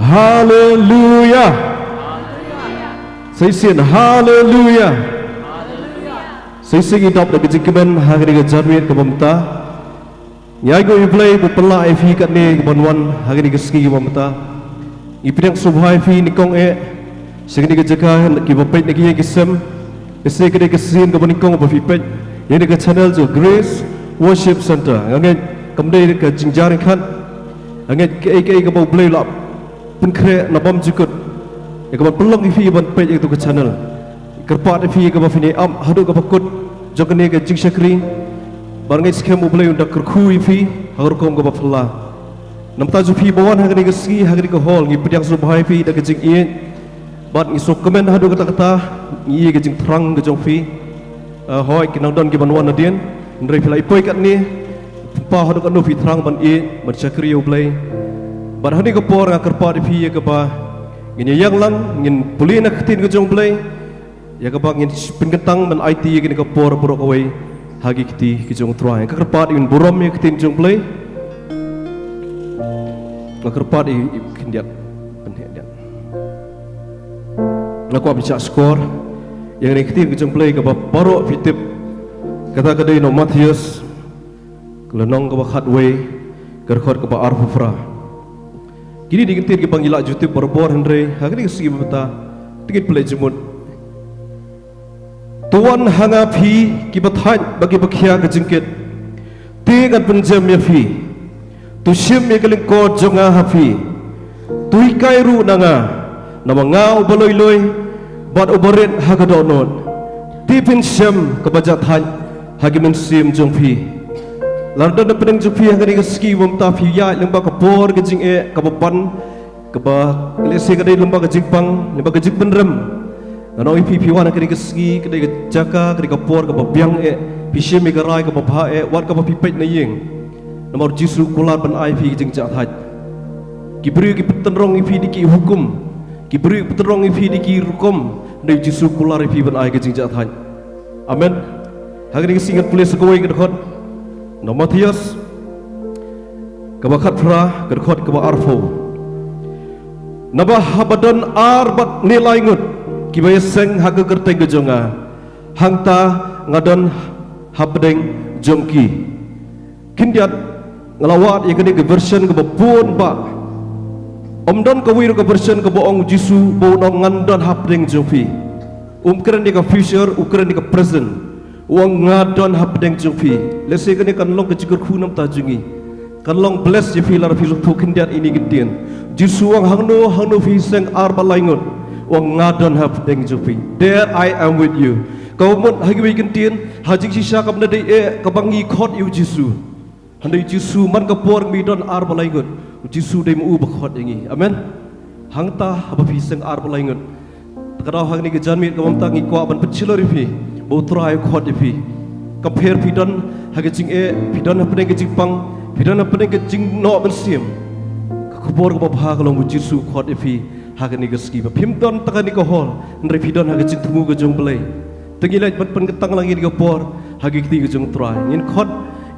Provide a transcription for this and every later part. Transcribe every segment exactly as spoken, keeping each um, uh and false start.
Haleluya. Sa shisien, haleluya. Sa shisien ngi dap da ka jingkmen ha kane ka janmiet kaba mynta. Ngi ai nguh ïa U Blei ba u pynlah ïa phi katne ban wan ha kane ka sngi kaba mynta. Ngi pdiang sngewbha ïa phi nyngkong eh sha kane ka jaka, kiba peit na ki ïing ki sem. Lehse ka dei ka sien kaba nyngkong ba phi peit ïa kane ka channel jong Grace Worship Center. Nga ngeit kam dei ka jingjar ryngkat. Nga ngeit kaei kaei kaba U Blei u la pynkhreh na bymjukut ïa kaban pynlong ïa phi ban peit ïa katu ka channel. Kyrpad ïa phi ïa kaba phin ïa ap haduh kaba kut jong kane ka jingshakri. Bad nga ngeit skhem U Blei un da kyrkhu ïa phi ha ka rukom kaba phylla. Namar kata jong phi ba wan ha kane ka sngi, ha kane ka hall, ngi pdiang sngewbha ïa phi da ka jingïeit. Bad ngi sngewkmen haduh katta katta, ngi ïohi ïa ka jingthrang ka jong phi. Ah, hooid, ki nang don kiban wan nadien, hynrei phi la ïa poi katne, pynpaw haduh katno phi thrang ban ïeit, ban shakri ïa U Blei. Bad ha kane ka por nga kyrpad ïa phi ïa kaba ngin ïa ïeng lang, ngin pule na ka ktien ka jong U Blei. Ïa kaba ngin pynkyntang ban aiti ïa kane ka por baroh kawei ha ki kti ki jong U Trai. Nga kyrpad ïa u ban burom ïa ka ktien jong U Blei. Nga kyrpad ïa u khyndiat, pynheh diat. Nga kwah ban shah shkor ïa kane ka ktien ka jong U Blei kaba baroh phi tip. Kata ka dei na u Mathaios, ka lynnong kaba khatwei, ka dkhot kaba arphew phra. Kine ki kyntien kiba ngi la ju tip barabor, hynrei ha kane ka sngi ba mynta, to ngin pule jingmut. To wan ha nga phi kiba thait bad kiba khia ka jingkit, te ngan pynjem ïa phi. To shim ïa ka lyngkot jong nga ha phi. To hikai ruh na nga, namar nga uba loi loi bad uba rit ha ka dohnud. Te phin shem kaba jahthait ha ki mynsiem jong phi. Lada don hapdeng jong phi ha kane ka sngi ba mynta phi ïaid lyngba ka por ka jingeh kaba ban, kaba lehse ka dei lyngba ka jingpang, lyngba ka jingpynrem. Ngan ong ïa phi, phi wan ha kane ka sngi, ka dei ka jaka, ka dei ka por kaba biang eh. Phi shim ïa ka rai kaba bha eh wat kaba phi peit na ïing. Namar U Jisu u kular ban ai phi ka jingjahthait. Ki briew ki pyntynrong ïa phi da ki hukum. Ki briew ki pyntynrong ïa phi da ki rukom. Hynrei U Jisu u kular ïa phi ban ai ka jingjahthait. Amen. Ha kane ka sngi ngan pule sa kawei ka dkhot na u Mathaios kaba khatphra, ka dkhot kaba arphew. Naba haba don ar bad ne lai ngut kiba ïaseng ha ka kyrteng ka jong nga, hangta nga don hapdeng jong ki. Khyndiat, nga la wad ïa kane ka version kaba bun bha. Ym don kawei ruh ka version kaba ong U Jisu ba un ong ngan don hapdeng jong phi. Um kren ïa ka future, u kren ïa ka present. U ong nga don hapdeng jong phi. Lehse kane kan long ka jingkyrkhu na ka bynta jong ngi. Kan long bless ïa phi lada phi sngewthuh khyndiat ïa kine ki kyntien. U Jisu u ong hangno hangno phi seng ar bad lai ngut, u ong nga don hapdeng jong phi. There I am with you. Kaba mut ha kiwei ki kyntien, ha jingshisha kam da dei eh kaba ngi khot ïa U Jisu. Hynrei U Jisu man ka por ngi don ar bad lai ngut, U Jisu dei ma u ba khot ïa ngi. Amen. Hangta haba phi seng ar bad lai ngut, te ka daw ha kane ka janmiet kaba mynta ngi kwah ban pynshlur ïa phi ba U Trai u khot ïa phi. Kam pher phi don ha ka jingeh, phi don hapdeng ka jingpang, phi don hapdeng ka jingnoh mynsiem, ka khubor kaba bha ka long ba U Jisu u khot ïa phi ha kane ka sngi. Ba phim don tang ha kane ka hall, hynrei phi don ha ka jingthmu ka jong U Blei. Te ngi leit ban pynkyntang lang ïa kane ka por ha ki kti ka jong U Trai. Ngin khot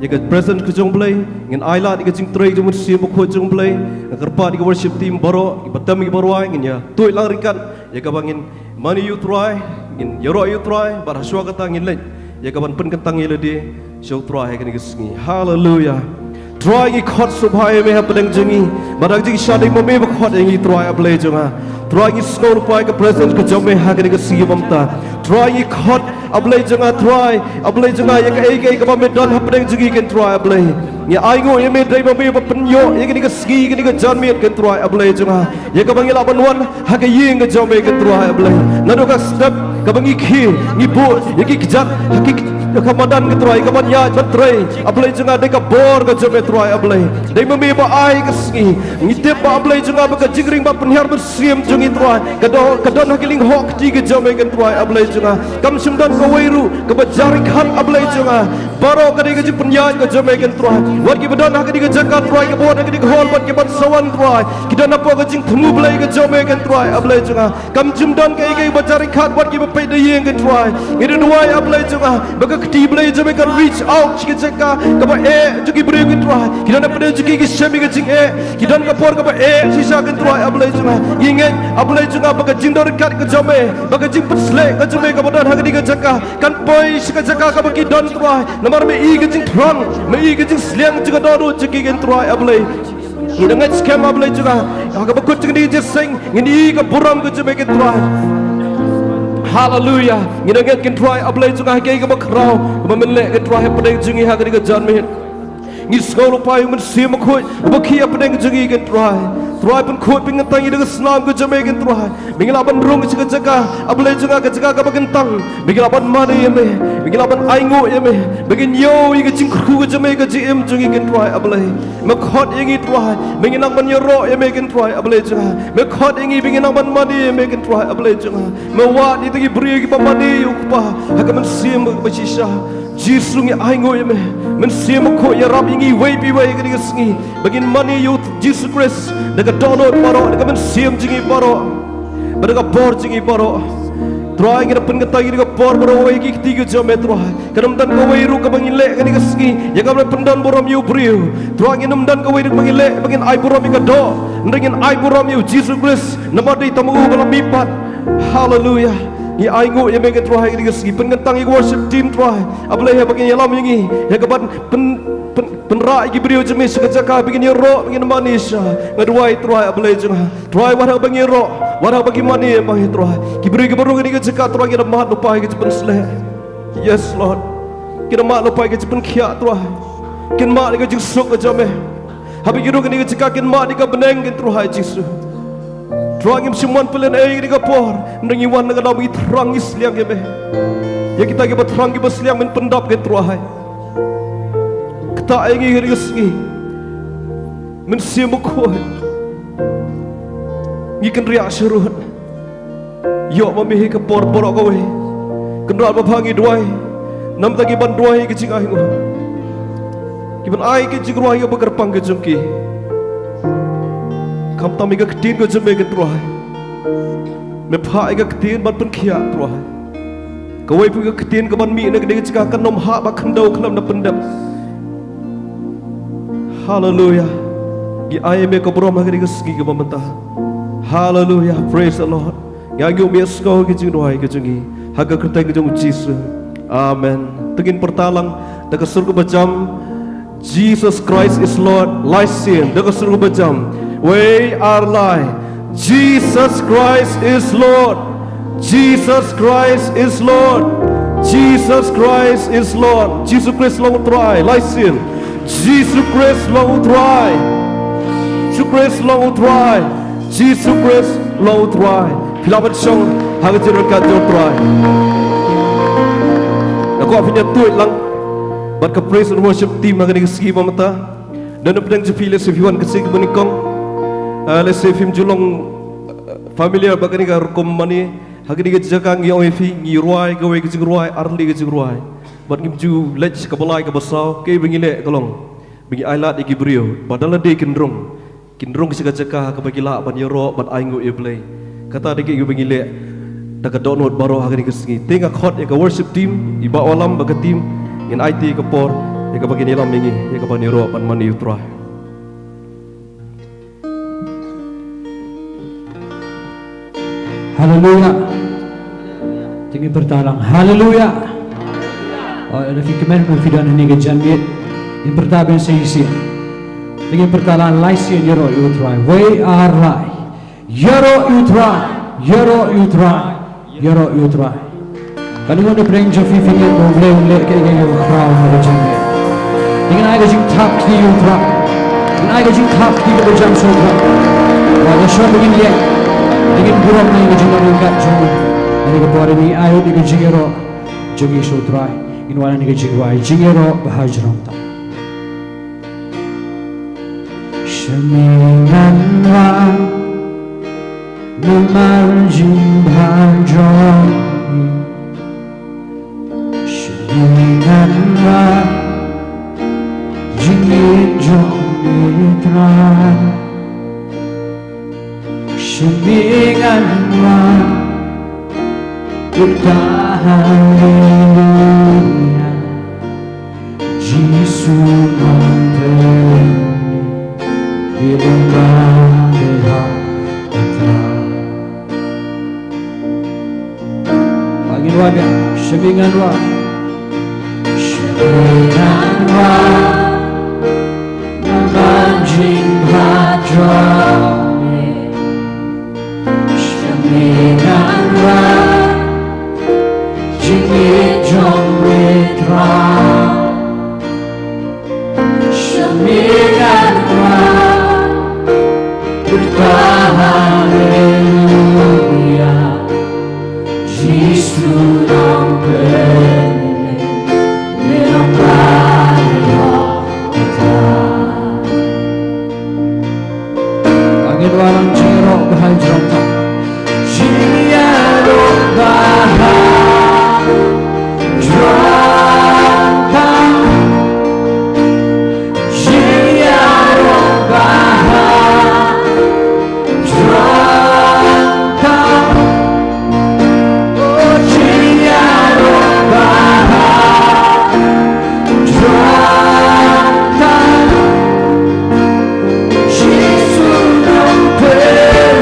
ïa ka presence ka jong U Blei, ngin ailad ïa ka jingtrei jong U Mynsiem Bakhuid jong U Blei. Nga kyrpad ïa ka worship team baroh, kiba tem kiba rwai, ngin ïa tuid lang ryngkat ïa kaba ngin mane ïa U Trai, ngin ïaroh ïa U Trai, bad hashwa kata ngin leit ïa kaban pynkyntang ïa lade sha U Trai ha kane ka sngi. Haleluya. Trai, ngi khot sngewbha ïa me hapdeng jong ngi. Bad ha ka jingshisha dei ma me ba khot ïa ngi, Trai A Blei jong nga. Trai, ngi sngewbha ïa ka presence ka jong me ha kane ka sngi ba mynta. Trai, ngi khot A Blei jong nga, Trai A Blei jong nga, ïa kaei kaei kaba me don hapdeng jong ngi, keiñ Trai A Blei. Ngi ai nguh ïa me, dei ma me ba pynïoh ïa kane ka sngi, kane ka janmiet, keiñ Trai A Blei jong nga, ïa kaba ngi lah ban wan ha ka ïing ka jong me, keiñ Trai A Blei. Naduh ka step kaba ngi khie, ngi buh ïa ki kjat ha ki, ha ka madan, keiñ Trai, kaban ïaid ban trei, A Blei jong nga, dei ka bor ka jong me, Trai A Blei. Dei ma me ba ai ka sngi. Ngi tip ba, A Blei jong nga, ba ka jingring bad pynhiar mynsiem jong ngi, Trai, ka don, ka don ha ki lyngkhuh kti ka jong me, keiñ Trai A Blei jong nga. Kam shym don kawei ruh kaba jar ryngkat, A Blei jong nga. Baroh ka dei ka jingpynïaid ka jong me, keiñ Trai. Wat kiba don ha kane ka jaka, Trai, kiba don ha kane ka hall, bad kiban sa wan, Trai, ki don hapoh ka jingthmu Blei ka jong me, keiñ Trai A Blei jong nga. Kam shym don kaei kaei ba jar ryngkat wat kiba peit na ïing, keiñ Trai. Ngi da duwai, A Blei jong nga, ba ka Te Blei jong me kan reach out sha ka jaka kaba eh jong ki briew, ko Trai. Ki don hapdeng jong ki, ki shem ïa ka jingeh. Ki don ka por kaba eh shisha, ko Trai, A Blei jong nga. Ngi ngeit, A Blei jong nga, ba ka jingdon ryngkat ka jong me, ba ka jingpynshlur ka jong me kaba don ha kane ka jaka kan poi sha ka jaka kaba ki don, Trai. Namar me i ka jingthrang, me i ka jingsliang jong ka dohnud jong ki, ko Trai, A Blei. Ngi da ngeit skhem, A Blei jong nga, ha kaba kut jong kane ka jingïaseng ngin ïohi ka burom ka jong me, ko Trai. Haleluya. Ngi da ngeit, ko Trai, A Blei jong nga, ha kaei kaba khraw kaba men leh, ko Trai, hapdeng jong ngi ha kane ka janmiet. Ngi sngew lypa ïa u Mynsiem Bakhuid uba khie hapdeng jong ngi, ko Trai. Trai, pynkhuid pynkyntang ïa ka snam ka jong me, ko Trai. Ba ngin lah ban rung sha ka jaka, A Blei jong nga, ka jaka kaba kyntang. Ba ngin lah ban mane ïa me, ba ngin lah ban ainguh ïa me, ba ngin ïoh ïa ka jingkyrkhu ka jong me ha ka jingim jong ngi, ko Trai, A Blei. Me khot ïa ngi, Trai, ba ngin nang ban ïaroh ïa me, ko Trai, A Blei jong nga. Me khot ïa ngi ba ngin nang ban mane ïa me, ko Trai, A Blei jong nga. Me wad ïa kita ki briew kiba mane ïa u Kpa ha ka mynsiem kaba shisha. Jisu, ngi ainguh ïa me. Mynsiem Bakhuid, ïarap ïa ngi iwei pa iwei ha kane ka sngi ba ngin mane ïa u Jisu Khrist da ka dohnud baroh, da ka mynsiem jong ngi baroh, bad da ka bor jong ngi baroh. Trai, ngi da pynkyntang ïa kane ka por baroh ha ki kti ka jong me, Trai. Kan ym don kawei ruh kaba ngin leh ha kane ka sngi ïa kaba pyndon burom ïa u briew. Trai, kan ym don kawei ruh kaba ngin leh ba ngin ai burom ïa ka doh, hynrei ngin ai burom ïa u Jisu Khrist, namar dei tang ma u ba la mihpat. Haleluya. Ngi ainguh ïa me, ko Trai, ha kane ka sngi. Pynkyntang ïa ka worship team, Trai, A Blei, haba kin ïalam ïa ngi ïa kaban pyn, pyn, pynrah ïa ki briew jong me sha ka jaka ba kin ïaroh, ba kin mane shisha. Nga duwai, Trai, A Blei jong nga, Trai, wat haba ngi ïaroh, wat haba ki mane ïa me, Trai, ki briew kiba rung ha kane ka jaka, Trai, kin da mad lypa ïa ka jingpynshlur. Yes, Lord. Kin da mad lypa ïa ka jingpynkhiah, Trai. Kin mad ïa ka jingsuk ka jong me. Haba ngi rung ha kane ka jaka, kin mad ïa ka bneng, ko Trai Jisu. Trai, ngim shym wan pynlehnohei ha kane ka por, hynrei ngi wan na ka daw ba ngi thrang, ngi sliang ïa me. Ïa kita kiba thrang kiba sliang men pyndap, ko Trai. Ktah ïa ngi ha kane ka sngi. Mynsiem Bakhuid, ngi kynriah sharud. Ïoh ma me ha ka por baroh kawei. Kynrad babha, ngi duwai na ka bynta kiban duwai ha ka jingainguh, kiban ai ka jingrwai kaba kyrpang ka jong ki. Khamtam ïa ka ktien ka jong me, ko Trai. Me phah ïa ka ktien ban pynkhiah, Trai. Kawei pat ka ktien kaban mih na kane ka jaka kan ym hap ban khyndew khlem da pyndep. Haleluya. Ngi ai ïa me ka burom ha kane ka sngi kaba mynta. Haleluya. Praise the Lord. Ngi ainguh, me ïohsngew ïa ka jingduwai ka jong ngi ha ka kyrteng ka jong u Jisu. Amen. To ngin pyrta lang da ka sur kaba jam: Jesus Christ is Lord. Lai sien da ka sur kaba jam: Wei ar lai. Jesus Christ is Lord. Jesus Christ is Lord. Jesus Christ is Lord. Jisu Khrist long u Trai. Lai sien. Jisu Khrist long u Trai. Jisu Khrist long u Trai. Jisu Khrist long u Trai. Phi lah ban shong ha ka jingryngkat jong u Trai. Nga kwah phin ïa tuid lang bad ka praise and worship team ha kane ka sngi ba mynta. Don hapdeng jong phi, lehse phi wan ka sngi kaba nyngkong, ah, lehse phim ju long, ah, familiar bad kane ka rukom mane. Ha kane ka jaka ngi ong ïa phi, ngi rwai kawei ka jingrwai, ar tylli ka jingrwai. Bad ngim ju leit sha kaba lai kaba saw. Kaei ba ngi leh ka long ba ngi ai lad ïa ki briew ba da lade kin rung, kin rung sha ka jaka kaba ki lah ban ïaroh ban ainguh ïa u Blei. Kata dei kaei kaba ngi leh da ka dohnud baroh ha kane ka sngi. Te nga khot ïa ka worship team, i Bah Wallam bad ka team, ngin aiti ïa ka por ïa kaba kin ïalam ïa ngi ïa kaban ïaroh ban mane ïa u Trai. Haleluya. Te ngin pyrta lang. Haleluya. Oh, lada phi kmen, lada phi don hangne ka janmiet, ngin pyrta ban sa shisien. Te ngin pyrta lang lai sien: Ïaroh ïa u Trai. Wei ar lai. Ïaroh ïa u Trai. Ïaroh ïa u Trai. Ïaroh ïa u Trai. Kane ka dei ka pyrthei jong phi, phi ngeit ba U Blei un leh kaei kaei kaba khraw ha ka jingim. Te ngin ai ka jingthap kti ïa u Trai. Ngin ai ka jingthap kti kaba jam sha u Trai. Ba lashon ba ngin ïeng, te ngin burom na ka jingdon ryngkat jong u. Kane ka por ngin ai ïa ka jingïaroh jong ngi sha u Trai. Ngin wan na ka jingrwai, Jingïaroh Bha Jrong Tam. Sha me ngan wan namar jingbha jong me. Sha me ngan wan, jingïeit jong me Trai. Sha me ngan wan, kyrta haleluya. Ba ngin wad biang, sha me ngan wad. Sha me ngan wad, namar jingmut jong me. Sha me ngan wad, jingmut jong me Trai. Sha me ngan wad, kyrpad haleluya. Jisu nongpynim, me long ba ïaroh ïa nga. Ba ngin wad lang, jingïaroh ba ha ïing jong ka. Jingïaroh ba ha ïing jong ka. Jingïaroh ba ha ïing jong ka. Oh, jingïaroh ba ha ïing jong ka. Jisu nongpynim,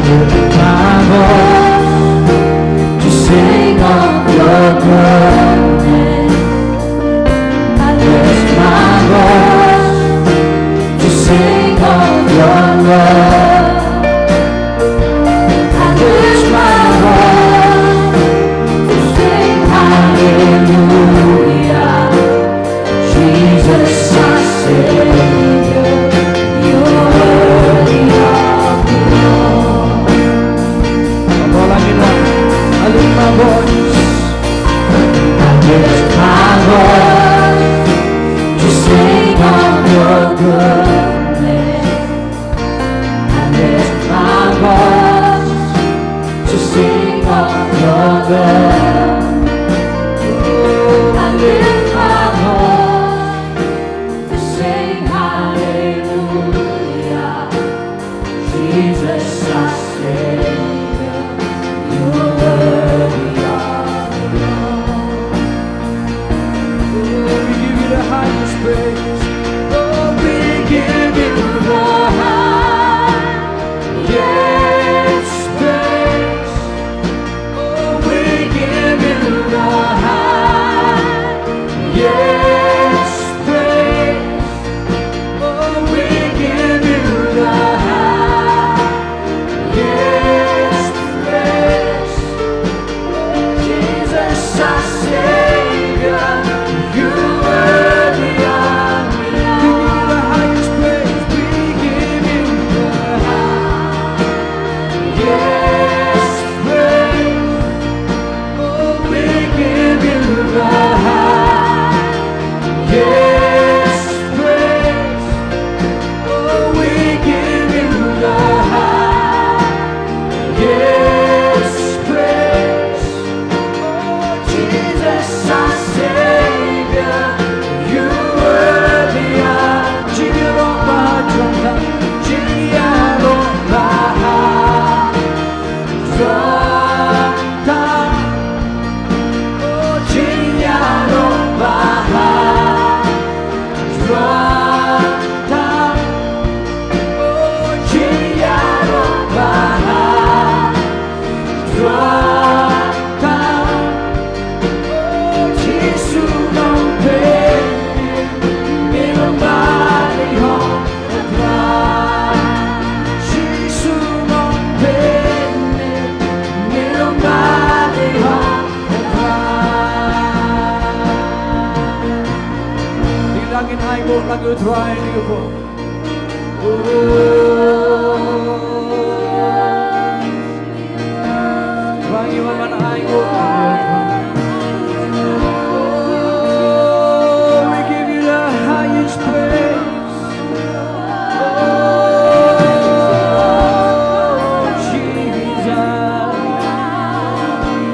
Lift my voice to sing of your goodness. I lift my voice to sing of your love. I lift my voice to sing hallelujah. Jesus, our Savior, you're worthy of it all. Come on, I lift my voice. I lift my voice to sing of your goodness. I lift my voice to sing of your love. I lift my voice to sing hallelujah. Jesus, our Savior, you're worthy of it all. Oh, we give you the highest praise. Oh, we give you the highest praise. Oh, we give you the highest praise. Oh, we give you the highest praise. Jesus, our Savior, you worthy of it all. We give you the highest praise. We give you the highest praise. Oh, we give you the highest praise. Oh, we give you the highest praise. Oh, Jesus, our Savior, you worthy of. Jingïaroh ba ha jrong tam, jingïaroh ba ha jrong tam. Oh, jingïaroh ba ha jrong tam. Oh, jingïaroh ba ha jrong tam. Oh, Jisu Nongpynim, me long ba dei hok. Jisu Nongpynim, me long ba dei hok. Dei lang ngin ainguh lang ïa u Trai, dei u Trai. Trai, ngi wan ban ainguh lang ïa u Trai. Oh, we give you the highest praise. Oh, Jesus.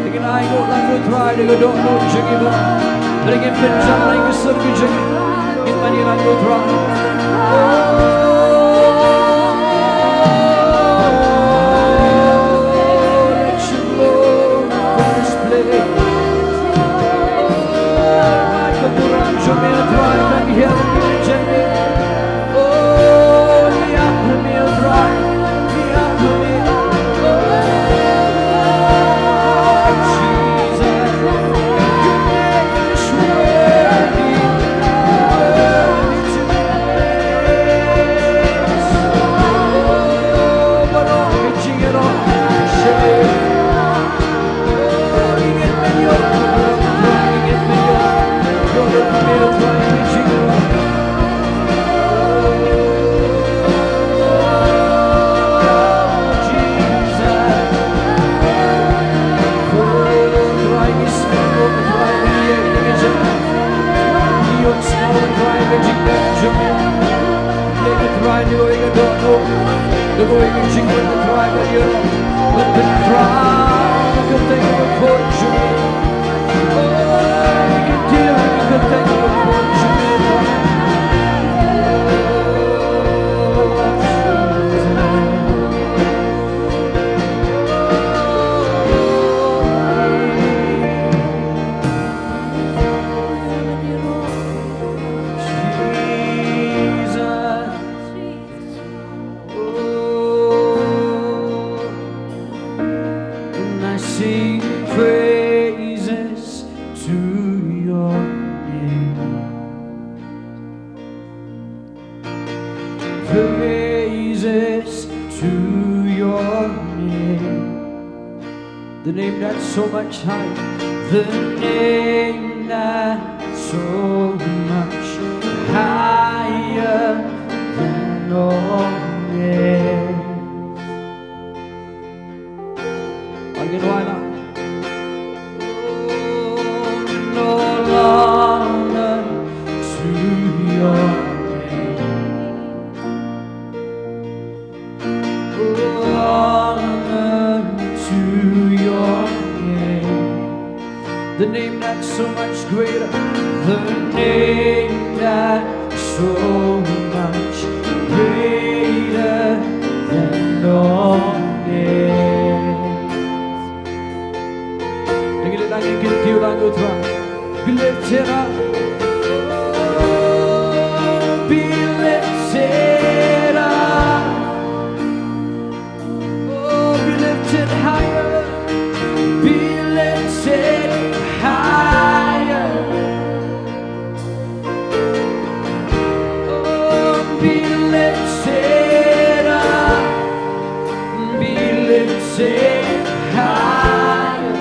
Te ngin ainguh lang ïa u Trai da ka dohnud jong ngi baroh. Bad ngin pynjah lang ka sur ka jong ngi. Ngin mane lang ïa u Trai. Oh, let your glory fill this place. Oh, ka burom jong me, Trai, kan hiar ïa ka jong ngi. Oh, ngi ap ïa me, Trai. Ngi ap ïa me. Oh, Jesus. You make us worthy. Worthy to be praised. Oh, baroh ka jingïaroh. Trai, da kawei ka jingmut, da kawei ka jingmut, Trai, ka ïaroh. Ban pyntrei ïa ka kyrteng kaba khuid jong me. Oh, ïa ka kyrteng kaba khuid jong me, Trai. Jesus. Oh, your name. The name that's so much higher. The name that's so much higher than all names. Again, why not? Oh, and all honor to your name. Oh, honor to your name. The name that's so much greater. The name that's so much greater than all names. Dang it, dang it, dang it, dang it, dang it. Be lifted up. Oh, be lifted up. Oh, be lifted higher. Be lifted higher. Oh, be lifted up. Be lifted higher.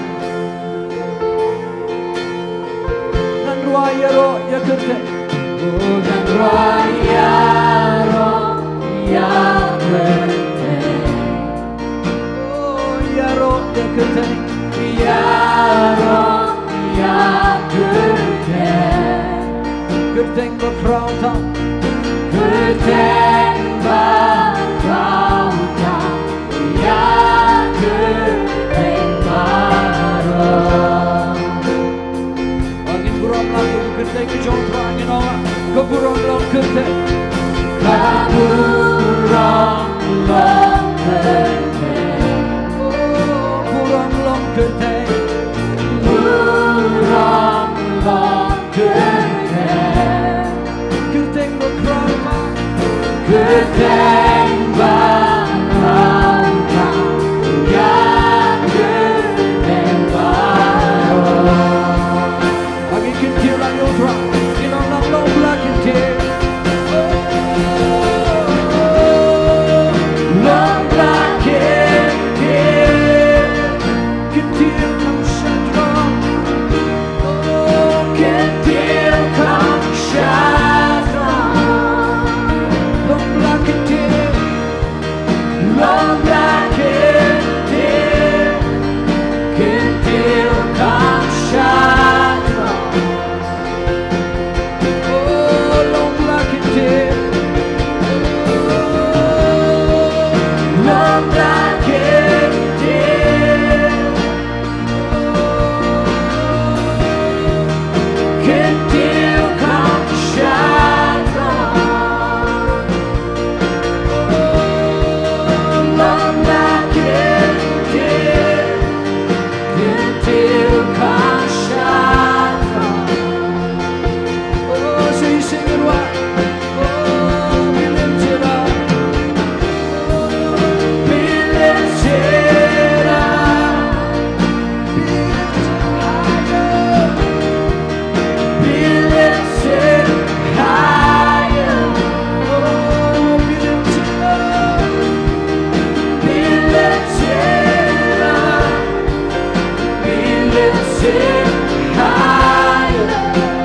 Ngan rwai ïaroh ïakyrteng. Oh, ngan rwai ïaroh ïakyrteng. Oh, ïaroh ïakyrteng. Ïaroh ïakyrteng. Kyrteng bakhraw tam. Kyrteng bakhraw tam. Ïa kyrteng baroh. Ngin burom lang ïa ka kyrteng ka jong U Trai, ngin ong, ka burom long kyrteng. Ka burom long kyrteng. Oh, burom long kyrteng. Burom long kyrteng. Kyrteng bakhraw tam. Kyrteng bakhraw tam. Ïa kyrteng baroh. Ba ngi kyntiew lang ïa U Trai. Ngi long, long, long ba la kyntiew. Long ba la kyntiew. Kyntiew kham shai thrang. Oh, kyntiew kham shai thrang. Long ba la kyntiew. Long ba la kyntiew. Kyntiew kham shai thrang. Oh, long ba la kyntiew. Long ba la kyntiew. Kyntiew kham shai thrang. Oh, long ba la kyntiew. Kyntiew kham shai thrang. Oh, sing, sing it, what? Oh, be lifted up. Be lifted up. Be lifted higher. Be lifted higher. Oh, be lifted up. Be lifted up. Be lifted higher.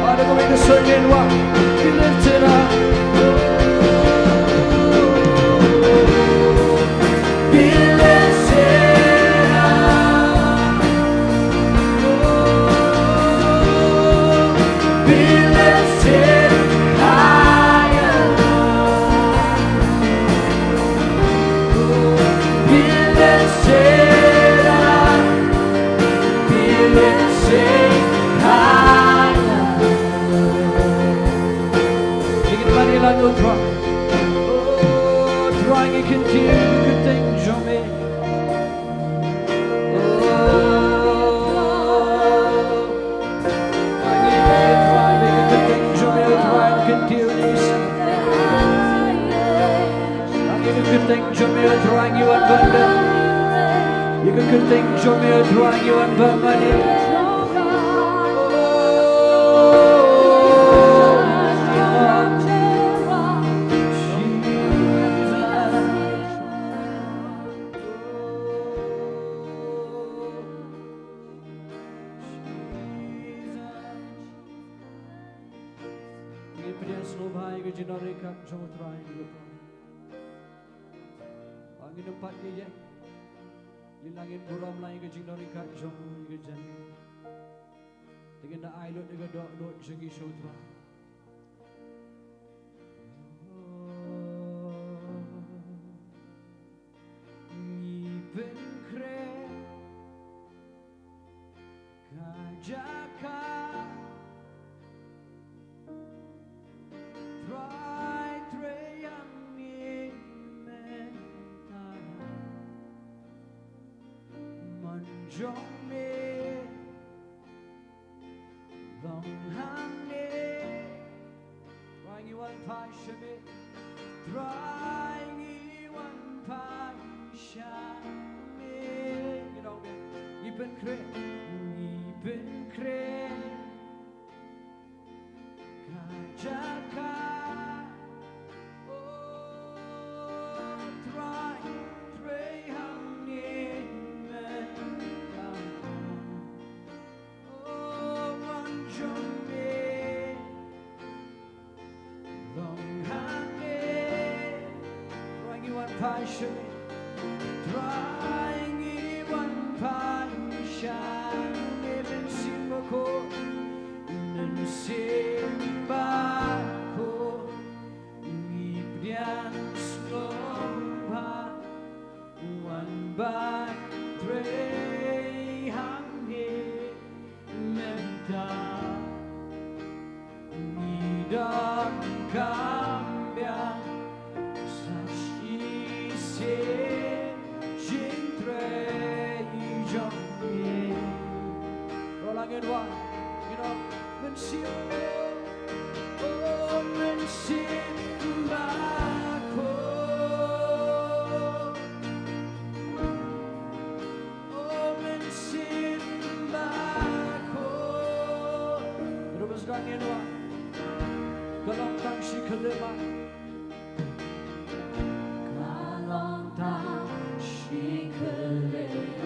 Father, we make a certain one. Be lifted up. Be lifted up. Be lifted higher. Be lifted up. Be lifted higher. Ngi kynmaw ïa la U Trai. Oh, Trai, ngi kyntiew ïa ka kyrteng jong me. Oh, ngi kyntiew ïa ka kyrteng jong me, Trai, ngi kyntiew ïa ka kyrteng jong me, Trai, ngi wan ban leh. Ïa ka kyrteng jong me, Trai, ngi wan ban mane. Sngewbha ïa ka jingdon ryngkat jong U Trai, ïa ka Trai. Ba ngin ym pat ïa ïeng. Leit lang ngin burom lang ïa ka jingdon ryngkat jong ngi ïa ka janmiet. Te ngin da ai lut ïa ka dohnud jong ngi sha U Trai. Ngi pynkhreh ka jaka Trai, Trai ïa ngi mynta. Mon jong me long hangne. Trai ngi wan phai sha me. Trai ngi wan phai sha me. Ngi long me. Ngi pynkhreh. Ngi pynkhreh ka jaka. O Trai, Trai hangne mynta. O mon jong me long hangne. Trai ngi wan phai sha me. Trai ngi wan phai sha me. Mynsiem Bakhuid, Mynsiem Bakhuid, ngi pdiang sngewbha. Wan bad Trai hangne mynta. Ngi donkam biang sa shisien jingtrei jong me. Ro lang ngin wan, ngin ong, Mynsiem, o Mynsiem Bakhuid. O Mynsiem Bakhuid. Ruh ba sdang ïa ngi. Ka long tang shi khyllipmat. Ka long tang shi khyllipmat.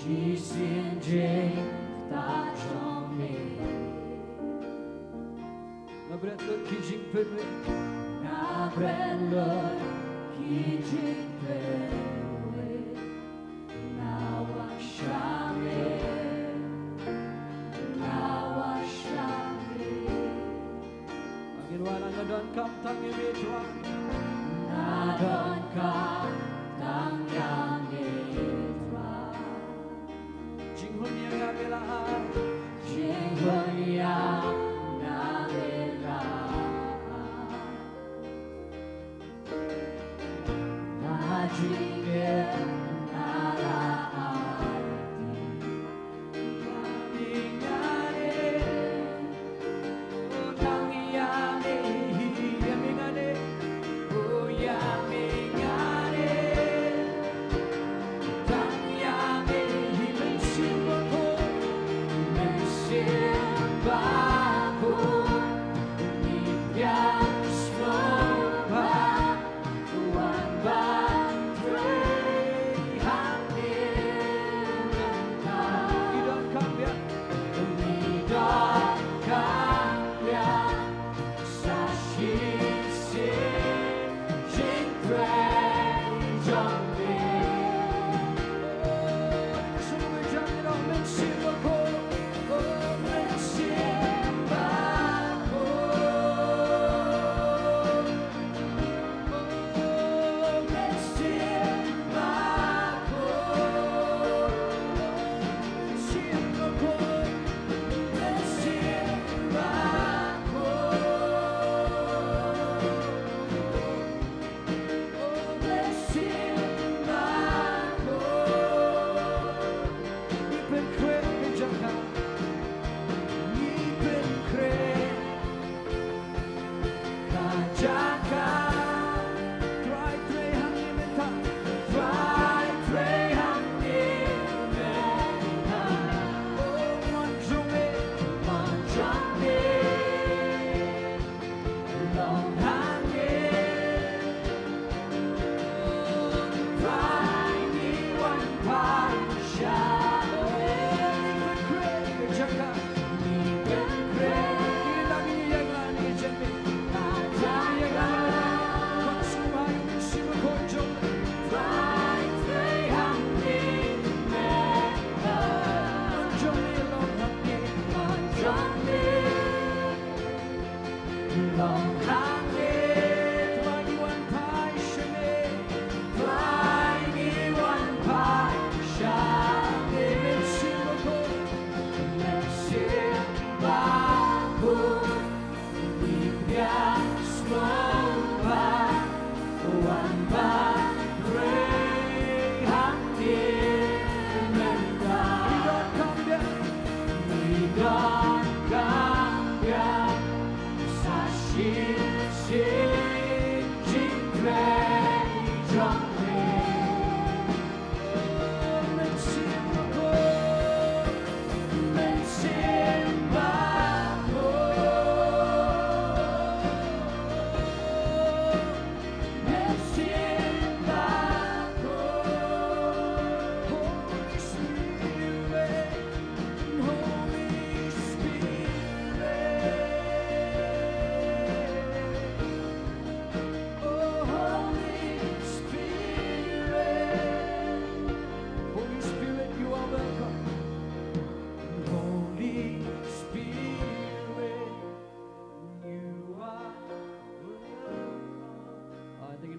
Shisien jingktah jong me. Nga bret lut ki jingpynwit. Nga bret lut ki jingpynwit. Nga wan sha me. Nga wan sha me. Ngin wan, nga donkam tang ïa me Trai. Nga donkam tang ïa me Trai. Jinghun ïa nga me la ai. Jinghun ïa nga me la ai. Na jingim na la ai. Ïa me nga dei. O tang ïa me, ïa me nga dei. O ïa me nga dei.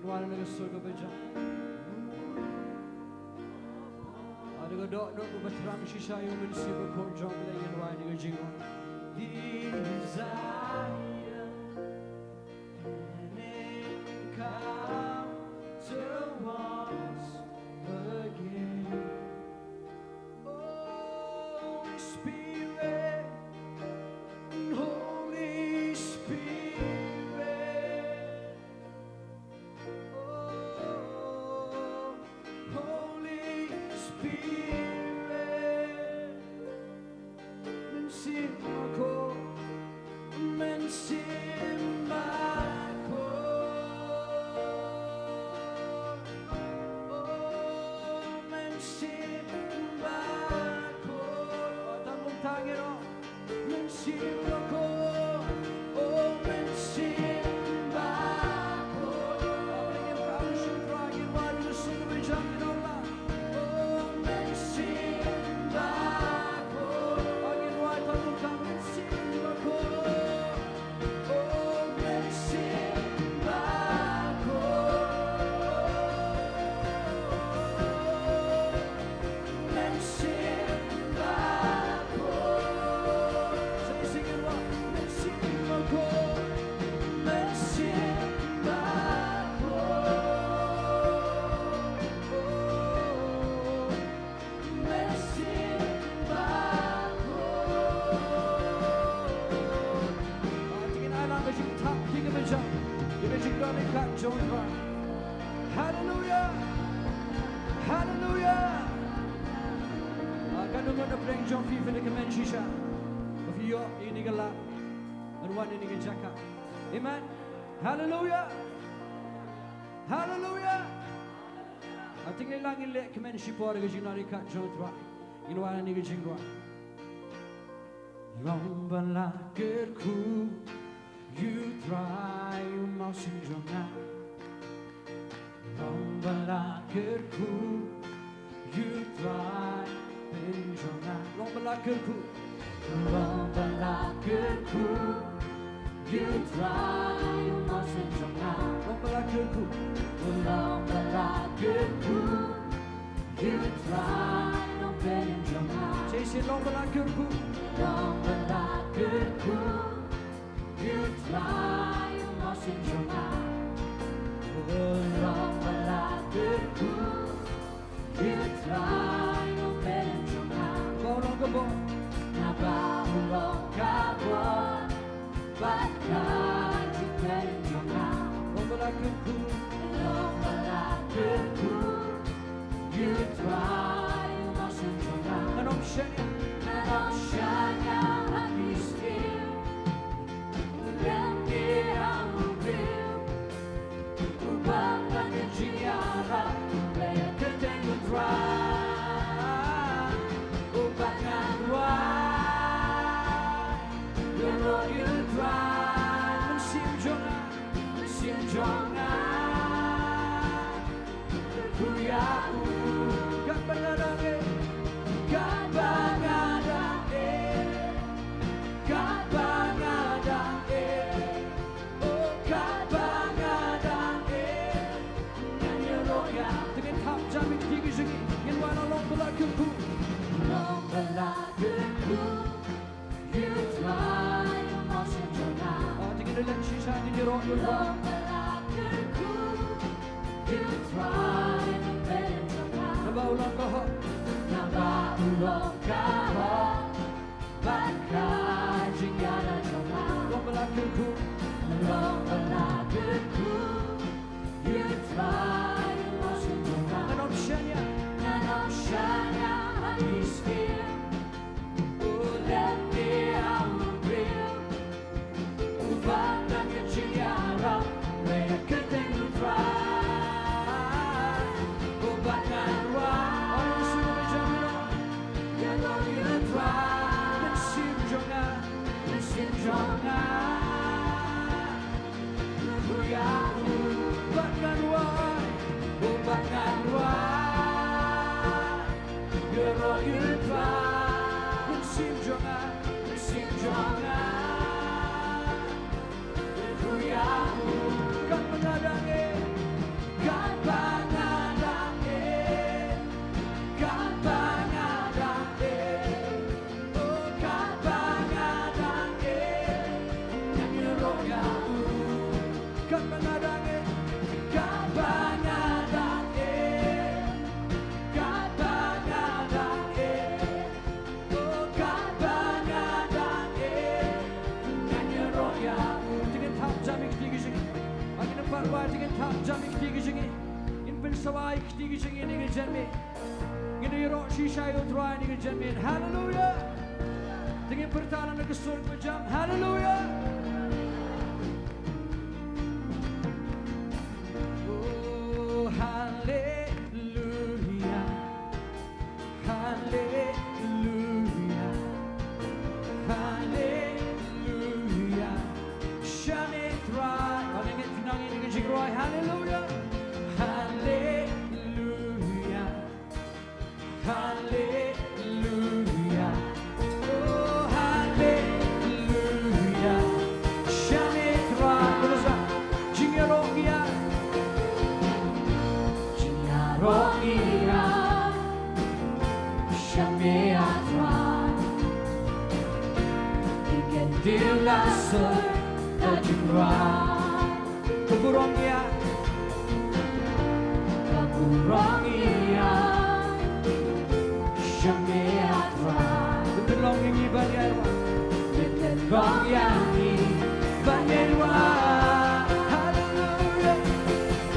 Wan na ka sur kaba jam. Ynda ka dohnud kaba thrang shisha ïa u Mynsiem Bakhuid jong U Blei, ngin wan na ka jingrwai. Desire an encounter once again. Holy Spirit, Holy Spirit, oh, Holy Spirit, Mynsiem Bakhuid, Mynsiem Bakhuid, oh, Mynsiem Bakhuid. Tang kumta ngin ong, Mynsiem Bakhuid, oh, Mynsiem Bakhuid. Ngin pang shu Trai, ngin wan na ka sur kaba jam, ngin ong la, oh, Mynsiem Bakhuid. Ngin wan tang kumta, Mynsiem Bakhuid, oh, Mynsiem Bakhuid. Mynsiem Bakhuid. Sing, sing it, Mynsiem Bakhuid, Mynsiem Bakhuid, Mynsiem Bakhuid. Ah, to ngin ïalam ka jingthoh, to ngin ïa pynjah ïa ka jingdon ryngkat jong U Trai. Haleluia. Haleluia. Ah, katno ngut na pdeng jong phi phi la kmen shisha ba phi ïoh ïa kane ka lad ban wan ïa kane ka jaka? Amen. Haleluia. Haleluia. Ah, to ngin ïa la ngin leh kmen shipor ïa ka jingdon ryngkat jong U Trai. Ngin wan ïa kane ka jingrwai. Long ba la kyrkhu ïa U Trai U Mynsiem jong nga. Long ba la kyrkhu ïa U Trai U Blei jong nga. Long ba la kyrkhu. Long ba la kyrkhu ïa U Trai U Mynsiem jong nga. Long ba la kyrkhu. Long ba la kyrkhu ïa U Trai U Blei jong nga. Shisha, long ba la kyrkhu. Long ba la kyrkhu ïa U Trai U Mynsiem jong nga. Long ba la kyrkhu ïa U Trai U Blei jong nga. Ba u long ka bor. Naba u long ka bor bad ka jingpynjah jong nga. Long ba la kyrkhu. Long ba la kyrkhu ïa U Trai U Mynsiem jong nga. Ngan ym shaniah. Ngan ym shaniah ha ki syiem lymne ha u briew. U bym don ka jingïarap, U Blei, ïa kyrteng U Trai. U bym don ka jingïarap, U Trai. Mynsiem jong nga, Mynsiem jong nga, kyrkhu ïa u. Katba nga dang eh, katba nga dang eh, katba nga dang eh, oh, katba nga dang eh, ngan ïaroh ïa. To ngin thap jam ïa ki jingkyrkhu, ngin wan, long ba la kyrkhu. Long ba la kyrkhu ïa U Trai U Mynsiem jong nga. Oh, to ngin ïa leh shisha, ngin ïaroh ïa u. Long ba la kyrkhu ïa U Trai U Blei jong nga. Naba u long ka hok. Naba u long ka hok bad ka jingïada jong nga. Long ba la kyrkhu. Long ba la kyrkhu ïa U Trai U Mynsiem jong nga. Ngan ym shaniah. Ngan ym shaniah ha ki syiem lymne ha u briew. U bym don ka jingïarap, ïa kyrteng U Trai. U bym don ka jingïarap, ïa Jam ïa kti ki jingim. Ngin pynsawa ïa kti ki jingim ïa ka janmiet. Ngin ïaroh shisha ïa U Trai ïa ka janmiet. Haleluya. Te ngin pyrta na ka sur kaba jam. Haleluya. Oh, haleluya. Haleluya. Haleluya. Shane Trai. Kane ngin pynang ïa ka jingrwai. Haleluya. Haleluya. Haleluya. Oh, haleluya. Shane Trai. Chorus. Jingïaroh ïa. Jingïaroh ïa. Shane Trai. Ïa ka dieng la sor ka jingrwai. Ka burom ïa. Ka burom ïa. Shane Trai. Ka pynlong ïa ngi ban ïaroh. Ka pynlong ïa ngi ban ïaroh. Haleluya.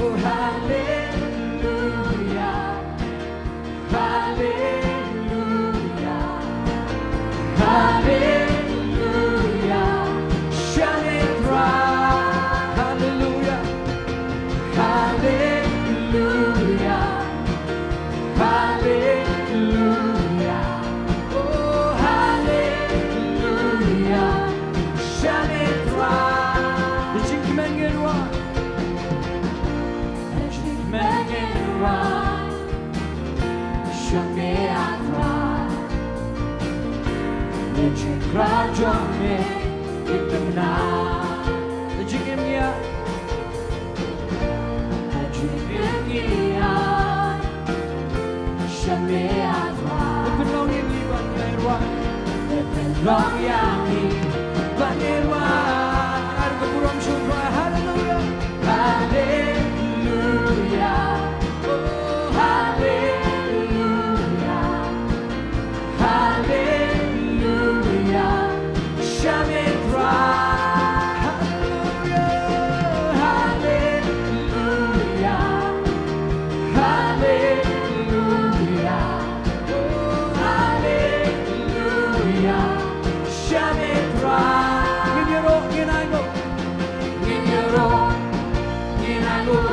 Oh, haleluya. Haleluya. Haleluya. Shane Trai. Haleluya. Haleluya. Haleluya. Oh, haleluya. Shane Trai. Ka jingkmen ngin wan. Ka jingkmen ngin wan. Shane Trai. Ka jingkyrkhu jong me. Ka jingim ïa. Ka jingim ïa. Shane Trai. Ka pynlong ïa ngi ban ïaroh. Ka pynlong ïa ngi ban ïaroh. Ka burom sha U Trai. Haleluya. Haleluya. Oh, haleluya. Haleluya. Shane Trai. Haleluya. Haleluya. Haleluya. Oh, haleluya. Shane Trai. Ngin ïaroh, ngin ainguh. Ngin ïaroh, ngin ainguh.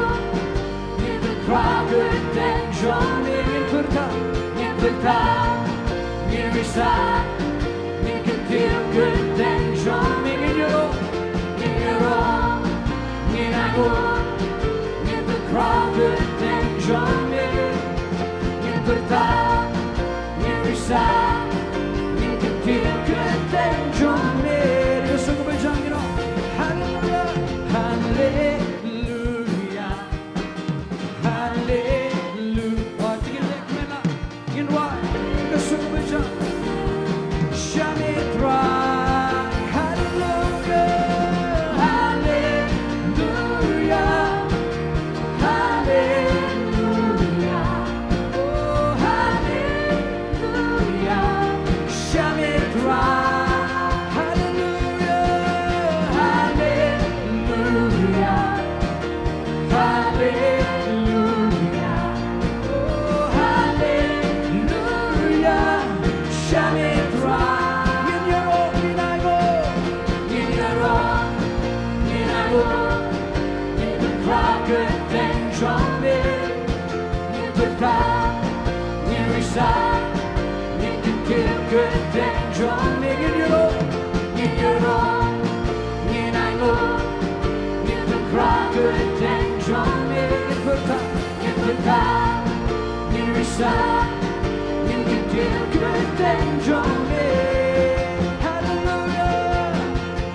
Ngin pynkhraw kyrteng jong me, ngin pyrta, ngin pyrta, ngin risa, ngin kyntiew kyrteng jong me, ngin ïaroh, ngin ïaroh, ngin ainguh, ngin pynkhraw kyrteng jong me, ngin pyrta, ngin risa, ngin kyntiew kyrteng jong me. Ka sur kaba jam, ngin ong, Haleluya, Haleluya. Haleluya. Oh, to ngin leh kmen la. Ngin rwai ka sur kaba jam. Shane Trai. Haleluya. Haleluya. Haleluya. Oh, haleluya. Haleluya. Shane Trai. Haleluya. Haleluya. Haleluya. Oh, haleluya. Shane Trai. Ngin ïaroh, ngin ainguh. Ngin ïaroh, ngin ainguh. Ngin pynkhraw kyrteng jong me. Ngin pyrta, ngin risa, ngin kyntiew kyrteng jong me. Ngin ïaroh, ngin ïaroh, ngin ainguh, ngin pynkhraw kyrteng jong me. Ngin pyrta, ngin pyrta, ngin risa, ngin kyntiew kyrteng jong me. Haleluya,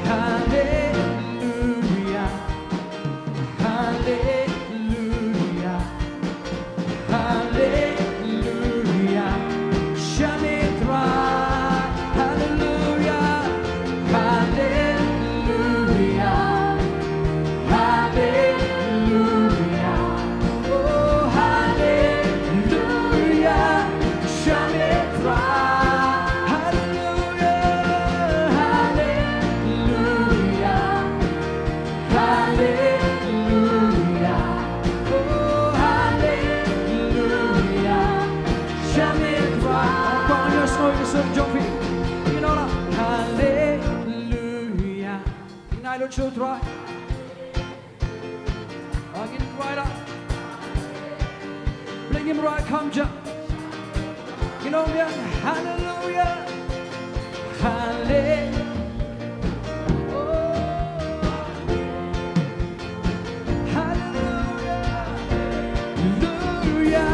haleluya. Haleluya. Haleluya. Shane Trai. Haleluya. Haleluya. Haleluya. Oh, haleluya. Shane Trai. Shu Trai. Ngin rwai la. Blei ngin rwai kham ja. Ngin ong biang haleluya. Hale. Oh. Haleluya. Haleluya.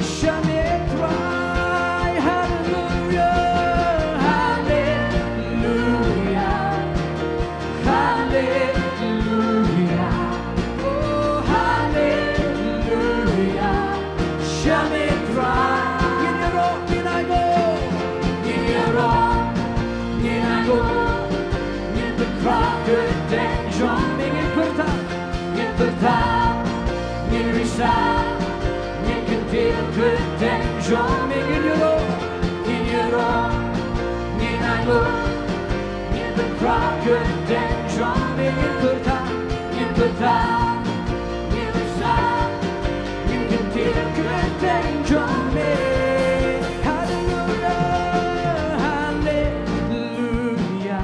Shane Trai. Haleluya. Haleluya. Haleluya. Oh, haleluya. Shane Trai. Ngin ïaroh, ngin ainguh. Ngin ïaroh, ngin ainguh. Ngin pynpra kyrteng jong me, ngin pyrta, ngin pyrta, ngin risa, ngin kyntiew kyrteng jong me, ngin ïaroh, ngin ïaroh, ngin ainguh. Ngin pynpra kyrteng jong me, ngin pyrta, ngin pyrta, ngin risa, ngin kyntiew kyrteng jong me. Haleluya, haleluya,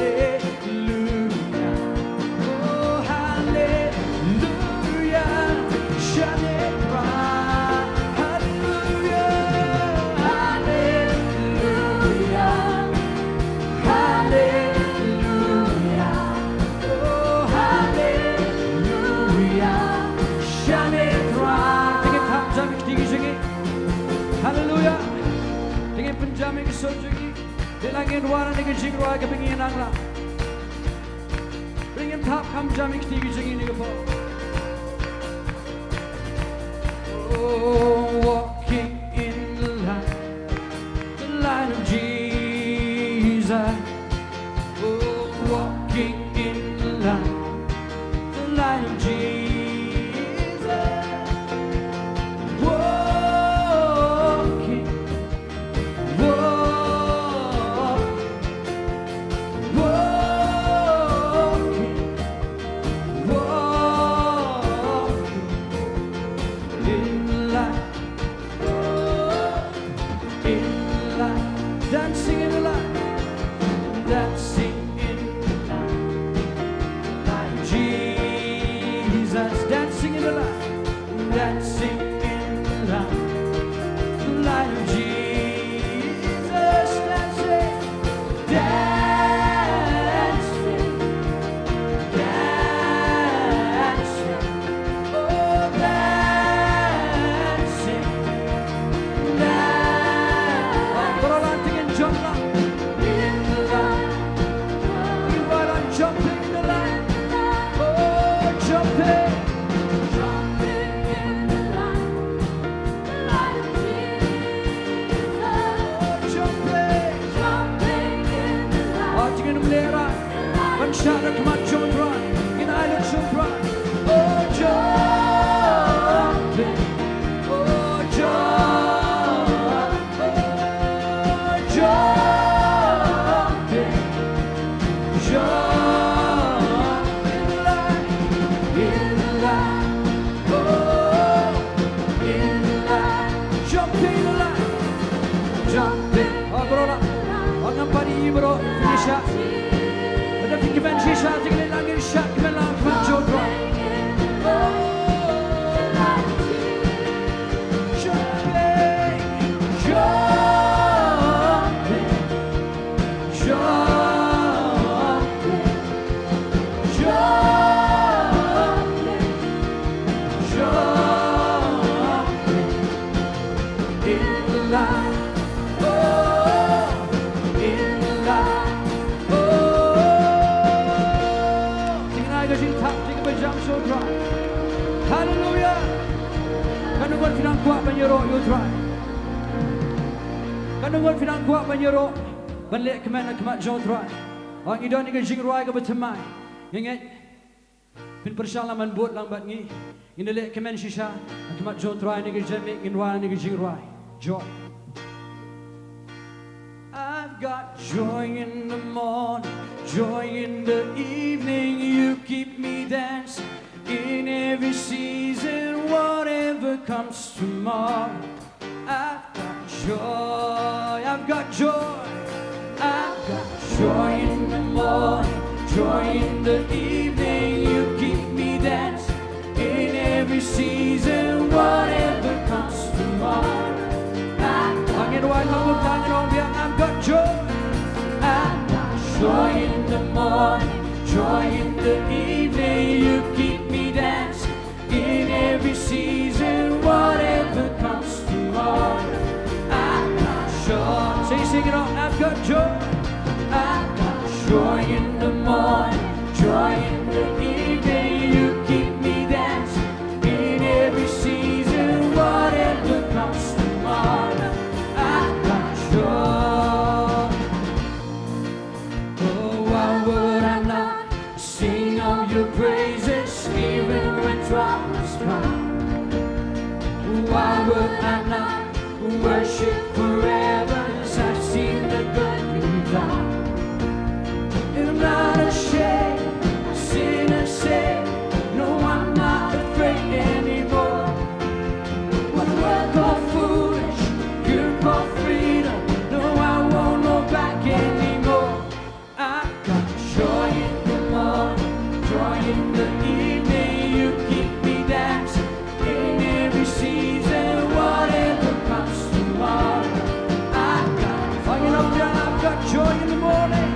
haleluya. Oh, haleluya. Shane Trai. Haleluya, haleluya, haleluya. Oh, haleluya. Shane Trai. Te ngin thap jam ïa ki kti ki jong ngi. Haleluya. Te ngin pynjam ïa ki sur jong ngi. Te la ngin wan ha kane ka jingrwai kaba ngi nang la. Bring him top, come jam ïa ki kti ki jong ngi kane ka por. Oh, walking in the light, the light of Jesus. Oh, walking in the light, the light of Jesus. Walking, walking. Walking, walking in the light, in the light, dancing in the light, dancing in the light, like Jesus, dancing in the light. Dancing in the light, the light of Jesus, dancing, dancing, dancing, oh, dancing, dancing. Baroh la, te ngin jump la. In the light, you are jumping in the light. Oh, jumping. Jumping in the light. The light of Jesus. Oh, jumping. Jumping in the light. Oh, te ngin ym lehrain ban shad ha khmat jong U Trai. Ngin ai lut sha U Trai. Oh, jumping. Oh, jumping. Jumping. Oh, baroh la. Oh, ngam pat ïohi baroh. Phi shah. Lada phi kmen shisha, te ngin leit lang, ngin shah kmen lang, kmen jong U Trai. Jumping, jumping, jumping, jumping, jumping in the light. Oh, in the light. Oh, to ngin ai ka jingthap, to ngin pynjam sha U Trai. Haleluya. Katno ngut phi nang kwah ban ïaroh ïa U Trai? Katno ngut phi nang kwah ban ïaroh, ban leh kmen ha khmat jong U Trai? Ngi don ïa ka jingrwai kaba thymmai. Nga ngeit phin pyrshang lang ban bud lang bad ngi. Ngin da leh kmen shisha ha khmat jong U Trai ha kane ka janmiet, ngin rwai ha kane ka jingrwai. Joy. I've got joy in the morning, joy in the evening. You keep me dancing in every season, whatever comes tomorrow. I've got joy, I've got joy, I've got joy in the morning, Joy in the evening, you keep me dancing. In every season, whatever comes tomorrow. I, I can write on the tongue and on the I've got joy. I've got joy in the morning, joy in the evening, you keep me dancing. In every season, whatever comes tomorrow, I've got joy. Say, sing it out. I've got joy. I've got joy in the morning, joy in the evening. You keep me dancing. In every season, whatever comes tomorrow, I've got joy. Oh, why would I not sing of your praises, even when troubles come? Why would I not worship forever as I've seen the good you've done? And I'm not ashamed, sin and say, no, I'm not afraid anymore. What were called foolish, you call freedom. No, I won't hold back anymore. I've got joy in the morning, joy in the evening. You keep me dancing in every season, whatever comes tomorrow. I've got, oh, you know, I've got joy in the morning.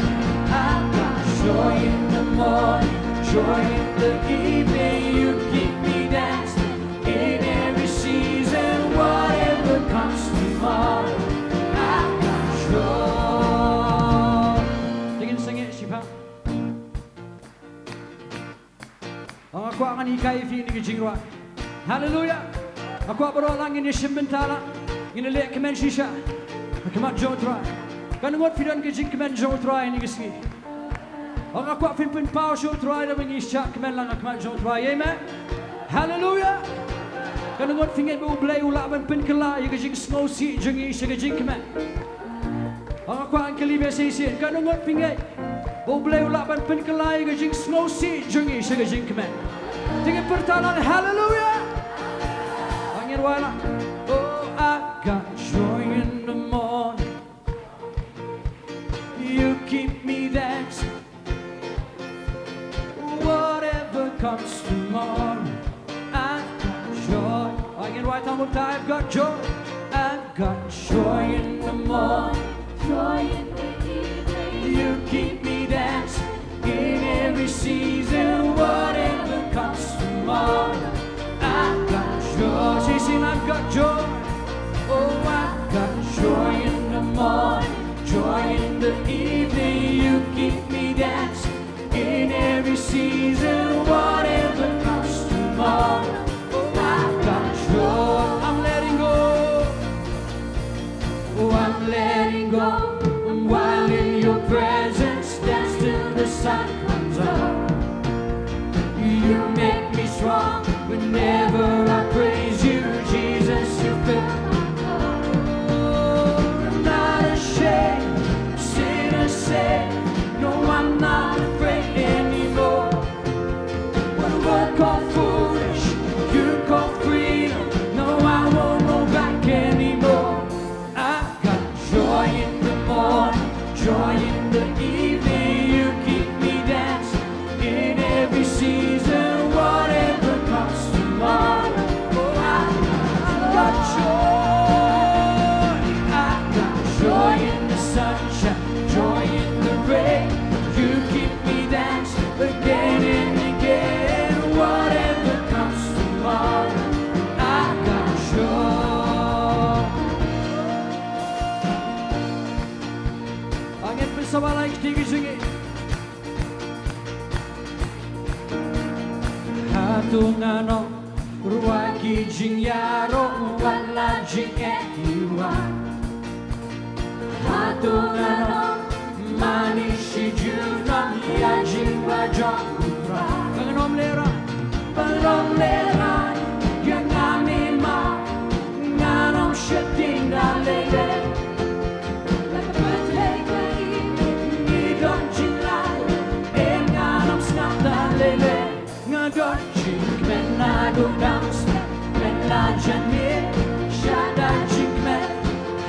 I've got joy in the morning, joy in the evening. You keep me dancing in every season, whatever comes tomorrow. I've got joy. Te ngin seng ïa shi pat. Nga kwah ngan hikai ïa phi ïa kane ka jingrwai. Haleluia. Nga kwah baroh lang ngin ïashim bynta lang. Ngin ïaleh kmen shisha ha khmat jong U Trai. Katno ngut phi don ka jingkmen jong U Trai ïa kane ka sngi? Nga kwah phin pynpaw sha U Trai da ba ngin shah kmen lang ha khmat jong U Trai. Amen. Haleluia. Katno ngut phi ngeit ba U Blei u lah ban pynkylla ïa ka jingsngewsih jong ngi sha ka jingkmen? Nga kwah ngan kylli beit shisien, katno ngut phi ngeit ba U Blei u lah ban pynkylla ïa ka jingsngewsih jong ngi sha ka jingkmen? Te ngin pyrta lang, haleluia. Ngin wai lang. Oh, I've got joy in the morning. You keep me dancing. Whatever comes tomorrow, I've got joy. Ngin wai tang, I've got joy. I've got joy in the morning, joy in the evening. You keep me dancing in every season. Whatever comes tomorrow, I've got joy. Say, sing, I've got joy. Oh, I've got joy in the morning, joy in the evening. You keep me dancing in every season, whatever comes tomorrow. Oh, I've got joy. I'm letting go. Oh, I'm letting go. I'm wild in your presence, dance till the sun comes up. You make me strong whenever I praise you, Jesus. You fill my cup. Oh, I'm not ashamed, sinners say, no, I'm not afraid anymore. What a word called foolish, you call freedom. No, I won't hold back anymore. I've got joy in the morning, joy in the evening. You keep me dancing in every season, whatever comes tomorrow. Oh, I've got joy, I've got joy in the sunshine, joy in the rain. You keep me dancing again and again, whatever comes tomorrow. I've got joy. Ngin pynsawa lai kti ki jingeh. Hato ngan ong ruh ïa ki jingïaroh wat la jingeh ki wan? Hato ngan ong mane shi junom ïa jingma jong U Trai? Ngan ym lehrain, ngan ym lehrain ïa nga mei ma, ngan ym sheptieng da lei lei. Ngi don jinglaitluid, ngan ym sngap da lei lei. Nga don jingkmen naduh dang sdang, kmen la jan miet, shada jingkmen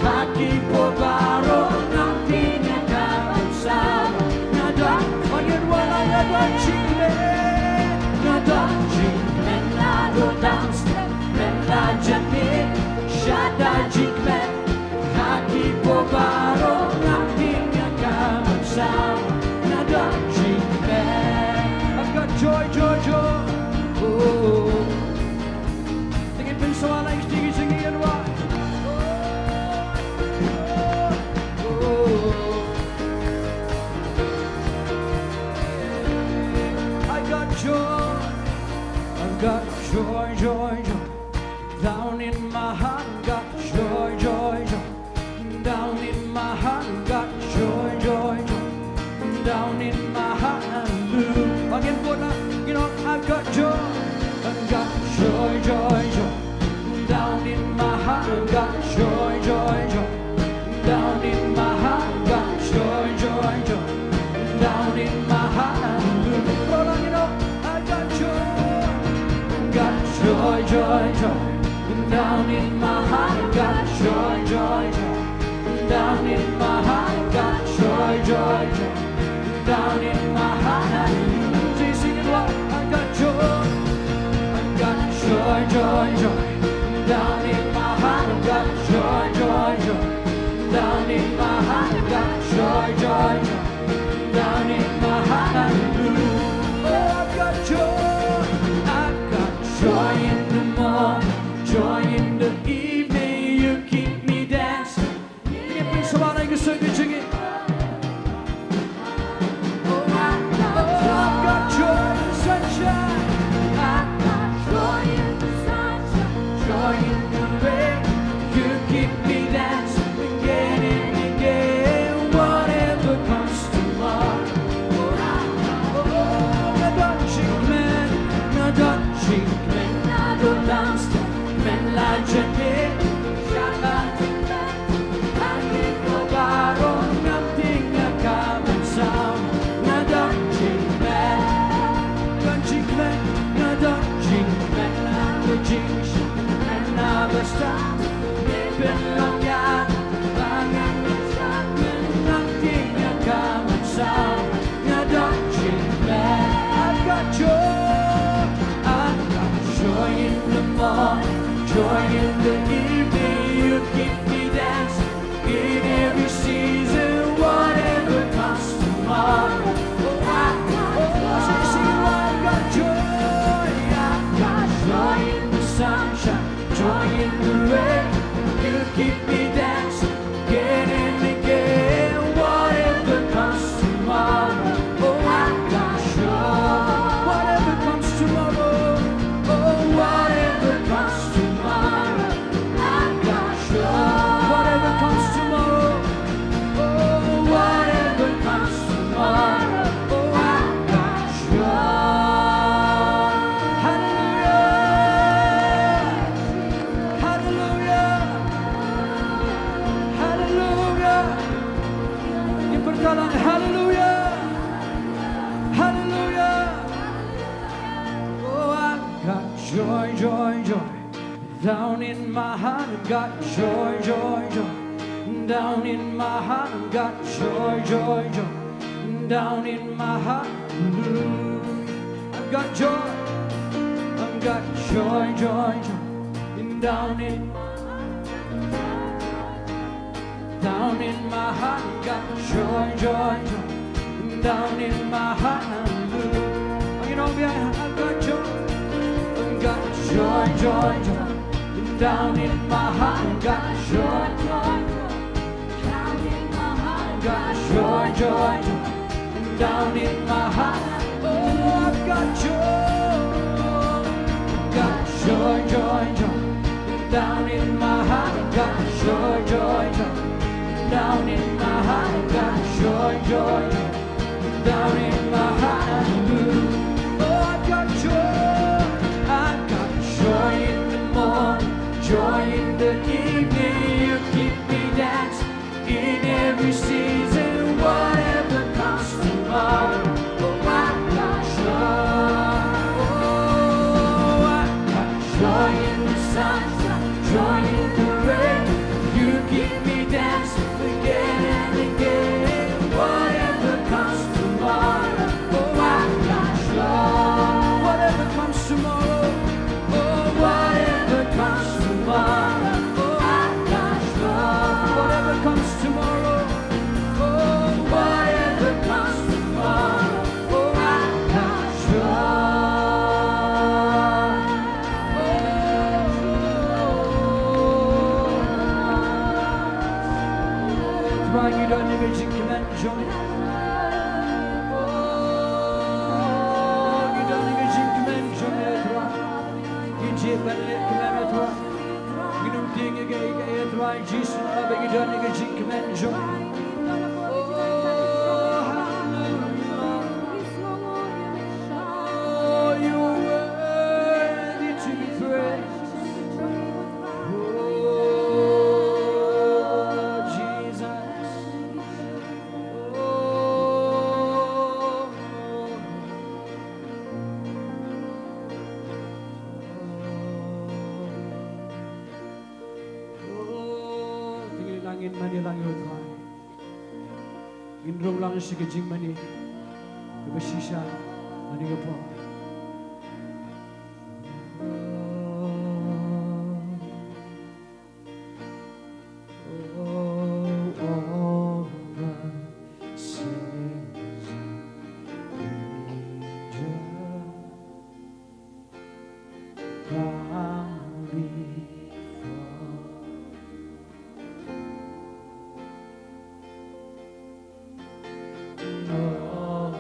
ha ki por baroh. Ngam tieng ïa ka bynta, nga don, oh, ngin wan la Got joy, joy, joy. Down in my heart, got joy, joy, joy. Down in my heart, got joy, joy, joy. Down in my heart, hallelujah. Again, put up, you know, I've got joy. I've got joy, joy, joy. Down in my heart, got joy, joy, joy. Down in my heart, got joy, joy, joy. Down in my heart, hallelujah. Hold on, you know, I got joy. Got joy, joy, joy. Down in my heart, got joy, joy, joy. Down in my heart, got joy, joy, joy. Down in my heart, hallelujah. Sing it loud. I got joy. I got joy, joy, joy. Down in my heart, I got joy, joy, joy. Down in my heart, I got joy, joy, joy. Down in my heart, hallelujah. Oh, I've got joy. I've got joy in the morning, joy in the evening. You keep me dancing. Ngin pynshong ïa ka song ka jingim. Oh, I've got joy in the sunshine. I've got joy in the sunshine. Joy in the rain. You keep me dancing again and again. Whatever comes tomorrow. Oh, nga don jingkmen, nga don jingkmen, nga don dance, men la jane. I've got joy, I've got joy in the morning, joy in the evening. You keep me dancing in every season, whatever comes tomorrow. Oh, I've got joy, I've got joy, I've got joy in the sunshine, joy in the rain. You keep me dancing again and again, whatever comes tomorrow. Oh, I've got joy. Whatever comes tomorrow. Oh, whatever comes tomorrow. I've got joy. Whatever comes tomorrow. Oh, whatever comes tomorrow. Oh, I've got joy. Hallelujah. Hallelujah. Hallelujah. Ngin pyrta lang, hallelujah. Hallelujah. Oh, I've got joy, joy, joy. Down in my heart, I've got joy, joy, joy. Down in my heart, I've got joy, joy, joy. Down in my heart, I've got joy. I've got joy, joy, joy. Down in Down in my heart, got joy, joy, joy. Down in my heart, hallelujah. Oh, you know me, I, I've got joy. Got joy, joy, joy. Down in my heart, got joy, joy, joy. Down in my heart, got joy, joy, joy. Down in my heart, oh, I've got joy. Got joy, joy, joy. Down in my heart, got joy, joy, joy. Down in my heart, got joy, joy, joy. Down in my heart, oh, I've got joy. I've got joy in the morning, joy in the evening. You keep me dancing. In every season, whatever comes tomorrow, oh, I've got joy. Oh, I've got joy in the sunshine, joy in the rain. You keep me dancing again and again. Whatever comes tomorrow, oh, I've got joy. Whatever comes tomorrow, oh, whatever comes tomorrow, oh, I've got joy. Whatever comes tomorrow, oh, whatever comes tomorrow, oh, I've got joy. Oh, Trai, ngi don ïa ka jingkmen jong me. Oh, ngi don ïa ka jingkmen jong me, Trai. Kmen, kmen, Trai. Ngin ym tieng ïa kaei kaei, Trai Jisu, haba ngi don ha ka jingkmen jong. Oh, hallelujah. Oh, you're worthy to be praised. Oh, Jesus. Oh. Oh, te ngin ïalang, ngin mane lang ïa u Trai. Ngin rung lang sha ka jingmane kaba shisha ha kane ka por. Oh, all the saints and angels bow before. All the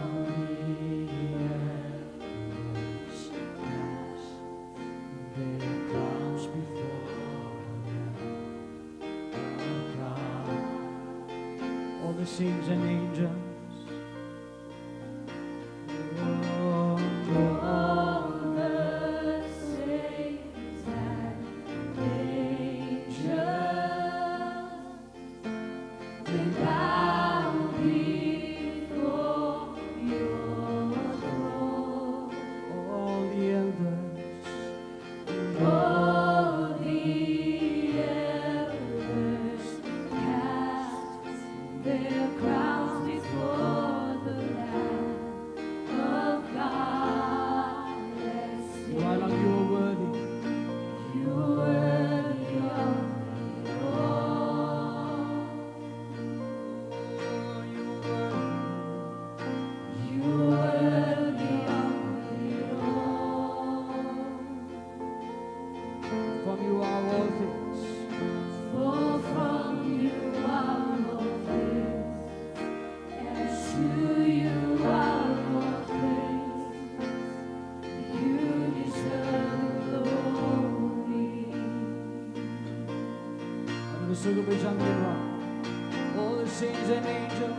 elders cast their crowns before the Lamb of God. All the saints and angels. All the saints and angels, they bow before your throne. All the elders, all the elders cast their crowns before the Lamb of God. Let's sing. You're worthy. You're worthy of it all. From you are all things. For from you are all things, and to you are all things. You deserve the glory. All the saints and angels.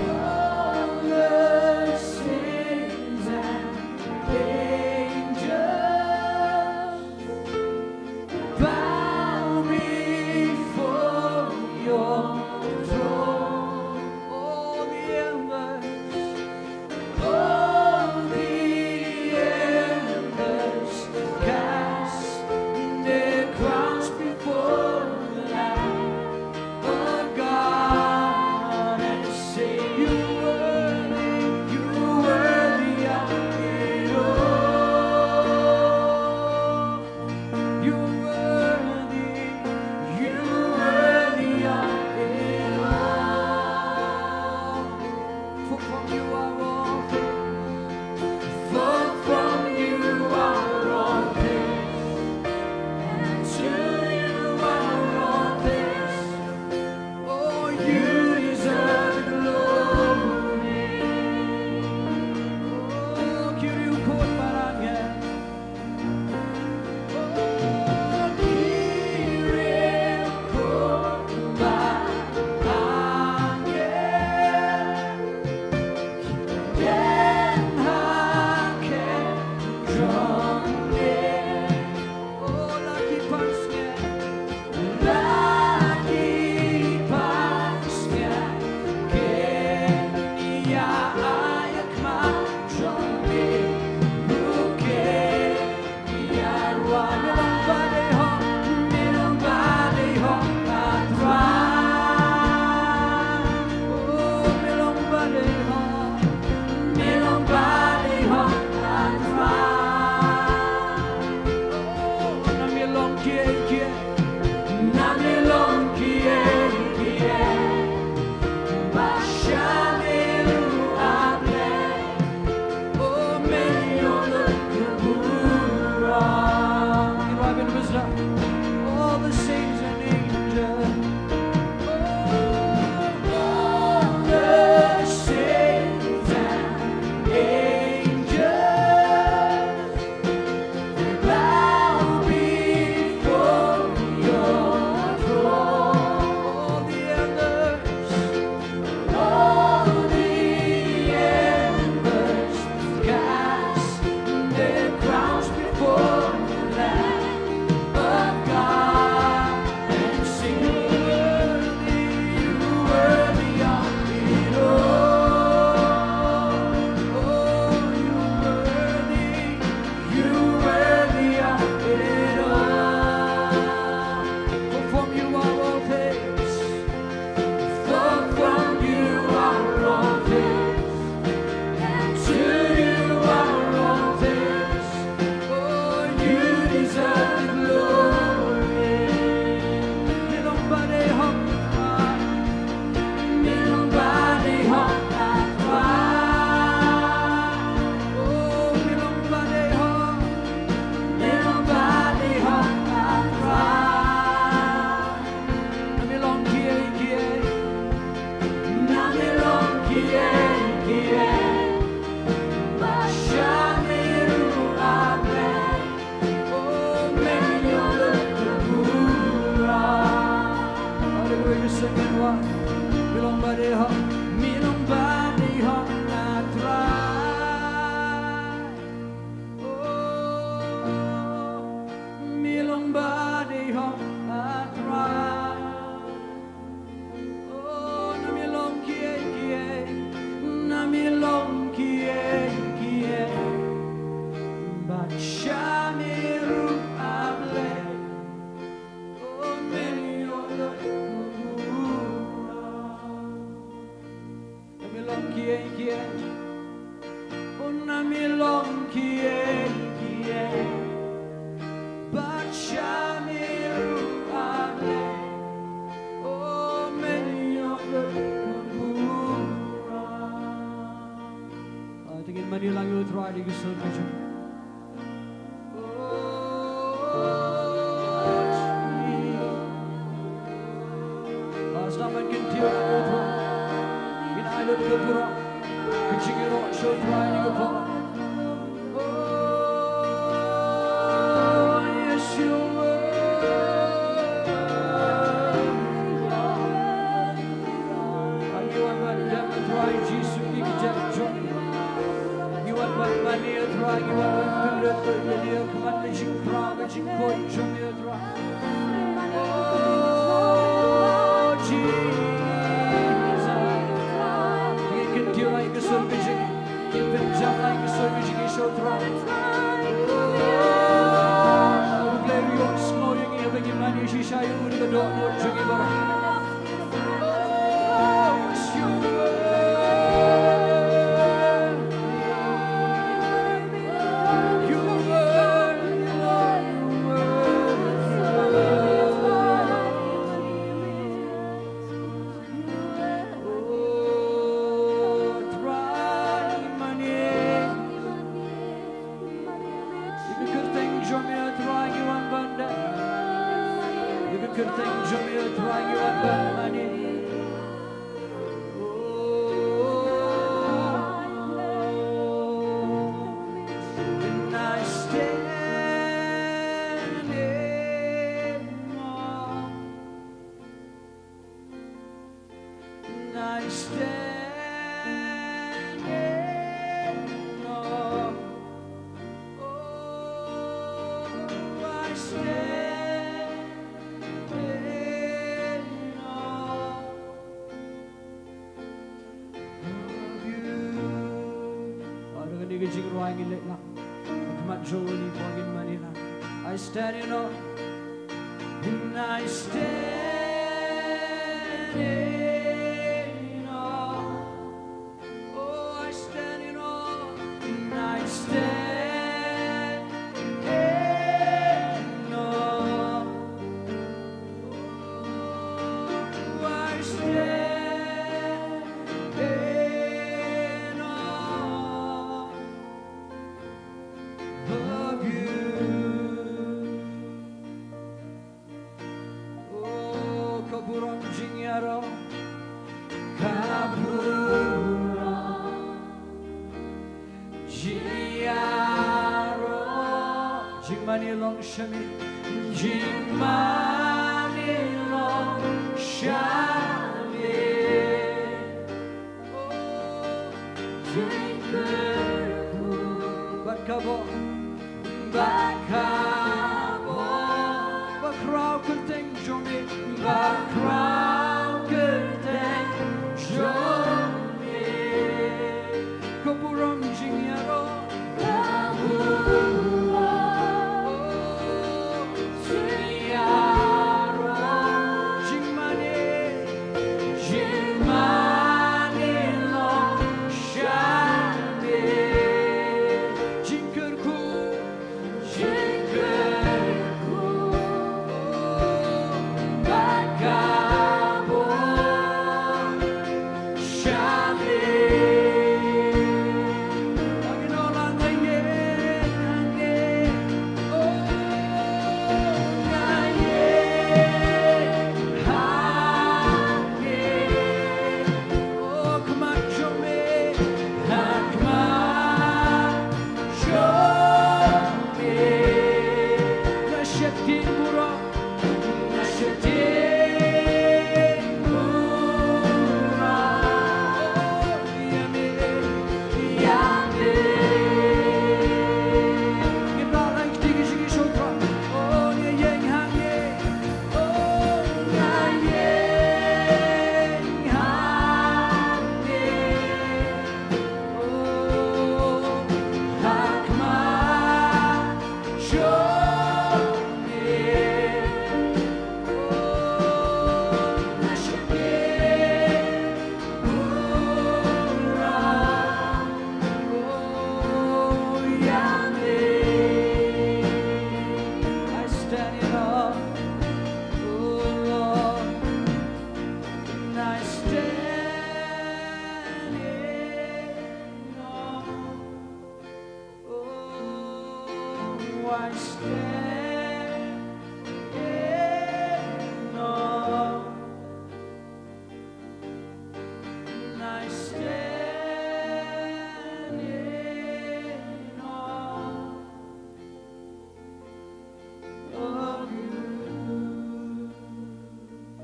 All the saints and angels bow before your throne. All the elders, all the elders cast their crowns before the Lamb of God and Ki sur ki jong. Oh, Jesus. Pastor man kin tiu na ko Trai. Kin ai lut ka burom, ka jingïaroh sha U Trai ha kane ka por. Oh, Yeshua. Ngi wan ban dem, Trai Jisu, ïa ki jingïaroh jong ngi. Ngi wan ban mane, Trai, ngi wan ban pynlut ïa ka jingkhraw, ka jingkoit jong ngi, Trai. Oh, Jesus. Ngi kyntiew ïa ka sur ka jong ngi. Ngi pynjah ïa ka sur ka jong ngi sha U Trai. Oh, U Blei u ïohsngew ïa ngi haba ngi mane shisha ïa u da ka dohnud jong ngi baroh. Ïa ka kyrteng jong me, Trai, ngi wan ban da. Ïa ka kyrteng jong me, Trai, ngi wan ban mane. And I stand in awe. I stand in awe. Oh, I stand in awe of you. Ba da kane ka jingrwai ngin leit lang. Khmat jong u Blei ngin mane lang. I stand in awe. And I stand in awe. Oh, I stand in awe. And I stand in awe. Oh, I stand in awe of you. Oh, ka burom jingïaroh, ka burom jingïaroh. Jingmane long sha me, jingmane long sha me. Bad ka bor, bad ka bor, ba khraw kyrteng jong me, ba khraw kyrteng jong me. Ka burom jingïaroh, ka burom jingïaroh, jingmane, jingmane long sha me. Jingkyrkhu, jingkyrkhu, bad ka I stand in awe. I stand in awe of you.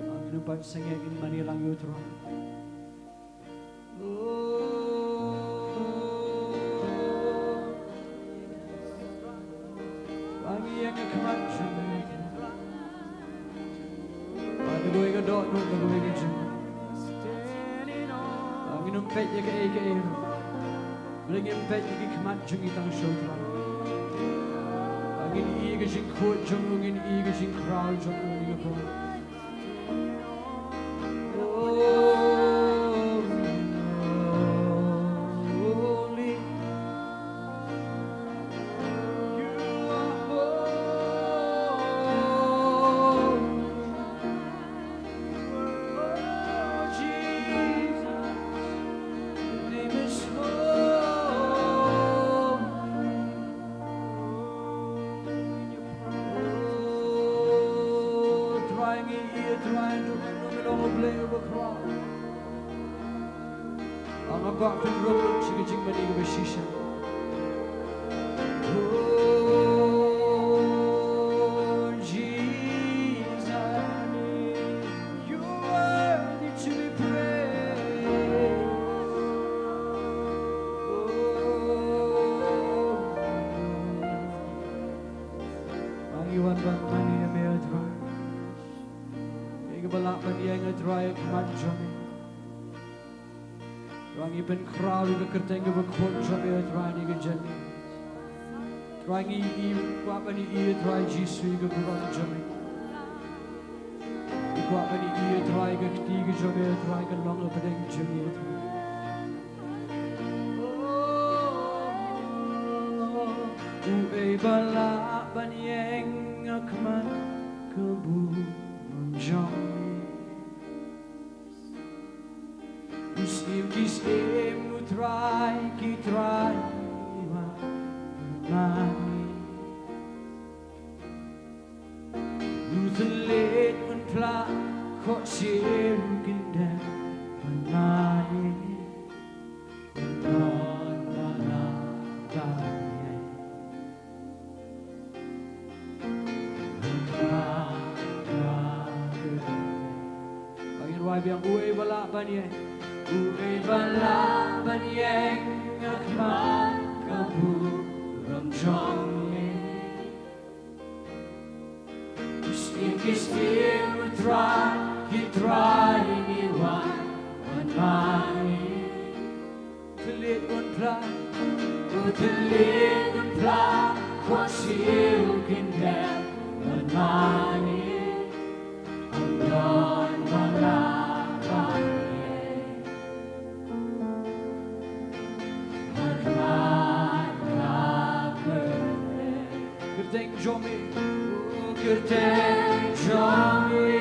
Ngin ym pat sangeh, ngin mane lang ïa u Trai. Ba ngi ïeng ha khmat jong me. Ba da kawei ka dohnud, da kawei ka jingmut. Ba ngin ym peit ïa kaei kaei ruh. Ba ngin peit ïa ki khmat jong ngi tang sha u Trai. Ba ngin ïohi ïa ka jingkhuid jong u, ngin ïohi ïa ka jingkhraw jong u, ngin ïohi. Oh, Trai, ngi ïeit, Trai, jong ngi, ngi long U Blei uba khraw. Nga kwah pynrung lut sha ka jingmane kaba shisha. Oh, Jesus, you are worthy to be praised. Oh, ngi wan ban mane ïa me, Trai. Ïa kiba lah ban ïeng, Trai, ha khmat jong me. Trai, ngi pynkhraw ïa ka kyrteng kaba khuid jong me, Trai, ha kane ka janmiet. Trai, ngi, ngi kwah ban ïohi, Trai Jisu, ïa ka burom jong me. Ngi kwah ban ïohi, Trai, ïa ka kti ka jong me, Trai, ka long hapdeng jong ngi, Trai. Uei ba lah ban ïeng ha khmat ka burom jong me. U Syiem ki syiem, u Trai ki trai, u wan ban mane. U thylliej un phla, khohsiew kin dem ban mane. Don ba lah ban ïeng. Ba ngin wai biang, uei ba lah ban ïeng. Uei ba lah ban ïeng ha khmat ka burom jong me. Ki syiem ki syiem, u Trai ki trai, ngi wan ban mane. Thylliej un phla, u thylliej un phla, khohsiew kin dem ban mane. Ym don ba lah ban ïeng. Ha khmat ka kyrteng, kyrteng jong me, kyrteng jong me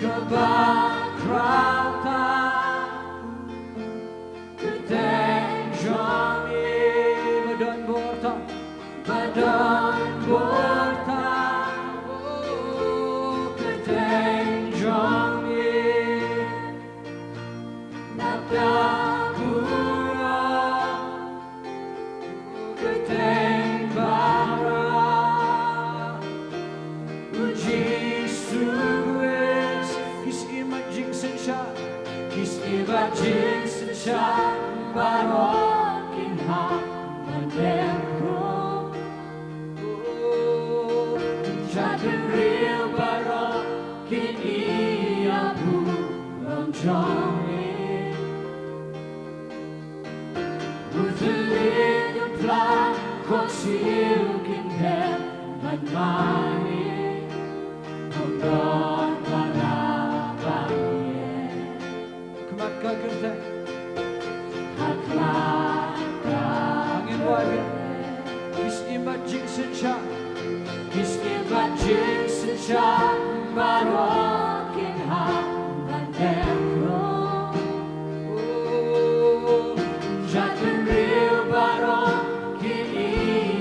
kaba khraw tam. Kyrteng jong me ba don bor tam, ba don bor tam. Oh, kyrteng jong me, na ka burom, kyrteng baroh, u Jisu Khrist. Ki syiem bad jingsynshar, ki syiem bad jingsynshar, baroh kin hap ban dem khun. Jait bynriew baroh kin ïohi ïa ka burom jong me. U thylliej un phla, khohsiew kin dem ban mane. Ym don ba lah ban ïeng. Khmat ka kyrteng. Ha khmat ka kyrteng. Ngin wai biang. Ki syiem bad jingsynshar, ki syiem bad jingsynshar, baroh kin hap ban dem khun. Oh, jait bynriew baroh kin ïohi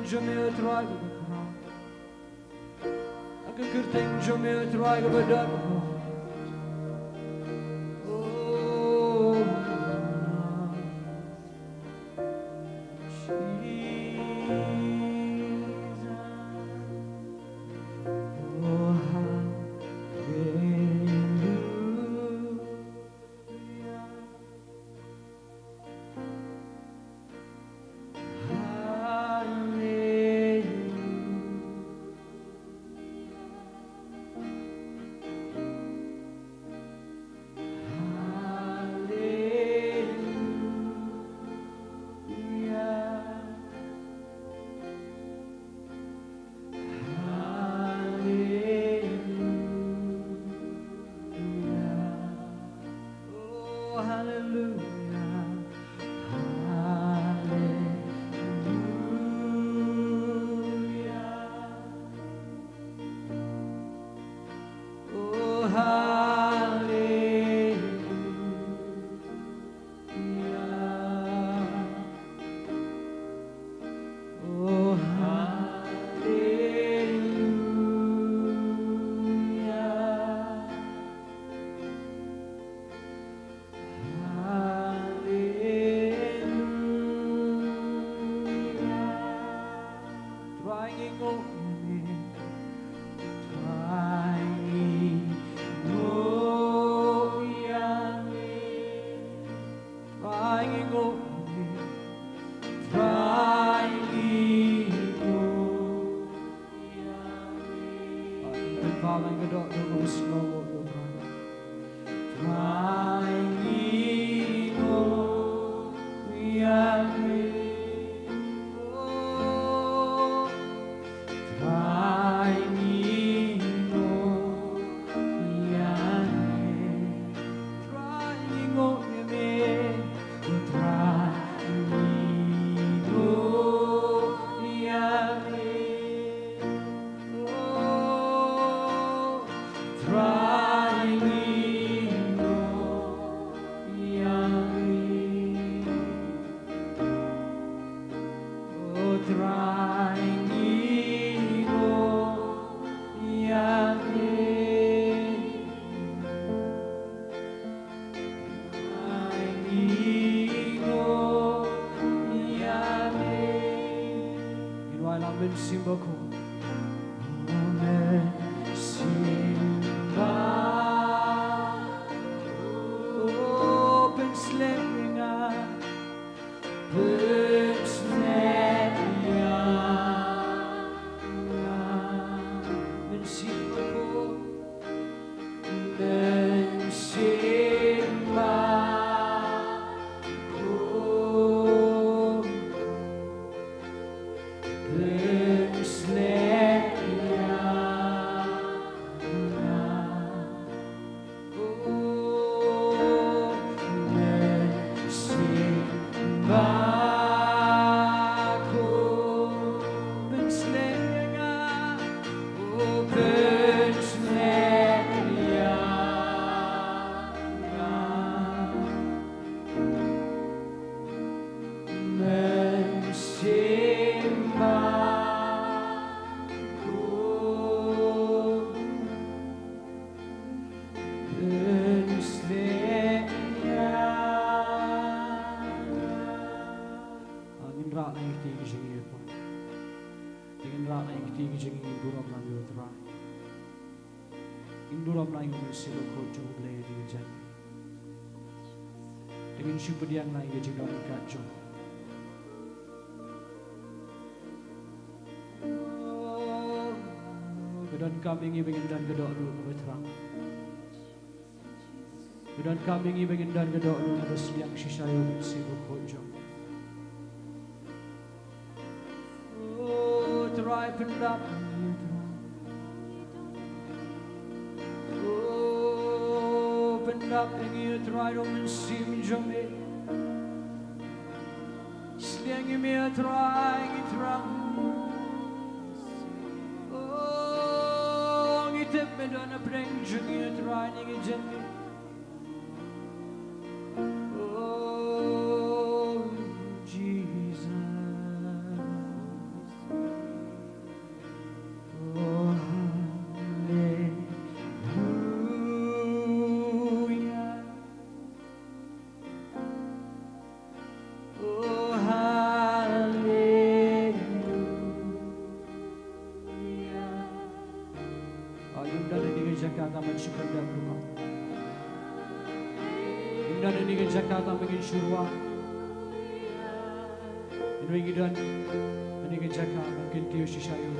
jong me, Trai, kaba khraw. Ha ka kyrteng jong me, Trai, kaba don. Oh, Jesus. Oh, hallelujah. Hallelujah. Hallelujah. Hallelujah. Oh, hallelujah. Hallelujah. Oh, hallelujah. Oh, hallelujah. Hallelujah. Trai, ngi nguh ïa me. Trai, ngi nguh ïa me. Trai, ngi nguh ïa me. Trai, ngi nguh ïa me. Pynpaw lang ka dohnud, ngi sngewbha, Trai. Trai, ngi nguh ïa me. Oh, Trai, ngi nguh ïa me. Trai, ngi nguh ïa me. Oh, Trai, ngi nguh ïa me. Oh, Trai, ngi nguh ïa me. Oh, Trai, ngi nguh ïa me. Trai, ngi nguh ïa me. Ngin wai lang, Mynsiem Bakhuid. Oh, Mynsiem Bakhuid. Oh, pynslem ïa nga. Pynslem ïa nga. Mynsiem Bakhuid. Mynsiem Bakhuid. Pynslem ïa nga. Oh, Mynsiem Bakhuid, pynslem ïa nga. Oh, pynslem ïa nga. Mynsiem Bakhuid. Ngin rah lang ïa kti ki jingïaroh. Ngin rah lang ïa kti ki jingïaroh, burom lang ïa u Trai. Ngin burom lang ïa u Mynsiem Bakhuid jong U Blei ïa kine ki jingïaroh. Ngin shu pdiang lang ïa ki jingïaroh jong. Ka donkam ïa ngi ba ngin don ka dohnud kaba thrang. Ka donkam ïa ngi ba ngin don ka dohnud kaba sliang shisha ïa u Mynsiem Bakhuid jong. Oh, Trai, pyndap. Oh, pyndap ïa ngi, Trai, da u Mynsiem jong me. Sliang ïa me, Trai, ngi thrang. Oh, ngi tip me don hapdeng jong ngi, Trai, ngi ïeng. Oh, Jesus. Shukran da pruka. Ngi don ha kane ka jaka tang ba ngin shu rwai. Ngi don ha kane ka jaka ba ngin kiew shisha ïa u.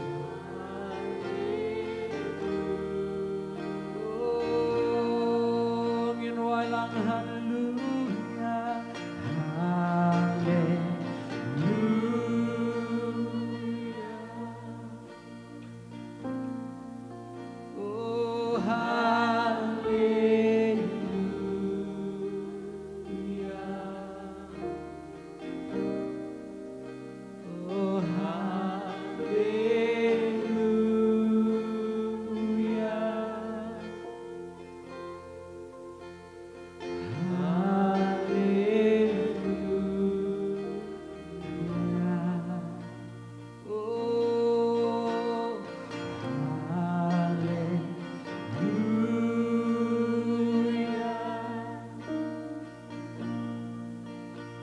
Oh, ngin rwai lang haleluya. Haleluya. Oh, haleluya. Oh, haleluya. Haleluya. Oh, haleluya.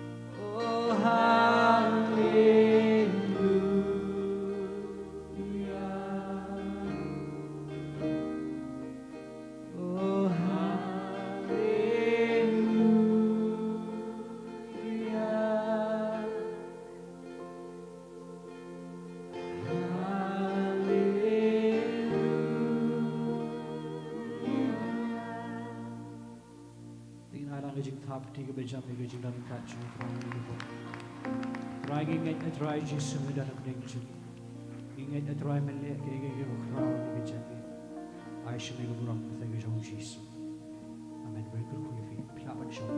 Oh, haleluya. Oh, haleluya. Haleluya. Te ngin ai lang ka jingthap kti kaba jam ïa ka jingdon kat jong U Trai. Trai, ngi ngeit, Trai Jisu, ngi don ha pdeng jong ngi. Ngi ngeit, Trai, men leh kaei kaei kaba khraw ha kane ka jingim. Ai sha ngi ka burom ha ka kyrteng ka jong U Jisu. Amen. Ba kyrkhu ïa phi. Phi lah ban shong.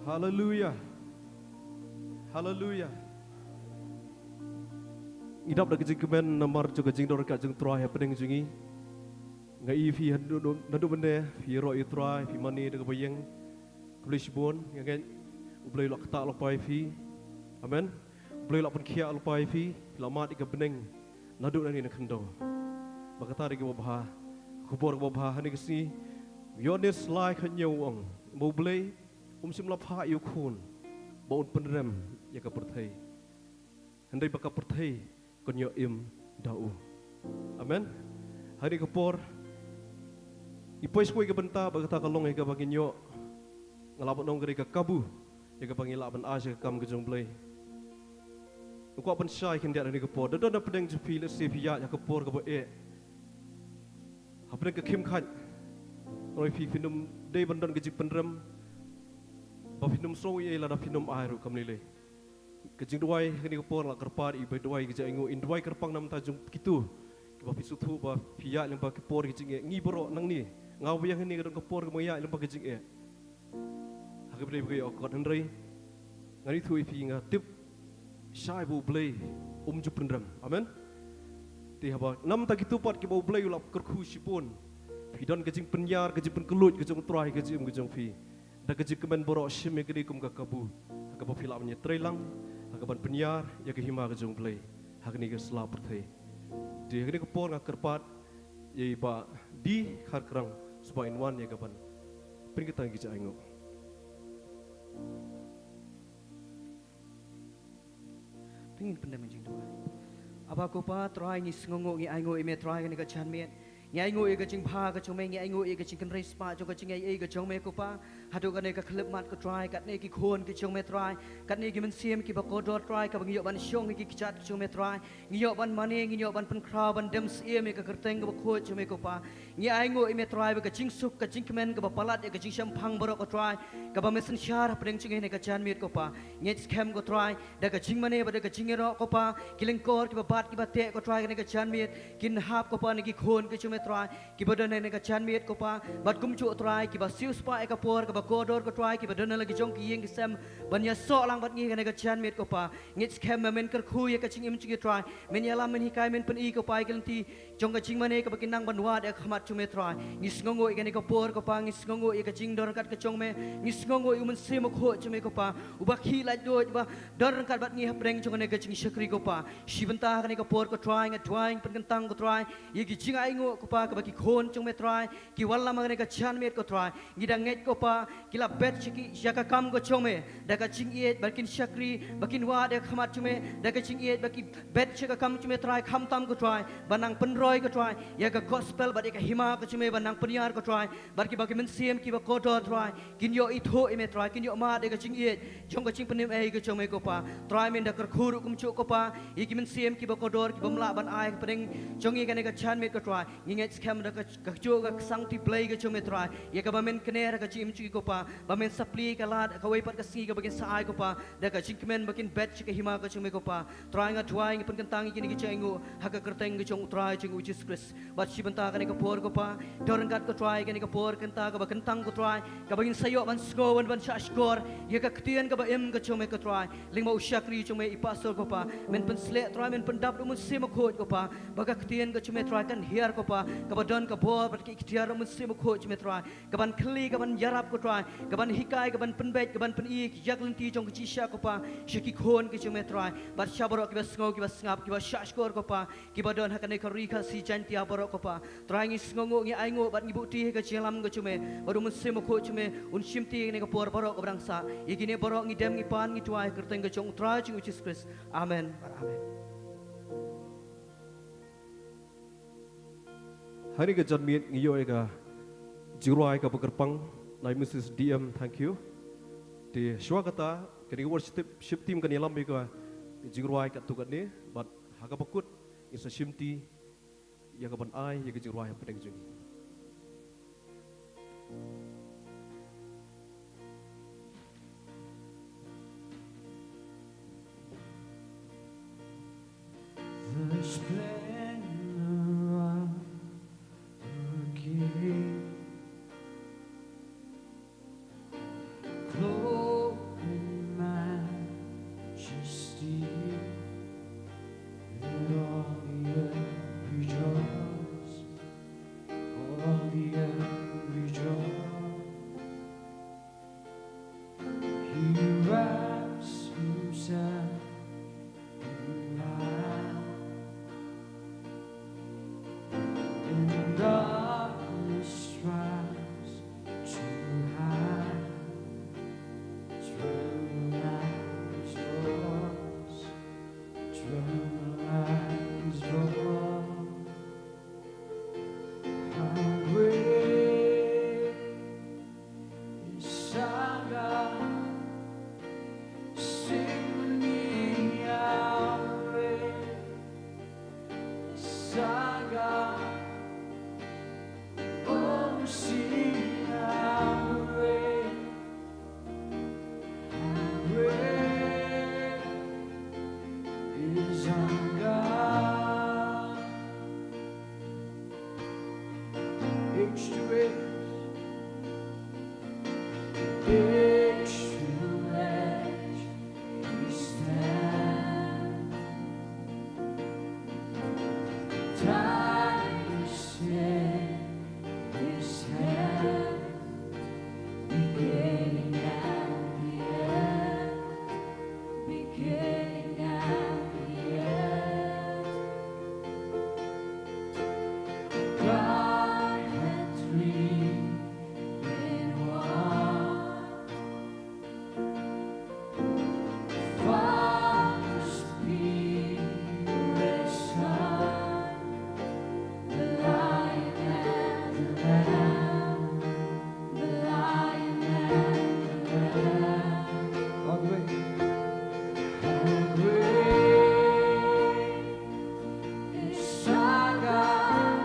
Haleluya. Haleluya. Ngi dap da ka jingkmen namar jong ka jingdon kat jong U Trai ha pdeng jong ngi. Nga ïohi phi naduh, naduh mynne, phi ïaroh ïa U Trai, phi mane da kaba ïeng. Khublei shibun, nga ngeit U Blei u la ktah lypa ïa phi. Amen. U Blei u la pynkhiah lypa ïa phi, phi la mad ïa ka bneng naduh nangne na khyndew. Ba kata dei kaba bha, ka khubor kaba bha ha kane ka sngi. Ïoannis lai khathynñiew u ong ba U Blei um shym la phah ïa u Khun ba un pynrem ïa ka pyrthei, hynrei ba ka pyrthei kan ïoh im da u. Amen. Ha kane ka por ngi poi sha kawei ka bynta ba kata ka long ïa kaba ngin ïoh, nga lah ban ong, ka dei ka kabu ïa kaba ngi lah ban ai sha ka kam ka jong U Blei. Nga kwah ban shai khyndiat ha kane ka por. Da don hapdeng jong phi, lehse phi ïaid ha ka por kaba eh, hapdeng ka khim khat. Hynrei phi, phin ym dei ban don ka jingpynrem ba phin ym sngew ei ei lada phin ym ai ruh, kam lei lei. Ka jingduwai ha kane ka por nga la kyrpad ïa ba duwai ka jingainguh, in duwai kyrpang na bynta jong kito kiba phi sngewthuh ba phi ïaid lyngba ki por ki jingeh. Ngi baroh nangne, nga biang hangne ka don ka por kaba nga ïaid lyngba ki jingeh ha kaba dei ba ka ïoh akot, hynrei ngan ïathuh ïa phi, nga tip shai ba U Blei um ju pynrem. Amen. Te haba na bynta kito pat kiba U Blei u la kyrkhu shibun, phi don ka jingpynïar, ka jingpynkylluid ka jong U Trai ha ka jingim ka jong phi. Da ka jingkmen baroh, shim ïa kane kum ka kabu ha kaba phi lah ban ïatreilang, ha kaban pynïar ïa ka hima ka jong U Blei ha kane ka sla pyrthei. Te ha kane ka por nga kyrpad ïa i Bah D Kharkrang, shuwa ban wan ïa kaban pynkynthei ki jingainguh. Te ngin pyndem ka jingduwai. Aba ko Pa Trai, ngi sngewnguh, ngi ainguh ïa me Trai, kane ka janmiet. Ngi ainguh ïa ka jingbha ka jong me, ngi ainguh ïa ka jingkynrei spah jong ka jingaiei ka jong me ko Pa. Haduh kane ka khyllipmat ko Trai, katne ki khun ki jong me Trai, katne ki mynsiem kiba kordor Trai, kaba ngi ïoh ban shong ha ki kjat ki jong me Trai. Ngi ïoh ban mane, ngi ïoh ban pynkhraw, ban dem syiem ïa ka kyrteng kaba khuid jong me ko Pa. Ngi ainguh ïa me Trai ba ka jingsuk, ka jingkmen kaba palat ïa ka jingshemphang baroh ko Trai, kaba me synshar hapdeng jong ngi ha kane ka janmiet ko Pa. Ngi ngeit skhem ko Trai, da ka jingmane bad da ka jingïaroh ko Pa, ki lyngkor kiba bat kiba teh ko Trai ha kane ka janmiet kin hap ko Pa na ki khun ki jong me Trai kiba don ha kane ka janmiet ko Pa, bad kumjuh Trai kiba siewspah ïa ka por kaba kordor ko Trai, kiba don ha la ki jong ki ïing ki sem ban ïasoh lang bad ngi ha kane ka janmiet ko Pa. Ngi ngeit skhem ba men kyrkhu ïa ka jingim jong ki Trai, men ïalam, men hikai, men pyni ko Pa ïa ki lynti jong ka jingmane kaba kin nang ban wad ïa ka khmat jong me Trai. Ngi sngewnguh ïa kane ka por ko Pa, ngi sngewnguh ïa ka jingdon ryngkat ka jong me, ngi sngewnguh ïa u Mynsiem Bakhuid jong me ko Pa, uba khie lait duid, uba don ryngkat bad ngi hapdeng jong kane ka jingshakri ko Pa. Shi bynta ha kane ka por ko Trai, nga duwai, nga pynkyntang ko Trai ïa ki jingainguh ko Pa, kaba ki khun jong me Trai ki wallam ha kane ka janmiet ko Trai. Ngi da ngeit ko Pa, ki la bet sha ki, sha ka kam ka jong me da ka jingïeit, ba kin shakri, ba kin wad ïa ka khmat jong me da ka jingïeit, ba ki bet sha ka kam jong me Trai, khamtam ko Trai ba nang pynroi Trai, ko Trai, ïa ka gospel bad ïa ka hima ka jong me ban nang pynïar, ko Trai, bad kiba ki mynsiem kiba kordor, Trai, kin ïoh ithuh ïa me, Trai, kin ïoh mad ïa ka jingïeit jong ka jingpynim ei ka jong me, ko Pa. Trai, men da kyrkhu ruh kumjuh, ko Pa, ïa ki mynsiem kiba kordor, kiba ym lah ban ai hapdeng jong ngi kane ka janmiet, ko Trai. Ngi ngeit skhem da ka, kajuh ka ksangti Blei ka jong me, Trai, ïa kaba men kner ha ka jingim jong ngi, ko Pa, ba men sa plie ka lad kawei pat ka sngi kaba kin sa ai, ko Pa, da ka jingkmen ba kin bet sha ka hima ka jong me, ko Pa. Trai, nga duwai, nga pynkyntang ïa kine ki jingaiñguh ha ka kyrteng ka jong U Trai jong ngi U Jisu Khrist. Bad shi bynta kane ka por, ko Pa, to ryngkat, ko Trai, kane ka por kynta kaba kyntang, ko Trai, kaba ngin sa ïoh ban sngew, ban, ban shahshkor ïa ka ktien kaba im ka jong me, ko Trai. Lyngba u shakri jong me i Pastor, ko Pa, men pynsleh, Trai, men pyndap da u Mynsiem Bakhuid, ko Pa, ba ka ktien ka jong me, Trai, kan hiar, ko Pa, kaba don ka bor bad ka iktiar u Mynsiem Bakhuid jong me, Trai, kaban khylli, kaban ïarap, ko Trai, kaban hikai, kaban pynbeit, kaban pyni ïa ka lynti jong ka jingshisha, ko Pa, sha ki khun ki jong me, Trai, bad sha baroh kiba sngew, kiba sngap, kiba shahshkor, ko Pa, kiba don ha kane ka ri Khasi Jaiñtia baroh, ko Pa. Trai, ngi sngewnguh, ngi ainguh bad ngi buhti ha ka jingïalam ka jong me, bad u Mynsiem Bakhuid jong me un shimti ha kane ka por baroh kaba dang sah. Ïa kine baroh ngi dem, ngi pan, ngi duwai ha ka kyrteng ka jong U Trai jong ngi U Jisu Khrist. Amen bad amen. Hangne ka janmiet ngi ïoh ïa ka jingrwai kaba kyrpang na i Mrs D M, thank you. Te shuwa kata, kane ka worship, worship team kan ïalam ïa ka jingrwai katto katne, bad ha kaba kut ngin sa shimti ïa kaban ai ïa ka jingrwai hapdeng jong ngi. The splendor of the King, clothed in majesty, let all the earth rejoice, all the earth rejoice. He wraps himself in light, and darkness tries to hide. Tremble at his voice, tremble at his voice. How great is our God. Sing with me, how great is our God. Oh, sing, how great, how great is our God. Age to age, age to age, we stand. Time is in his hand, beginning and the end, beginning and the end. God and three in one. Father, Spirit, Son, the Lion and the Lamb, the Lion and the Lamb. How great, how great is our God.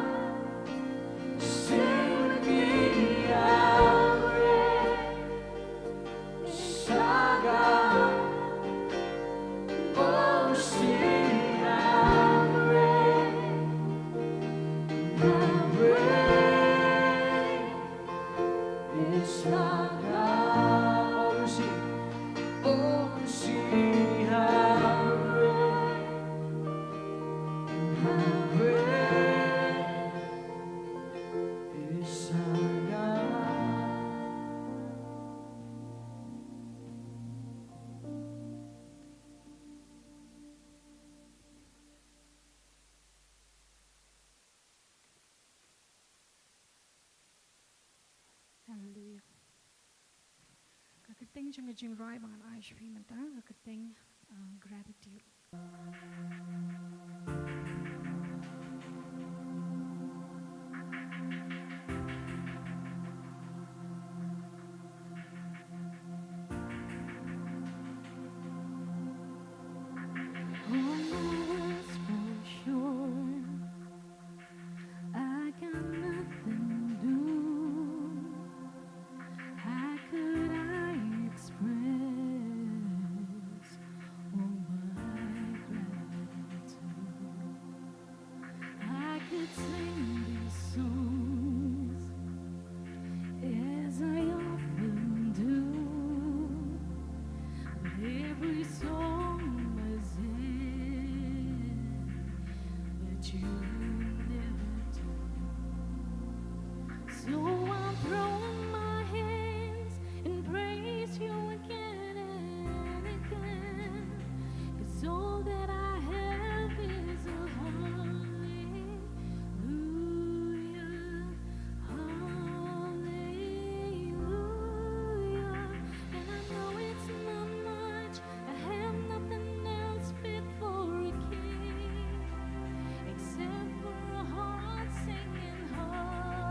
Sing with me, how great is our God. Oh, sing, how great, how great is our God. Oh, sing, oh, sing, how great, how great is our God. Hallelujah. Ka kyrteng jong ka jingrwai ba ngan ai sha phi mynta, ka kyrteng, uh, Gratitude. We saw Messiah, but you never told. So I throw up my hands and praise you again and again. 'Cause all that I have is a hallelujah, hallelujah. And I know it's not much, I have nothing else fit for a king, except for a heart singing hallelujah,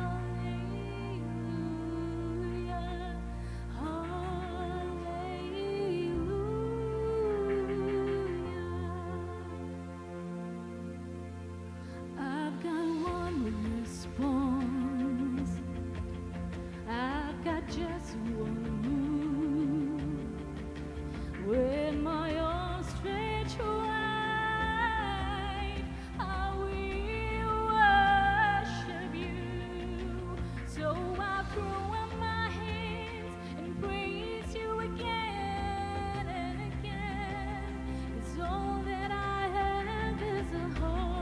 hallelujah. I've got one response. I've got just one move. With my arms stretched wide, I will worship you. So I throw up my hands and praise you again and again. 'Cause all that I have is a hallelujah,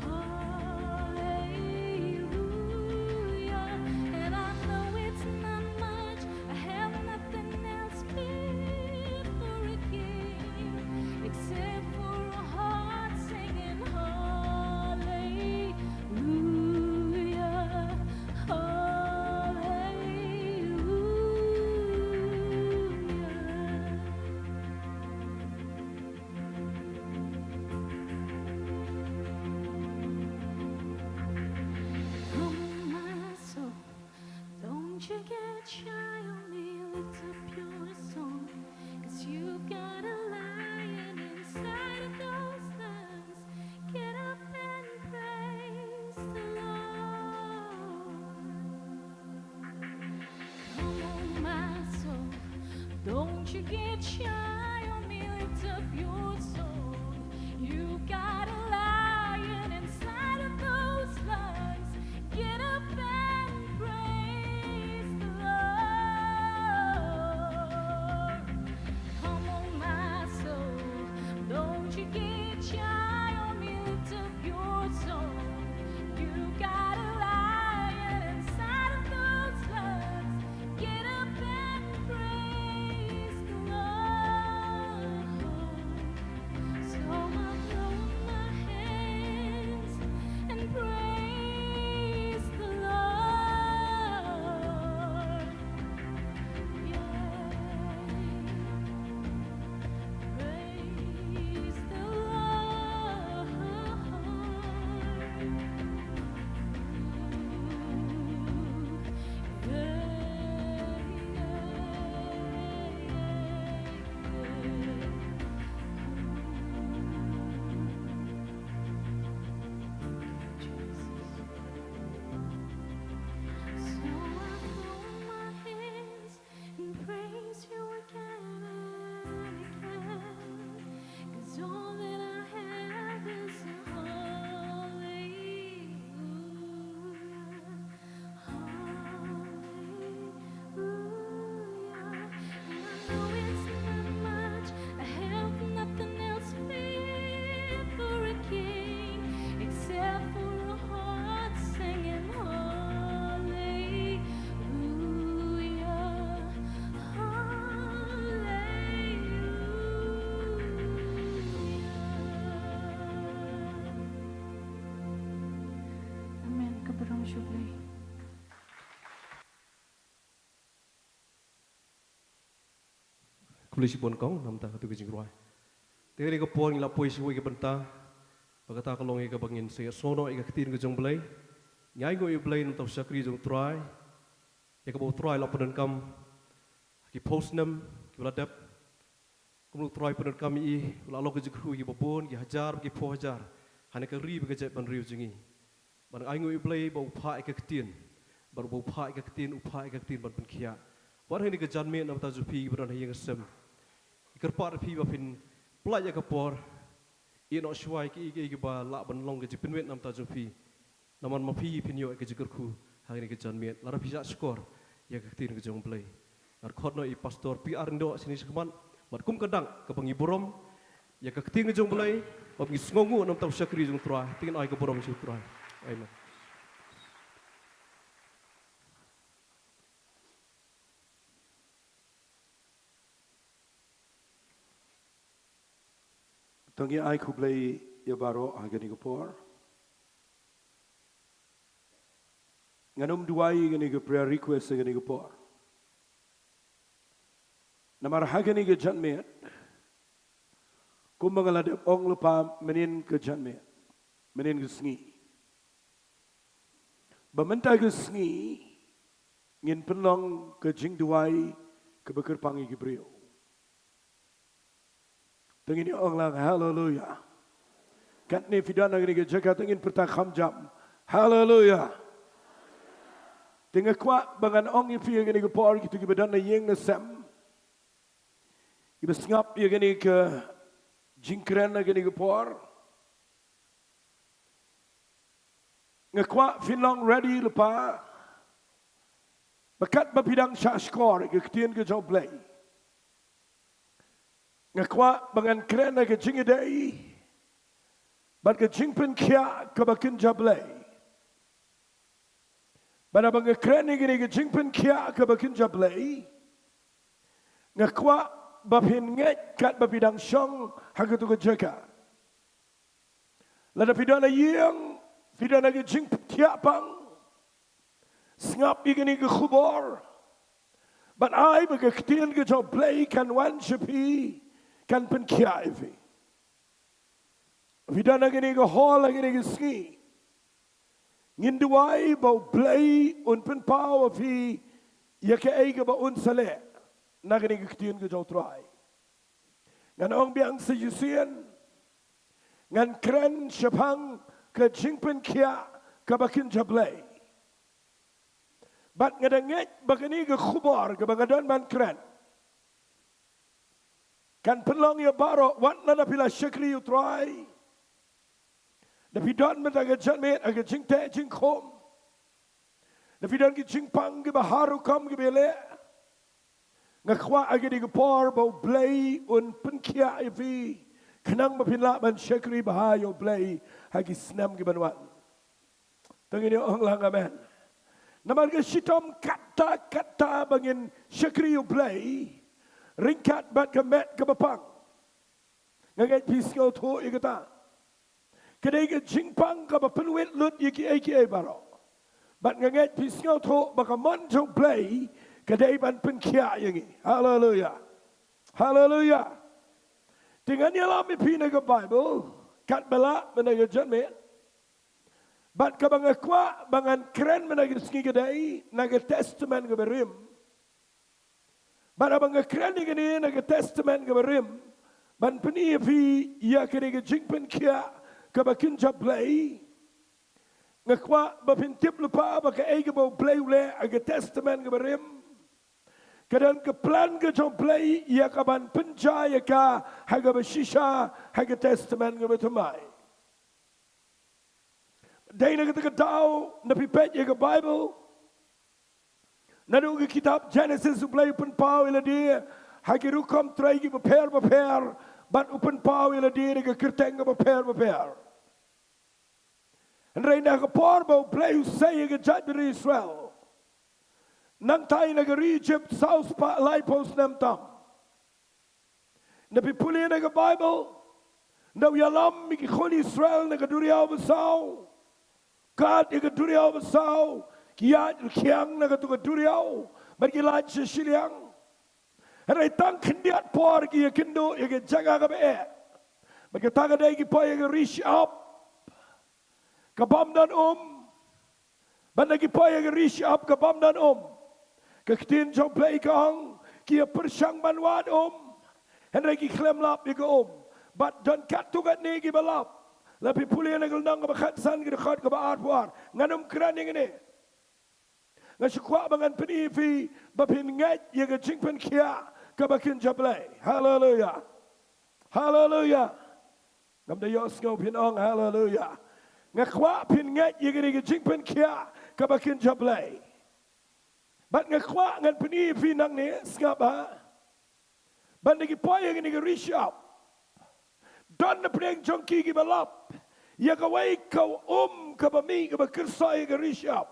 hallelujah. And I know it's not much, I have nothing else fit for a king, except for a heart singing hallelujah, hallelujah. Come on, my soul, don't you get shy on me, lift up your song, 'cause you've got a lion inside of those lungs. Get up and praise the Lord. Come on, my soul, don't you get shy on me, lift up your song. You got a lion inside of those lungs. Get up and praise the Lord. Come on, my soul, don't you get shy on me, lift up your song. You got a lion inside of those lungs. Get up and praise the Lord. So I throw my hands and praise the Lord. Yeah. Praise the Lord. Yeah, yeah, yeah, yeah. Jesus. So I throw my hands and praise you again and again. 'Cause all that I have is a hallelujah, hallelujah. And I know it's not much, I have nothing else fit for a king except for a heart singing hallelujah, hallelujah. Amen. Khublei shibun kong namar kata ka jingrwai. Te ha kane ka por ngi la poi sha kawei ka bynta ba kata ka long ïa kaba ngin sa ïasnoh noh ïa ka ktien ka jong U Blei. Ngi ainguh ïa U Blei namar u shakri jong U Trai, ïa kaba U Trai u la pyndonkam ha ki phew snem kiba la dep. Kumno U Trai u pyndonkam ïa i, u la long ka jingkyrkhu ïa kiba bun, ki hajar bad ki phew hajar ha kane ka ri bad ka jaitbynriew jong ngi. Bad nga ainguh ïa U Blei ba u phah ïa ka ktien, bad ba u phah ïa ka ktien, u phah ïa ka ktien ban pynkhiah. Bad ha kane ka janmiet namar kata jong phi kiba don ha ïing ha sem, ngi kyrpad ïa phi ba phin pynlait ïa ka por, ïehnoh shuwa ïa kiei kiei kiba lah ban long ka jingpynwit namar kata jong phi. Namar ma phi phin ïoh ïa ka jingkyrkhu ha kane ka janmiet lada phi shahshkor ïa ka ktien ka jong U Blei. Nga khot noh i Pastor P R Ndoh sini shakhmat, bad kum ka dak kaba ngi burom ïa ka ktien ka jong U Blei, bad ngi sngewnguh na ka bynta u shakri jong U Trai. Te ngin ai ka burom sha U Trai. Amen. To ngin ai khublei ïa baroh ha kane ka por. Ngan ym duwai ïa kane ka prayer request ha kane ka por. Namar ha kane ka janmiet, kumba nga la dep ong lypa mynhynnin ka janmiet, mynhynnin ka sngi, ba mynta ka sngi ngin pynlong ka jingduwai kaba kyrpang ïa ki briew. To ngin ïa ong lang haleluya. Katne phi don ha kane ka jaka, to ngin pyrta kham jam haleluya. Te nga kwah ba ngan ong ïa phi ha kane ka por, kito kiba don na ïing na sem, kiba sngap ïa kane ka jingkren ha kane ka por. Nga kwah phin long ready lypa, ba katba phi dang shahshkor ïa ka ktien ka jong U Blei, nga kwah ba ngan kren ha ka jingïadei bad ka jingpynkhiah kaba kynja U Blei. Bad haba nga kren ïa kane ka jingpynkhiah kaba kynja U Blei, nga kwah ba phin ngeit katba phi dang shong ha kato ka jaka. Lada phi don ha ïing, phi don ha ka jingthiah pang, sngap ïa kane ka khubor, bad ai ba ka ktien ka jong U Blei kan wan sha phi, kan pynkhiah ïa phi. Phi don ha kane ka hall ha kane ka sngi, ngin duwai ba U Blei un pynpaw ïa phi ïa kaei kaba un sa leh na kane ka ktien ka jong U Trai. Ngan ong biang sa shisien, ngan kren shaphang ka jingpynkhiah kaba kynja U Blei. Bad nga da ngeit ba kane ka khubor kaba nga don ban kren kan pynlong ïa baroh, wat lada phi la shakri ïa U Trai, da phi don mynta ka janmiet ha ka jingteh jingkhum, da phi don ki jingpang kiba har rukom kiba ïaleh. Nga kwah ha kane ka por ba U Blei un pynkhiah ïa phi, khnang ba phin lah ban shakri bha ïa U Blei ha ki snem ki ban wan. To ngin ïa ong lang amen. Namar ka shitom katta katta ba ngin shakri ïa U Blei, ryngkat bad ka met kaba pang. Nga ngeit phi sngewthuh ïa kata. Ka dei ka jingpang kaba pynwit lut ïa kiei kiei baroh. Bad nga ngeit phi sngewthuh ba ka mon jong U Blei ka dei ban pynkhiah ïa ngi. Haleluya. Haleluya. Te ngan ïalam ïa phi na ka Baibl, katba lah mynta ka janmiet. Bad kaba nga kwah ba ngan kren mynta ka sngi ka dei na ka Testament kaba rim. Bad haba nga kren ïa kane na ka Testament kaba rim, ban pyni ïa phi ïa kane ka jingpynkhiah kaba kynja U Blei, nga kwah ba phin tip lypa ba kaei kaba U Blei u leh ha ka Testament kaba rim, ka don ka plan ka jong U Blei ïa kaban pynjah ïa ka ha kaba shisha ha ka Testament kaba thymmai. Dei na kata ka daw, lada phi peit ïa ka Baibl, naduh ka kitab Jenesis U Blei u pynpaw ïa lade ha ki rukom trei kiba pher ba pher, bad u pynpaw ïa lade da ka kyrteng kaba pher ba pher. Hynrei na ka por ba U Blei u sei ïa ka jaitbynriew Israel nangtai na ka ri Ijipt saw spah laiphew snem tam, lada phi pule na ka Baibl, u ïalam ïa ki khun Israel na ka duriaw basaw, kat ïa ka duriaw basaw, ki ïaid rkhiang na katu ka duriaw, bad ki lait sha shiliang. Hynrei tang khyndiat por ki ïakynduh ïa ka jaka kaba eh, bad kata ka dei ki poi ïa ka ri shi-ap ka bym don um. Bad lada ki poi ïa ka ri shi-ap ka bym don um, ka ktien jong U Blei ka ong, ki ïa pyrshang ban wad um, hynrei ki khlem lap ïa ka um. Bad don katto katne kiba lap. Lada phi pule na ka lynnong kaba khatsan, ka dkhot kaba arphew ar. Ngan ym kren ïa kane. Nga shu kwah ba ngan pyni ïa phi ba phin ngeit ïa ka jingpynkhiah kaba kynja U Blei. Haleluya. Haleluya. Ngam da ïohsngew phin ong haleluya. Nga kwah phin ngeit ïa kane ka jingpynkhiah kaba kynja U Blei. Bad nga kwah ngan pyni ïa phi nangne, sngap ha. Bad na ki poi ïa kine ki rishap, don na pdeng jong ki kiba lap ïa kawei ka um kaba mih kaba kyrshah ïa ka rishap.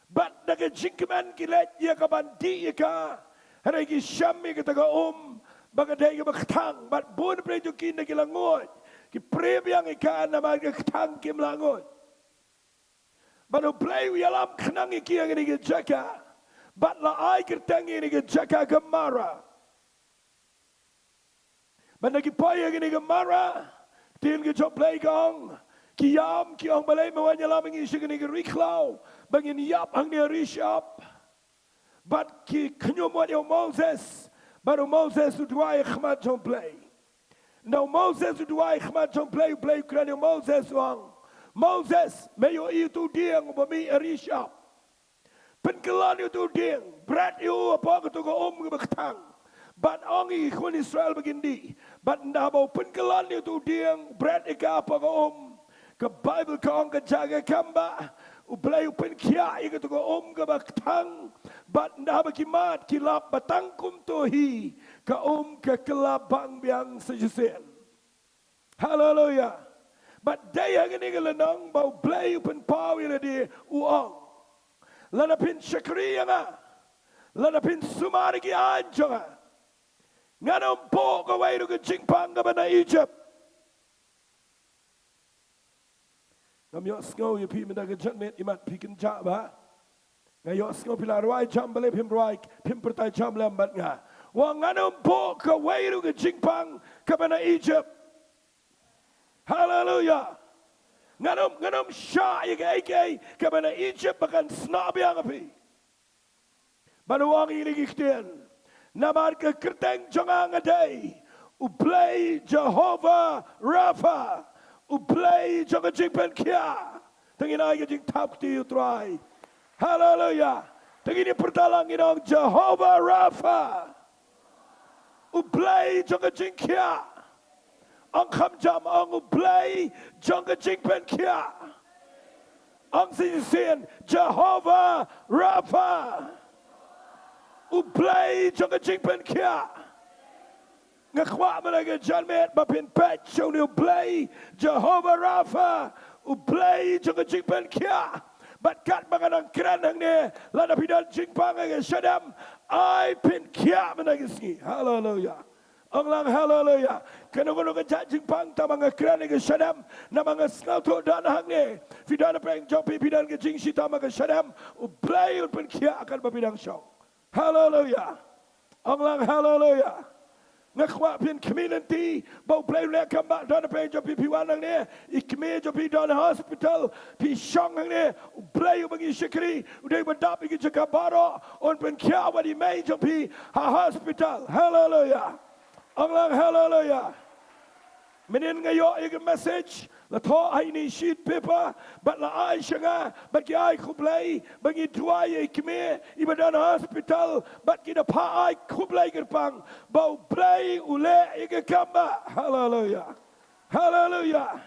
Bad da ka jingkmen ki leit ïa ka ban dih ïa ka. Hynrei ki shem ïa kata ka um ba ka dei kaba kthang, bad bun na pdeng jong ki na ki la nguid, ki prie biang ïa ka namar ka kthang, kim lah nguid. Bad U Blei u ïalam khnang ïa ki ha kane ka jaka, bad la ai kyrteng ïa kane ka jaka ka Marah. Bad na ki poi ïa kane ka Marah, ktien ka jong U Blei ka ong, ki ïam, ki ong, balei me wan ïalam ïa ngi sha kane ka ri khlaw ba ngin ïap hangne ha rishap? Bad ki khñium wat ïa u Moses, bad u Moses u duwai ha khmat jong U Blei. Nda u Moses u duwai ha khmat jong U Blei, U Blei u kren ïa u Moses, u ong, Moses, me ïohi uto u dieng uba mih ha rishap? Pynkylla ïa uto u dieng, bret ïa u hapoh kato ka um kaba kthang, bad ong ïa ki khun Israel ba kin dih. Bad nda haba u pynkylla ïa uto u dieng, bret ïa ka hapoh ka um, ka Baibl ka ong ka jaka kam ba U Blei u pynkhiah ïa kato ka um kaba kthang. Bad nda haba ki mad ki lap ba tang kumto hi ka um ka kylla bang biang sa shisien. Haleluia. Bad dei ha kane ka lynnong ba U Blei u pynpaw ïa lade, u ong, lada phin shakri ïa nga, lada phin sumar ïa ki aiñ jong nga, ngan ym buh kawei ruh ka jingpang kaba na Egypt. Ngam ïohsngew ïa phi mynta ka janmiet, imat phi kynjah bha. Nga ïohsngew phi la rwai jam, balei phim rwai, phim pyrta jam lem bad nga. Wa ngan ym buh kawei ruh ka jingpang kaba na Egypt. Haleluia. Ngan ym, ngan ym shah ïa kaei kaei kaba na Egypt ba kan snoh biang ïa phi. Bad u ong ïa kine ki ktien, namar ka kyrteng jong nga nga dei U Blei Jehovah Rapha, U Blei jong ka jingpynkhiah. Te ngin ai ka jingthap kti ïa U Trai. Haleluia. Te ngin ïa pyrta lang, ngin ong Jehovah Rapha, U Blei jong ka jingkhiah. Ong kham jam, ong U Blei jong ka jingpynkhiah. Ong shisien, Jehovah Rapha, U Blei jong ka jingpynkhiah. Nga kwah mynta ka janmiet ba phin peit sha une U Blei Jehovah Rapha, U Blei jong ka jingpynkhiah. Bad katba nga nang kren hangne, lada phi don jingpang ha ka shadem, ai pynkhiah mynta ka sngi. Haleluia. Ong lang haleluia. Kano kano ka jait jingpang, tang ba nga kren ha ka shadem, namar nga sngewthuh don hangne, phi don ha pdeng jong phi, phi don ka jingshitom ha ka shadem, U Blei un pynkhiah katba phi dang shong. Haleluia. Ong lang haleluia. Nga kwah phin khmih lynti ba U Blei u leh kam ba don ha pdeng jong phi, phi wan hangne, i kmie jong phi don ha hospital, phi shong hangne. U Blei uba ngi shakri u dei uba dap ïa ki jaka baroh, un pynkhiah wat i mei jong phi ha hospital. Haleluia. Ong lang haleluia. Mynnin nga ïoh ïa ka message, la thoh ha ine i sheet paper bad la ai sha nga, bad ki ai khublei ba ngi duwai ïa i kmie iba don ha hospital, bad ki da phah ai khublei kyrpang ba U Blei u leh ïa ka kam ba. Haleluia. Haleluia.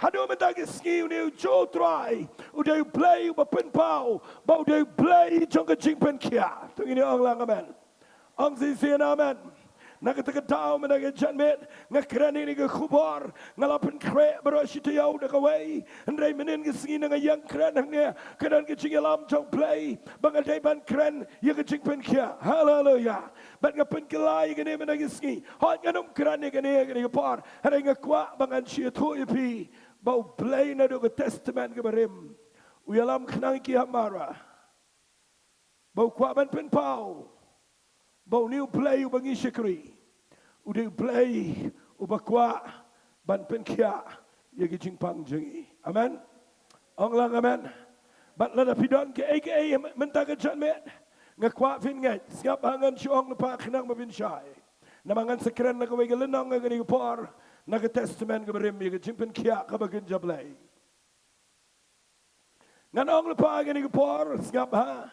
Haduh mynta ka sngi une u Jisu Trai u dei U Blei uba pynpaw ba u dei U Blei jong ka jingpynkhiah. To ngin ong lang amen. Ong shisien amen. Na kata ka daw mynta ka janmiet nga kren ïa kane ka khubor, nga la pynkhreh baroh shi taïew da kawei. Hynrei mynnin ka sngi na nga ïeng kren hangne, ka don ka jingïalam jong U Blei ba nga dei ban kren ïa ka jingpynkhiah. Haleluia. Bad nga pynkylla ïa kane mynta ka sngi. Hooid ngan ym kren ïa kane ha kane ka por, hynrei nga kwah ba ngan shu ïathuh ïa phi ba U Blei naduh ka Testament kaba rim u ïalam khnang ïa ki ha Marah. Ba u kwah ban pynpaw ba une U Blei uba ngi shakri u dei U Blei uba kwah ban pynkhiah ïa ki jingpang jong ngi. Amen. Ong lang amen. Bad lada phi don kaei kaei mynta ka janmiet, nga kwah phin ngeit. Sngap ha ngan shu ong lypa khnang ba phin shai. Namar ngan sa kren na kawei ka lynnong ha kane ka por, na ka Testament kaba rim, ïa ka jingpynkhiah kaba kynja Blei. Ngan ong lypa ha kane ka por, sngap ha.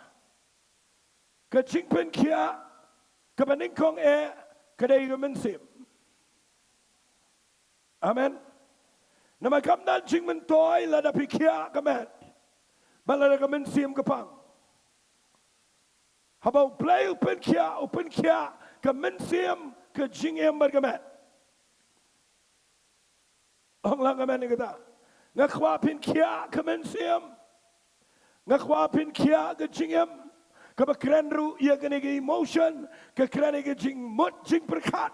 Ka jingpynkhiah kaba nyngkong eh ka dei ka mynsiem. Amen. Namar kam don jingmyntoi lada phi khiah ka met bad lada ka mynsiem ka pang. Haba U Blei u pynkhiah, u pynkhiah ka mynsiem, ka jingim bad ka met. Ong lang amen ïa kata. Nga kwah pynkhiah ka mynsiem. Nga kwah pynkhiah ka jingim. Kaba kren ruh ïa kane ka emotion, ka kren ïa ka jingmut jingpyrkhat.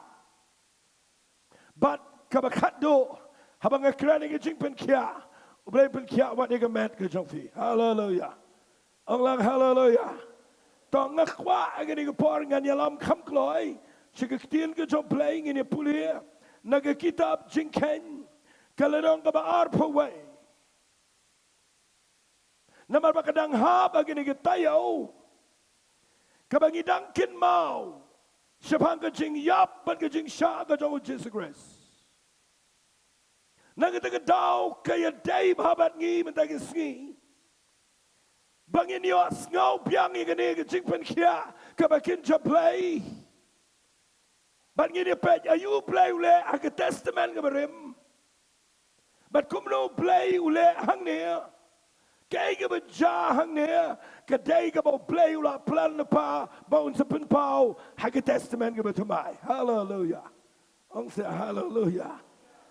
Bad kaba khatduh, haba nga kren ïa ka jingpynkhiah, U Blei pynkhiah wat ïa ka met ka jong phi. Haleluia. Ong lang haleluia. To nga kwah ha kane ka por ngan ïalam kham kloi sha ka ktien ka jong U Blei, ngin ïa pule na ka kitab Jingkheiñ, ka lynnong kaba arphew wei. Namar ba ka dang hap ha kane ka taïew kaba ngi dang kynmaw shaphang ka jingïap bad ka jingshah ka jong U Jisu Khrist. Na kata ka daw ka ïadei bha bad ngi mynta ka sngi ba ngin ïohsngew biang ïa kane ka jingpynkhiah kaba kynja Blei. Bad ngin ïa peit aïu U Blei u leh ha ka Testament kaba rim, bad kumno U Blei u leh hangne. Kaei kaba jia hangne ka dei kaba U Blei u la plan lypa ba un sa pynpaw ha ka Testament kaba thymmai. Haleluia. Ong seh haleluia.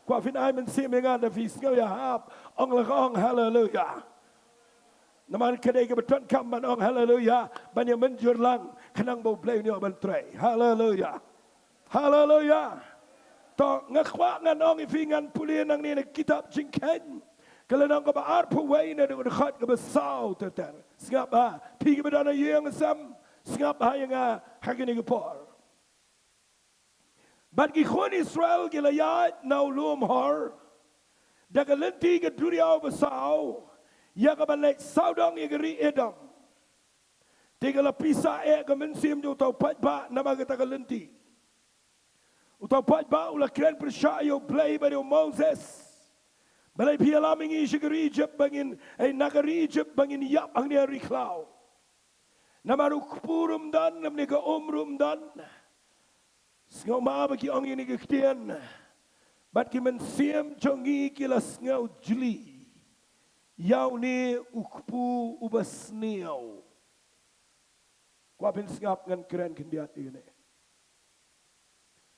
Kwah phin ai mynsiem ïa nga da phi sngew ïahap. Ong la ka ong haleluia. Namar ka dei kaba donkam ban ong haleluia ban ïa mynjur lang khnang ba U Blei un ïoh ban trei. Haleluia. Haleluia. To nga kwah ngan ong ïa phi, ngan pule nangne na ka kitab Jingkheiñ, ka lynnong kaba arphew wei, na ka dkhot kaba saw ter ter. Sngap bha phi kiba don ha ïing ha sem, sngap bha ïa nga ha kane ka por. Bad ki khun Israel ki la ïaid na u lum Hor da ka lynti ka duriaw basaw ïa kaban leit sawdong ïa ka ri Edom. Te ka la pisa eh ka mynsiem jong uta u paidbah namar kata ka lynti. Uta u paidbah u la kren pyrshah ïa U Blei bad ïa u Moses. Balei phi ïalam ïa ngi sha ka ri Ijipt ba ngin, eh, na ka ri Ijipt ba ngin ïap hangne ha ri khlaw? Namar u kpu ruh ym don, namar ka um ruh ym don. Sngewma ba ki ong ïa kane ka ktien. Bad ki mynsiem jong ngi ki la sngew jli ïa une u kpu uba sniew. Kwah phin sngap, ngan kren khyndiat ïa kane.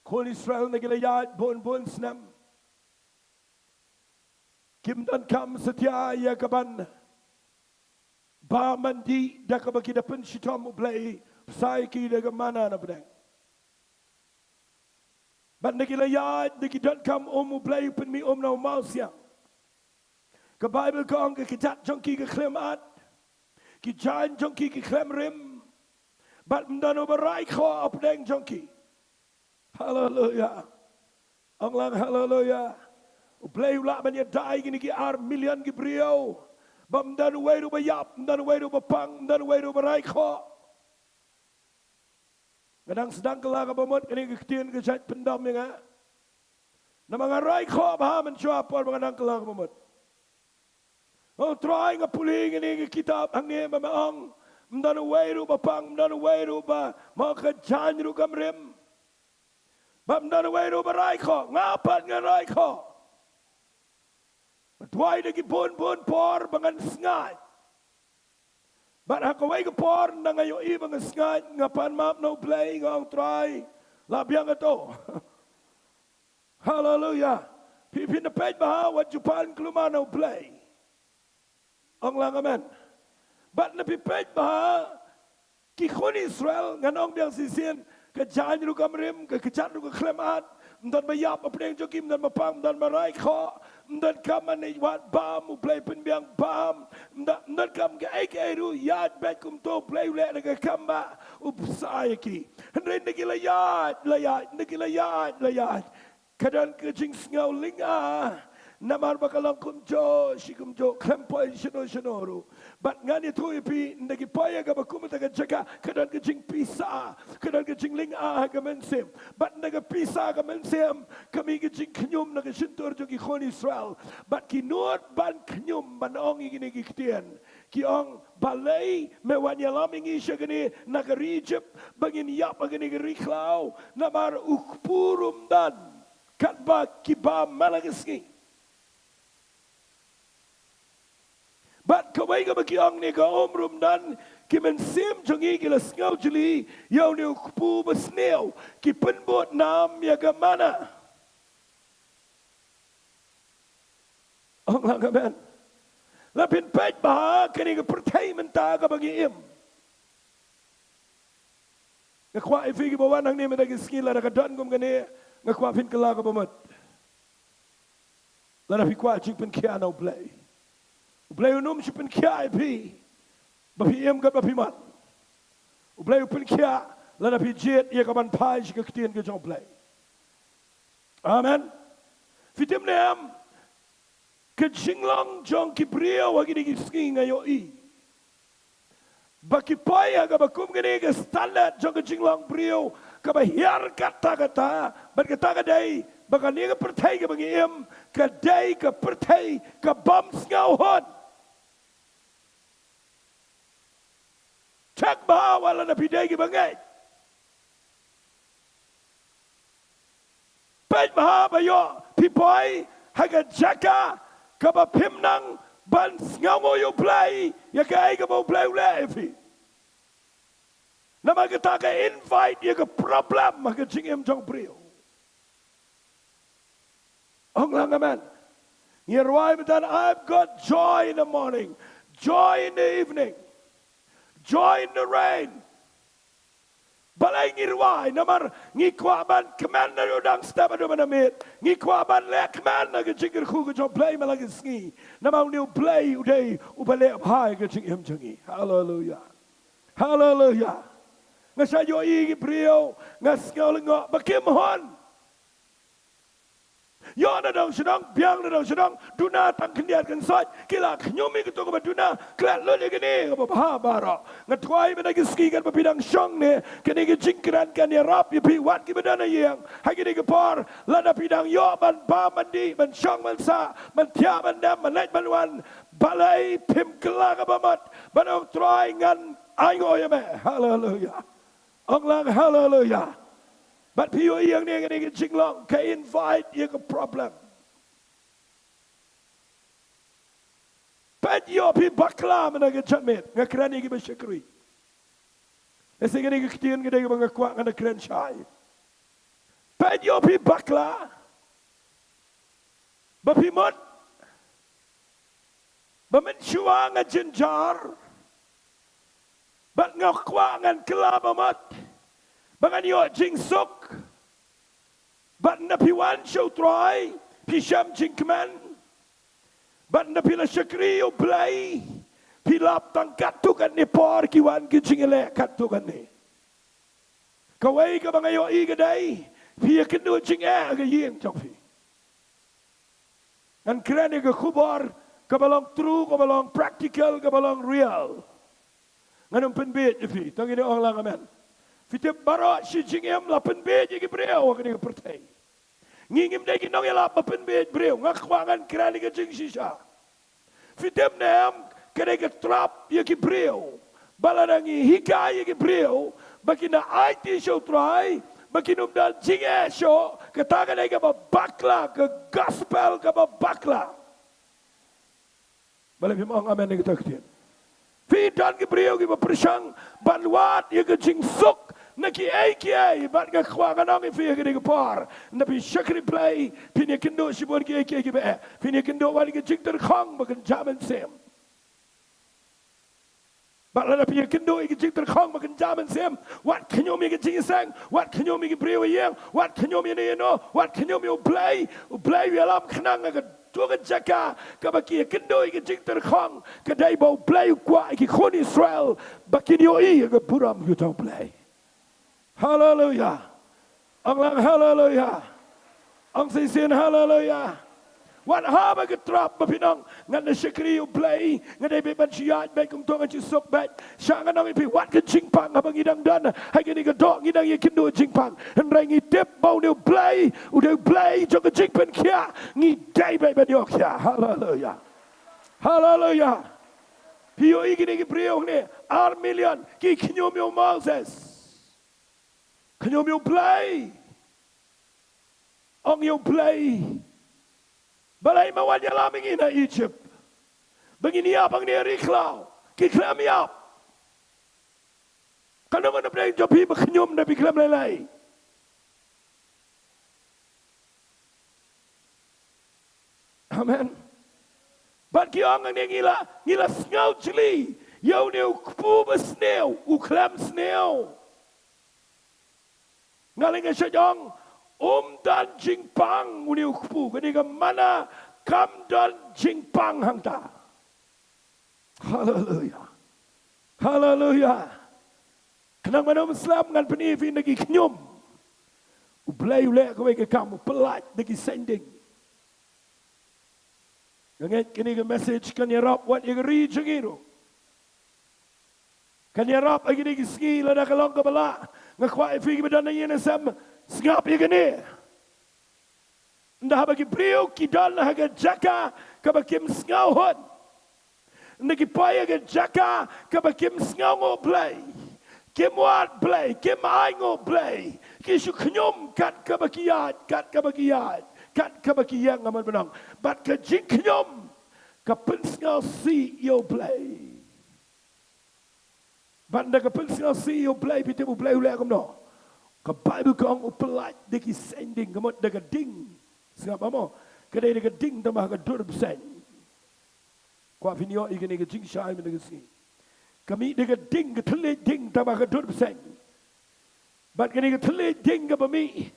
Khun Israel na ki la ïaid bun bun snem. Kim donkam satia ïa kaban bam ban dih da kaba ki da pynshitom U Blei, pynshai ki da ka manna na pdeng. Bad na ki la ïaid, na ki donkam um U Blei u pynmih um na u mawsiang. Ka Baibl ka ong ka kjat jong ki ka khlem at, ki jaiñ jong ki ki khlem rim. Bad ym don uba rai khoh hapdeng jong ki. Haleluia. Ong lang haleluia. U Blei u lah ban ïada ïa kine ki ar million ki briew ba ym don uwei ruh ba ïap, ym don uwei ruh ba pang, ym don uwei ruh ba rai khoh. Nga dang sdang kylla kaba mut, kane ka ktien ka jait pyndam ïa nga. Namar nga rai khoh bha mynshuwa por ba nga dang kylla kaba mut. Ong Trai, nga pule ïa kane ka kitab hangne ba me ong ym don uwei ruh ba pang, ym don uwei ruh ba, mo ka jaiñ ruh kam rim. Ba ym don uwei ruh ba rai khoh, nga pat nga rai khoh. Ba duwai da ki bun bun por ba ngan sngaid. Bad ha kawei ka por ynda nga ïohi ba nga sngaid, nga pan map na U Blei, nga ong Trai, lah biang kato. Haleluia. Phi, phin da peit bha wat ju pan khlem na U Blei. Ong lang amen. Bad na phi peit bha ki khun Israel, ngan ong biang shisien, ka jaiñ ruh kam rim, ka kjat ruh ka khlem at, ym don ba ïap hapdeng jong ki, ym don ba pang, ym don ba rai khoh, ym don kam ban ïaid wad bam, U Blei pynbiang bam, ym don, ym don kam kaei kaei ruh, ïaid beit kumto, U Blei u leh da ka kam ba u bsa ïa ki. Hynrei na ki la ïaid, la ïaid, na ki la ïaid, la ïaid. Ka don ka jingsngew lynga, namar ba ka long kumjuh shi kumjuh, khlem poi shano shano ruh. Bad ngan ïathuh ïa phi, ynda ki poi ha kaba kum kata ka jaka, ka don ka jingpisa, ka don ka jinglynga ha ka mynsiem. Bad ynda ka pisa ka mynsiem, ka mih ka jingkhñium na ka shyntur jong ki khun Israel. Bad ki nud ban khñium, ban ong ïa kine ki ktien. Ki ong, balei me wan ïalam ïa ngi sha kane na ka ri Ijipt, ba ngin ïap ha kane ka ri khlaw, namar u kpu ruh ym don, katba ki bam man la ka sngi. Bad kawei kaba ki ong ne ka um ruh ym don, Ki mynsiem jong ngi ki la sngewjylliew ïa une u kpu basniew, ki pynbud nam ïa ka manna. Ong lang amen. Lada phin peit bha ha kane ka pyrthei mynta kaba ngi im. Nga kwah ïa phi kiba wan hangne mynta ki sngi, lada ka don kum kane, nga kwah phin kylla kaba mut. Lada phi kwah jingpynkhiah na U Blei, U Blei un ym shu pynkhiah ïa phi ba phi im katba phi mon. U Blei u pynkhiah lada phi jied ïa ka ban phai sha ka ktien ka jong U Blei. Amen. Phi tip ne em, ka jinglong jong ki briew ha kine ki sngi nga ïohi ba ki poi ha kaba kum kane, ka standard jong ka jinglong briew kaba hiar katta katta. Bad kata ka dei ba kane ka pyrthei kaba ngi im ka dei ka pyrthei ka bym sngewhun. Check bha wat lada phi dei kiba ngeit. Peit bha ba ïoh phi poi ha ka jaka kaba phim nang ban sngewnguh ïa U Blei ïa kaei kaba U Blei u leh ïa phi. Namar kata ka invite ïa ka problem ha ka jingim jong u briew. Ong lang amen. Ngi rwai mynta, "I've got joy in the morning, joy in the evening, joy in the rain." Balei ngi rwai? Namar ngi kwah ban kmen na u dang step haduh mynta miet. Ngi kwah ban leh kmen na ka jingkyrkhu ka jong U Blei man la ka sngi. Namar une U Blei u dei uba leh bha ïa ka jingim jong ngi. Haleluya. Haleluya. Nga shah ïohi ki briew, nga sngew lyngngoh ba kim hun. Ïoh na dong sha dong, biang na dong sha dong, duna tang khyndiat kynsoit, ki la khñium ïa kato kaba duna, klet lut ïa kane kaba bha baroh. Nga duwai mynta ki sngi katba phi dang shong ne, kane ka jingkren kan ïarap ïa phi wat kiba don ha ïing. Ha kine ki por, lada phi dang ïoh ban bam ban dih, ban shong ban sah, ban thiah ban dem, ban leit ban wan, balei phim kylla kaba mut ban ong, "Trai, ngan ainguh ïa me." Haleluya. Ong lang haleluya. Bad phi ïohi hangne, kane ka jinglong ka invite ïa ka problem. Peit, ïoh phi bakla mynta ka janmiet, nga kren ïa kiba shakri. Lehse kane ka ktien ka dei kaba nga kwah ngan da kren shai. Peit, ïoh phi bakla ba phi mut ba mynshuwa nga jynjar, bad nga kwah ngan kylla ba mut ba ngan ïoh jingsuk, bad ynda phi wan sha U Trai phi shem jingkmen, bad ynda phi la shakri ïa U Blei phi lap tang katto katne por, ki wan ki jingïaleh katto katne. Kawei kaba nga ïohi ka dei phi ïakynduh jingeh ha ka ïing jong phi. Ngan kren ïa ka khubor kaba long true, kaba long practical, kaba long real. Ngan ym pynbiej ïa phi, to ngin ong lang amen. Phi tip, baroh shi jingim la pynbiej ïa ki briew ha kane ka pyrthei. Ngi ngim dei ki nongïalap ba pynbiej briew, nga kwah ngan kren ïa ka jingshisha. Phi tip ne em, ka dei ka trap ïa ki briew. Ba lada ngi hikai ïa ki briew ba kin da aiti sha U Trai, ba kin ym don jingeh shuh, kata ka dei kaba bakla, ka gospel kaba bakla. Balei phim ong amen ïa kata ka ktien? Phi don ki briew kiba pyrshang ban wad ïa ka jingsuk na kiei kiei, bad nga kwah ngan ong ïa phi ha kane ka por, ynda phi shakri Blei phin ïakynduh shibun kiei kiei kiba eh. Phin ïakynduh wat ïa ka jingtyrkhong ba kynja mynsiem. Bad lada phi ïakynduh ïa ka jingtyrkhong ba kynja mynsiem, wat khñium ïa ka jingïaseng, wat khñium ïa ki briew ha ïing, wat khñium ïa no ïa no, wat khñium ïa U Blei. U Blei u ïalam khnang ha ka tu ka jaka kaba ki ïakynduh ïa ka jingtyrkhong, ka dei ba U Blei u kwah ïa ki khun Israel ba kin ïohi ïa ka burom ka jong U Blei. Haleluya. Ong lang haleluya. Ong shisien haleluya. Wat hap ha ka trap ba phin ong, ngan da shakri ïa U Blei, nga dei beit ban shu ïaid beit, kumto ngan shu suk beit. Sha ngan ong ïa phi, wat ka jingpang haba ngi dang don ha kane ka doh ngi dang ïakynduh jingpang. Hynrei ngi tip ba une U Blei u dei U Blei jong ka jingpynkhiah, ngi dei beit ban ïoh khiah. Haleluya. Haleluya. Phi ïohi kine ki briew hangne, ar million, ki khñium ïa u Moses. Khñium ïa U Blei. Ong ïa U Blei, balei me wan ïalam ïa ngi na Egypt? Ba ngin ïap hangne ha ri khlaw. Ki khlem ïap. Kano kano pdeng jong phi ba khñium da phi khlem lei lei. Amen. Bad ki ong hangne ngi la, ngi la sngew jli ïa une u kpu ba sniew, u khlem sniew. Nga leh nga shu ong, um don jingpang une u kpu, kane ka manna kam don jingpang hangta. Haleluya. Haleluya. Khnang ban ym slem ngan pyni ïa phi na ki khñium. U Blei u leh kawei ka kam, u pyllait da ki saiñ ding. Nga ngeit kane ka message kan ïarap wat ïa ka ri jong ngi ruh. Kan ïarap ha kine ki sngi lada ka long kaba lah. Nga kwah ïa phi kiba don ha ïing ha sem, sngap ïa kane. Ynda haba ki briew ki don ha ka jaka kaba kim sngewhun, ynda ki poi ha ka jaka kaba kim sngewnguh Blei, kim wad Blei, kim ainguh Blei, ki shu khñium kat kaba ki ïaid, kat kaba ki ïaid, kat kaba ki ïeng, nga mut ban ong. Bad ka jingkhñium ka pynsngewsih ïa u Blei. Bad ynda ka pynsngewsih ïa u Blei, phi tip u Blei u leh kumno? Ka Baibl ka ong u pyllait da ki saiñ ding, ka mut da ka ding. Sngap mo? Ka dei da ka ding tangba ha ka dur bseiñ. Kwah phin ïoh ïa kane ka jingshai mynta ka sngi. Ka mih da ka ding, ka thylliej ding tangba ha ka dur bseiñ. Bad kane ka thylliej ding kaba mih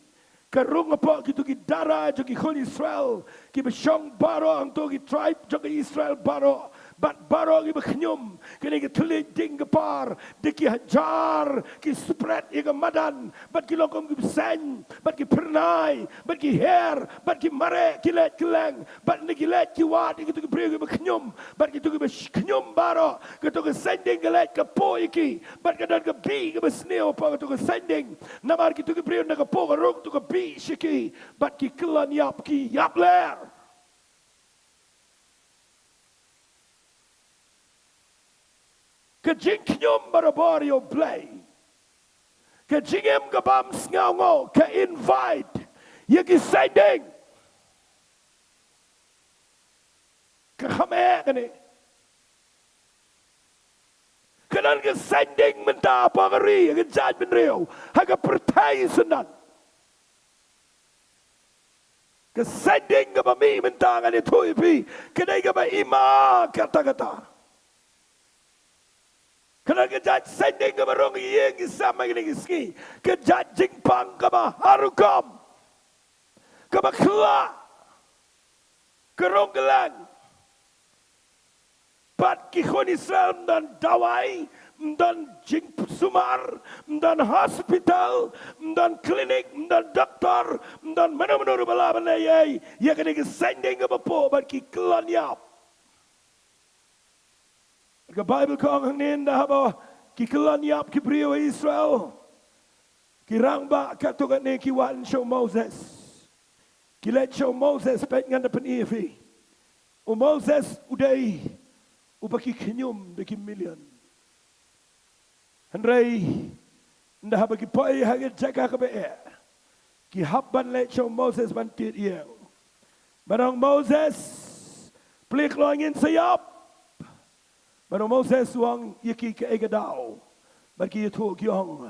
ka rung hapoh kito ki dara jong ki khun Israel, kiba shong baroh hangto, ki tribe jong ka Israel baroh, bad baroh kiba khñium. Kane ka thylliej ding ka par da ki hajar, ki spread ïa ka madan, bad ki long kum ki bseiñ, bad ki phyrnai, bad ki her, bad ki mareh, ki leit kylleng, bad ynda ki leit ki wad ïa kito ki briew kiba khñium, bad kito kiba sh-, khñium baroh, kato ka saiñ ding ka leit ka poh ïa ki, bad ka don ka bih kaba sniew hapoh kato ka saiñ ding. Namar kito ki briew na ka poh ka rung to ka bih sha ki, bad ki kyllon ïap, ki ïap ler. Ka jingkhñium barabor ïa u Blei, ka jingim ka bym sngewnguh, ka invite ïa ki saiñ ding. Ka kham eh kane. Ka don ka saiñ ding mynta hapoh ka ri, ha ka jaitbynriew, ha ka pyrthei synran. Ka saiñ ding kaba mih mynta ngan ïathuh ïa phi, ka dei kaba ima katta katta. Ka don ka jait saiñ ding kaba rung ïing ki sem ha kine ki sngi, ka jait jingpang kaba har rukom, kaba khyllah, ka rung kylleng. Bad ki khun Israel ym don dawai, ym don jingsumar, ym don hospital, ym don clinic, ym don doktor, ym don mano mano ruh ba lah ban leh ei ei ïa kane ka saiñ ding kaba poh, bad ki kyllon ïap. Ka Baibl ka ong hangne, ynda haba ki kyllon ïap ki briew Israel, ki rangbah katto katne ki wan sha u Moses. Ki leit sha u Moses, peit ngan da pyni ïa phi. U Moses u dei uba ki khñium da ki million. Hynrei ynda haba ki poi ha ka jaka kaba eh, ki hap ban leit sha u Moses ban tied ïing. Ban ong, Moses, plie kloi, ngin sa ïap. Bad u Moses u ong ïa ki kaei ka daw. Bad ki ïathuh ki ong,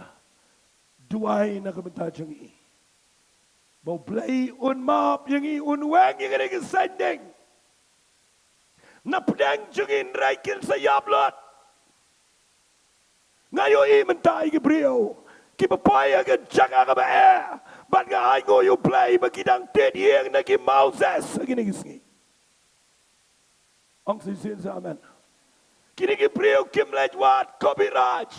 duwai na ka bynta jong ngi, ba u Blei un map ïa ngi, un weng ïa kane ka saiñ ding. Na pdeng jong ngi, hynrei kin sa ïap lut. Nga ïohi mynta ïa ki briew kiba poi ha ka jaka kaba eh, bad nga ainguh ïa u Blei ba ki dang tied ïing na ki Moses ha kine ki sngi. Ong shisien sa amen. Kine ki briew kim leit wad Kobiraj,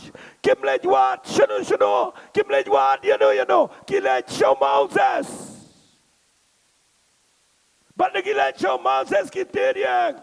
kim leit wad shano shano, kim leit wad ïano ïano, ki leit sha u Moses. Bad ynda ki leit sha u Moses ki tied ïing.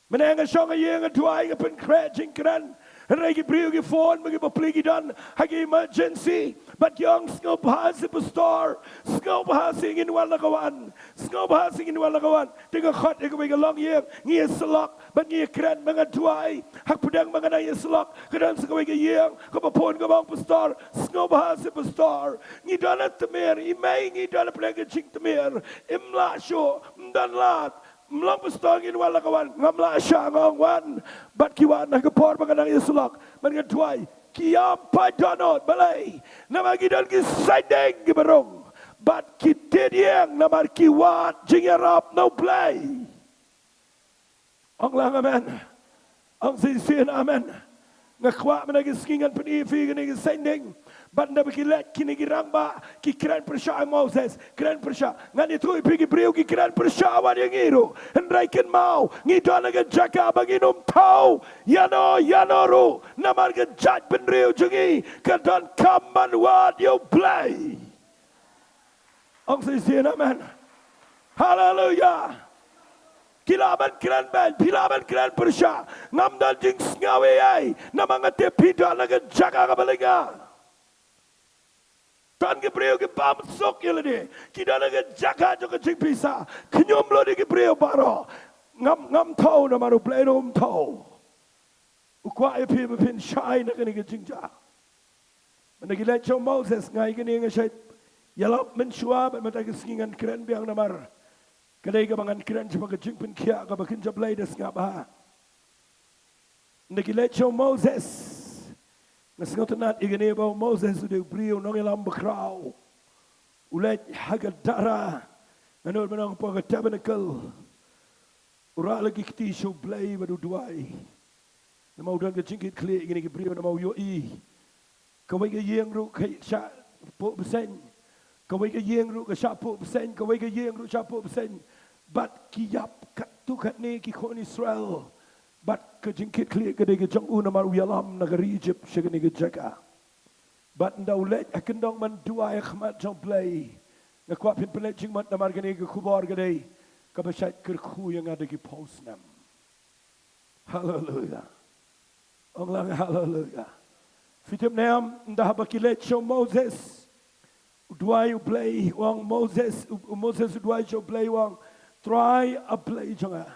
Mynne nga shong ha ïing, nga duwai, nga pynkhreh jingkren. Hynrei ki briew ki phone, ba ki bapli ki don ha ki emergency. Bad ki ong, sngewbha seh pastor, sngewbha seh, ngin wan la ka wan, sngewbha seh, ngin wan la ka wan. Te nga khot ïa kawei ka longïing, ngi ïasyllok bad ngi ïakren, ba nga duwai. Ha pdeng ba nga dang ïasyllok, ka don sa kawei ka ïing kaba phone, kaba ong, pastor, sngewbha seh pastor, ngi don ha tmier, i mei ngi don ha pdeng ka jingtmier, im lah shuh, ym don lad. Mlong pastor ngin wan la ka wan, ngam lah shah, nga ong wan. Bad ki wan ha ka por ba nga nang ïasyllok, bad nga duwai, ki ïam pat dohnud. Balei? Namar ki don ki saiñ ding kiba rung, bad ki tied ïing namar ki wad jingïarap na U Blei. Ong lang amen. Ong shisien amen. Nga kwah mynta ka sngi ngan pyni ïa phi kine ki saiñ ding. Bad ynda ba ki leit kine ki rangbah, ki kren pyrshah ïa u Moses, kren pyrshah. Ngan ïathuh ïa phi, ki briew ki kren pyrshah wat ïa ngi ruh. Hynrei kynmaw, ngi don ha ka jaka ba ngin ym thaw ïano ïano ruh, namar ka jaitbynriew jong ngi ka donkam ban wad ïa U Blei. Ong shisien amen. Haleluya. Ki lah ban kren beiñ, phi lah ban kren pyrshah, ngam don jingsngew ei ei, namar nga tip phi don ha ka jaka kaba lynga. Don ki briew ki bam suk ïa lade, ki don ha ka jaka jong ka jingpisa. Khñium lut ïa ki briew baroh. Ngam, ngam thaw namar U Blei ruh um thaw. U kwah ïa phi ba phin shai na kane ka jingjia. Mynta ki leit sha u Moses, nga ïa kane nga shait ïalap mynshuwa, bad mynta ka sngi ngan kren biang namar ka dei kaba ngan kren shaphang ka jingpynkhiah kaba kynja blei da sngap ha. Mynta ki leit sha u Moses. Nga sngewtynnat ïa kane ba u Moses u dei u briew nongïalam bakhraw. U leit ha ka dara, nga nud mynta ong hapoh ka tabernacle. U rah la ki kti sha U Blei bad u duwai. Namar u don ka jingkitkhlieh ïa kine ki briew, namar u ïohi kawei ka ïing ruh ka shah puh bseiñ, kawei ka ïing ruh ka shah puh bseiñ, kawei ka ïing ruh shah puh bseiñ. Bad ki ïap katto katne ki khun Israel. Bad ka jingkitkhlieh ka dei ka jong u namar u ïalam na ka ri Ijipt sha kane ka jaka. Bad ynda u leit ha kyndong ban duwai ha khmat jong U Blei. Nga kwah phin pynleit jingmut namar kane ka khubor ka dei kaba shait kyrkhu ïa nga da ki phew snem. Haleluya. Ong lang haleluya. Phi tip ne em, ynda haba ki leit sha u Moses, u duwai U Blei, u ong Moses, u, u Moses u duwai sha U Blei, u ong, Trai, A Blei jong nga,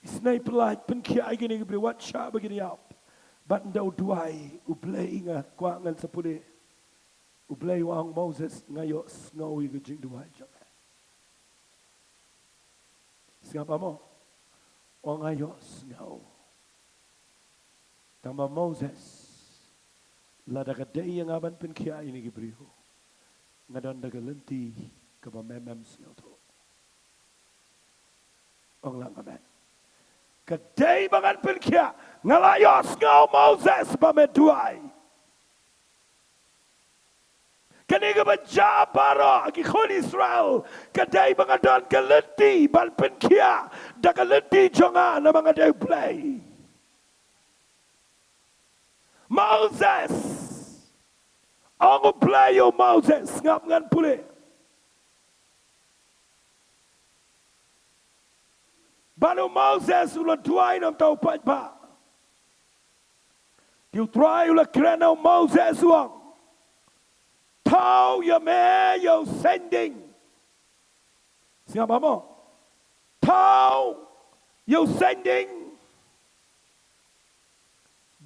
isynei pyllait, pynkhiah ïa kine ki briew, wat shah ba kin ïap. Bad ynda u duwai U Blei, nga kwah ngan sa pule. U Blei u ong Moses, nga ïohsngew ïa ka jingduwai jong me. Sngap mo? U ong nga ïohsngew. Tangba Moses, lada ka dei ïa nga ban pynkhiah ïa kine ki briew, nga don da ka lynti kaba mem mem sngewthuh. Ong lang amen. Ka dei ba ngan pynkhiah, nga la ïohsngew Moses ba me duwai. Kane kaba jia baroh ki khun Israel, ka dei ba nga don ka lynti ban pynkhiah da ka lynti jong nga namar nga dei U Blei. Moses, ong U Blei ïa u Moses, ngap ngan pule. Bad u Moses u la duwai namar u paidbah. Te u Trai u la kren ïa u Moses u ong, thaw ïa me ïa u saiñ ding. Sngap mo? Thaw ïa u saiñ ding.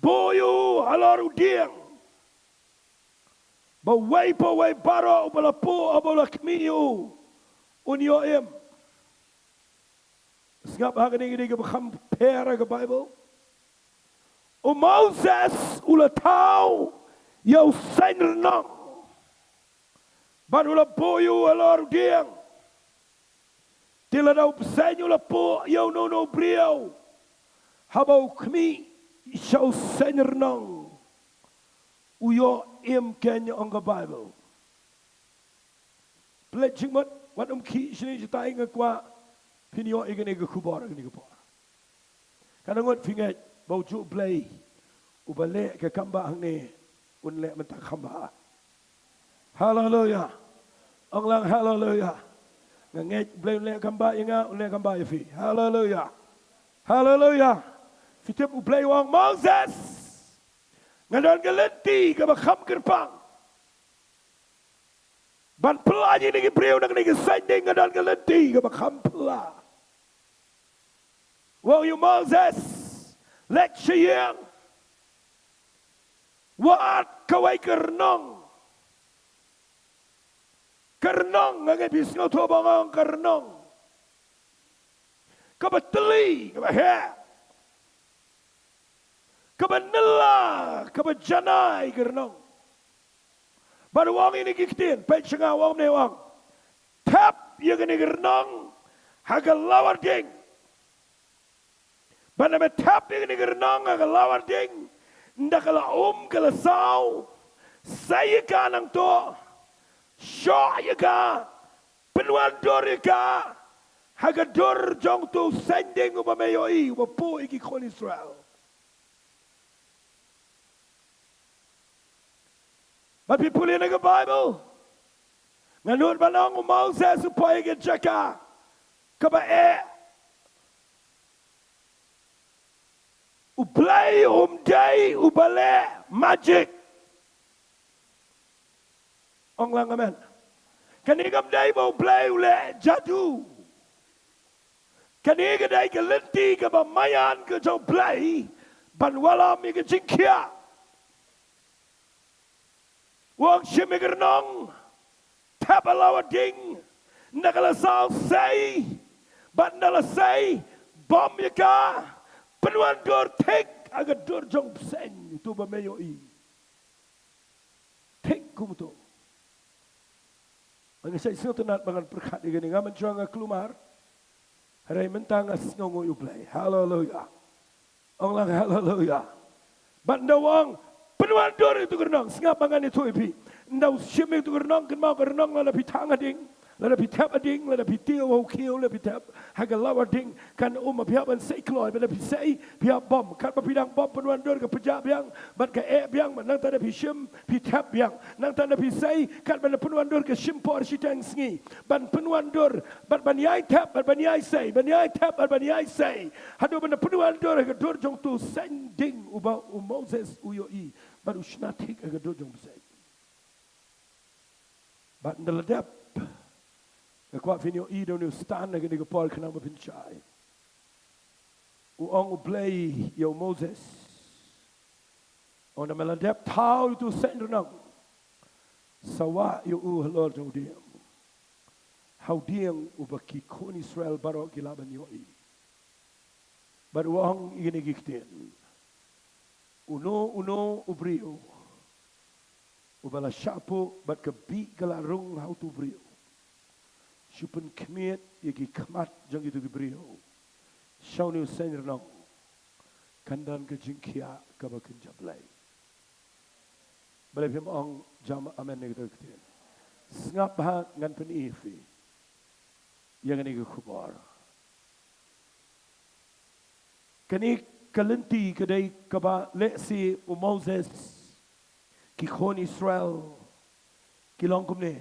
Buh ïa u halor u dieng. Ba uwei pa uwei baroh uba la puh, uba la khmih ïa u, un ïoh im. Sngap ha kane ka dei kaba kham pher ha ka Baibl. U Moses u la thaw ïa u saiñ rnong. Bad u la buh ïa u halor u dieng. Te lada u bseiñ u la puh ïa uno uno u briew, haba u khmih sha u saiñ rnong, u ïoh im keiñ, ong ka Baibl. Pynleit jingmut, wat ym khih shane shatai, nga kwah phin ïoh ïa kane ka khubor ha kane ka por. Katno ngut phi ngeit ba u juh Blei uba leh ka kambah hangne un leh mynta khambah? Haleluya. Ong lang haleluya. Nga ngeit Blei un leh khambah ïa nga, un leh khambah ïa phi. Haleluya. Haleluya. Phi tip U Blei u ong Moses, nga don ka lynti kaba kham kyrpang ban pynlait ïa kine ki briew na kane ka saiñ ding, nga don ka lynti kaba kham phylla. U ong ïa u Moses, leit sha ïing, wad kawei ka rnong. Ka rnong, nga ngeit phi sngewthuh ba nga ong ka rnong. kaba tylli, kaba heh, kaba nylla, kaba janai ka rnong. Bad u ong ïa kine ki ktien, peit sha nga, u ong kumne, u ong, thep ïa kane ka rnong ha ka lawar ding. Bad lada me thep ïa kane ka rnong ha ka lawar ding, ynda ka la um ka la saw, sei ïa ka nangta, shoh ïa ka, pynwandur ïa ka ha ka dur jong uto u seng ding uba me ïohi, uba poi ïa ki khun Israel. Bad phi pule na ka Baibl, nga nud ban ong u Moses u poi ha ka jaka kaba eh. U Blei um dei uba leh magic. Ong lang amen. Kane kam dei ba u Blei u leh jadu. Kane ka dei ka lynti kaba maïan ka jong u Blei ban wallam ïa ka jingkhiah. U ong shim ïa ka rnong, thep ha lawar ding, ynda ka la saw sei, bad ynda la sei, bom ïa ka, pynwandur thik ha ka dur jong u bseiñ, uto uba me ïohi. Thik kum uto. Nga sa sngewtynnat ba ngan pyrkhat ïa kane, ngam mynshuwa nga kulmar. Hynrei mynta nga sngewnguh ïa u Blei. Haleluya. Ong lang haleluya. Bad ynda u ong, pynwandur ïa uto ka rnong, sngap ba ngan ïathuh ïa phi. Ynda u shim ïa uto ka rnong, kynmaw ka rnong, lada phi thang ha ding, lada phi thep ha ding, lada phi tiew ha u khiew, lada phi thep ha ka lawar ding, kan um, phi hap ban sei kloi, lada phi sei, phi hap bom. Katba phi dang bom, pynwandur ka pjah biang bad ka eh biang, bad nangta da phi shim, phi thep biang. Nangta da phi sei, katba da pynwandur ka shim por shiteng sngi ban pynwandur, bad ban ïai thep, bad ban ïai sei, ban ïai thep, bad ban ïai sei, haduh ban da pynwandur ha ka dur jong uto u seng ding uba u Moses u ïohi, bad u shna thik ha ka dur jong u bseiñ. Bad ynda la dep, nga kwah phin ïohi da une u stand ha kane ka por khnang ba phin shai. U ong u Blei ïa u Moses, u ong, ynda me la dep thaw ïa uto u seng rnong, sa wah ïa u halor jong u dieng, ha u dieng uba ki khun Israel baroh ki lah ban ïohi. Bad u ong ïa kine ki ktien, uno uno u briew uba la shah puh bad ka bih ka la rung ha uto u briew, shu pynkhmied ïa ki khmat jong kito ki briew sha une u seng rnong, kan don ka jingkhiah kaba kynja Blei. Balei phim ong jam amen ïa kito ki ktien? Sngap bha, ngan pyni ïa phi ïa kane ka khubor. Kane ka lynti ka dei kaba lehse u Moses, ki khun Israel ki long kumne,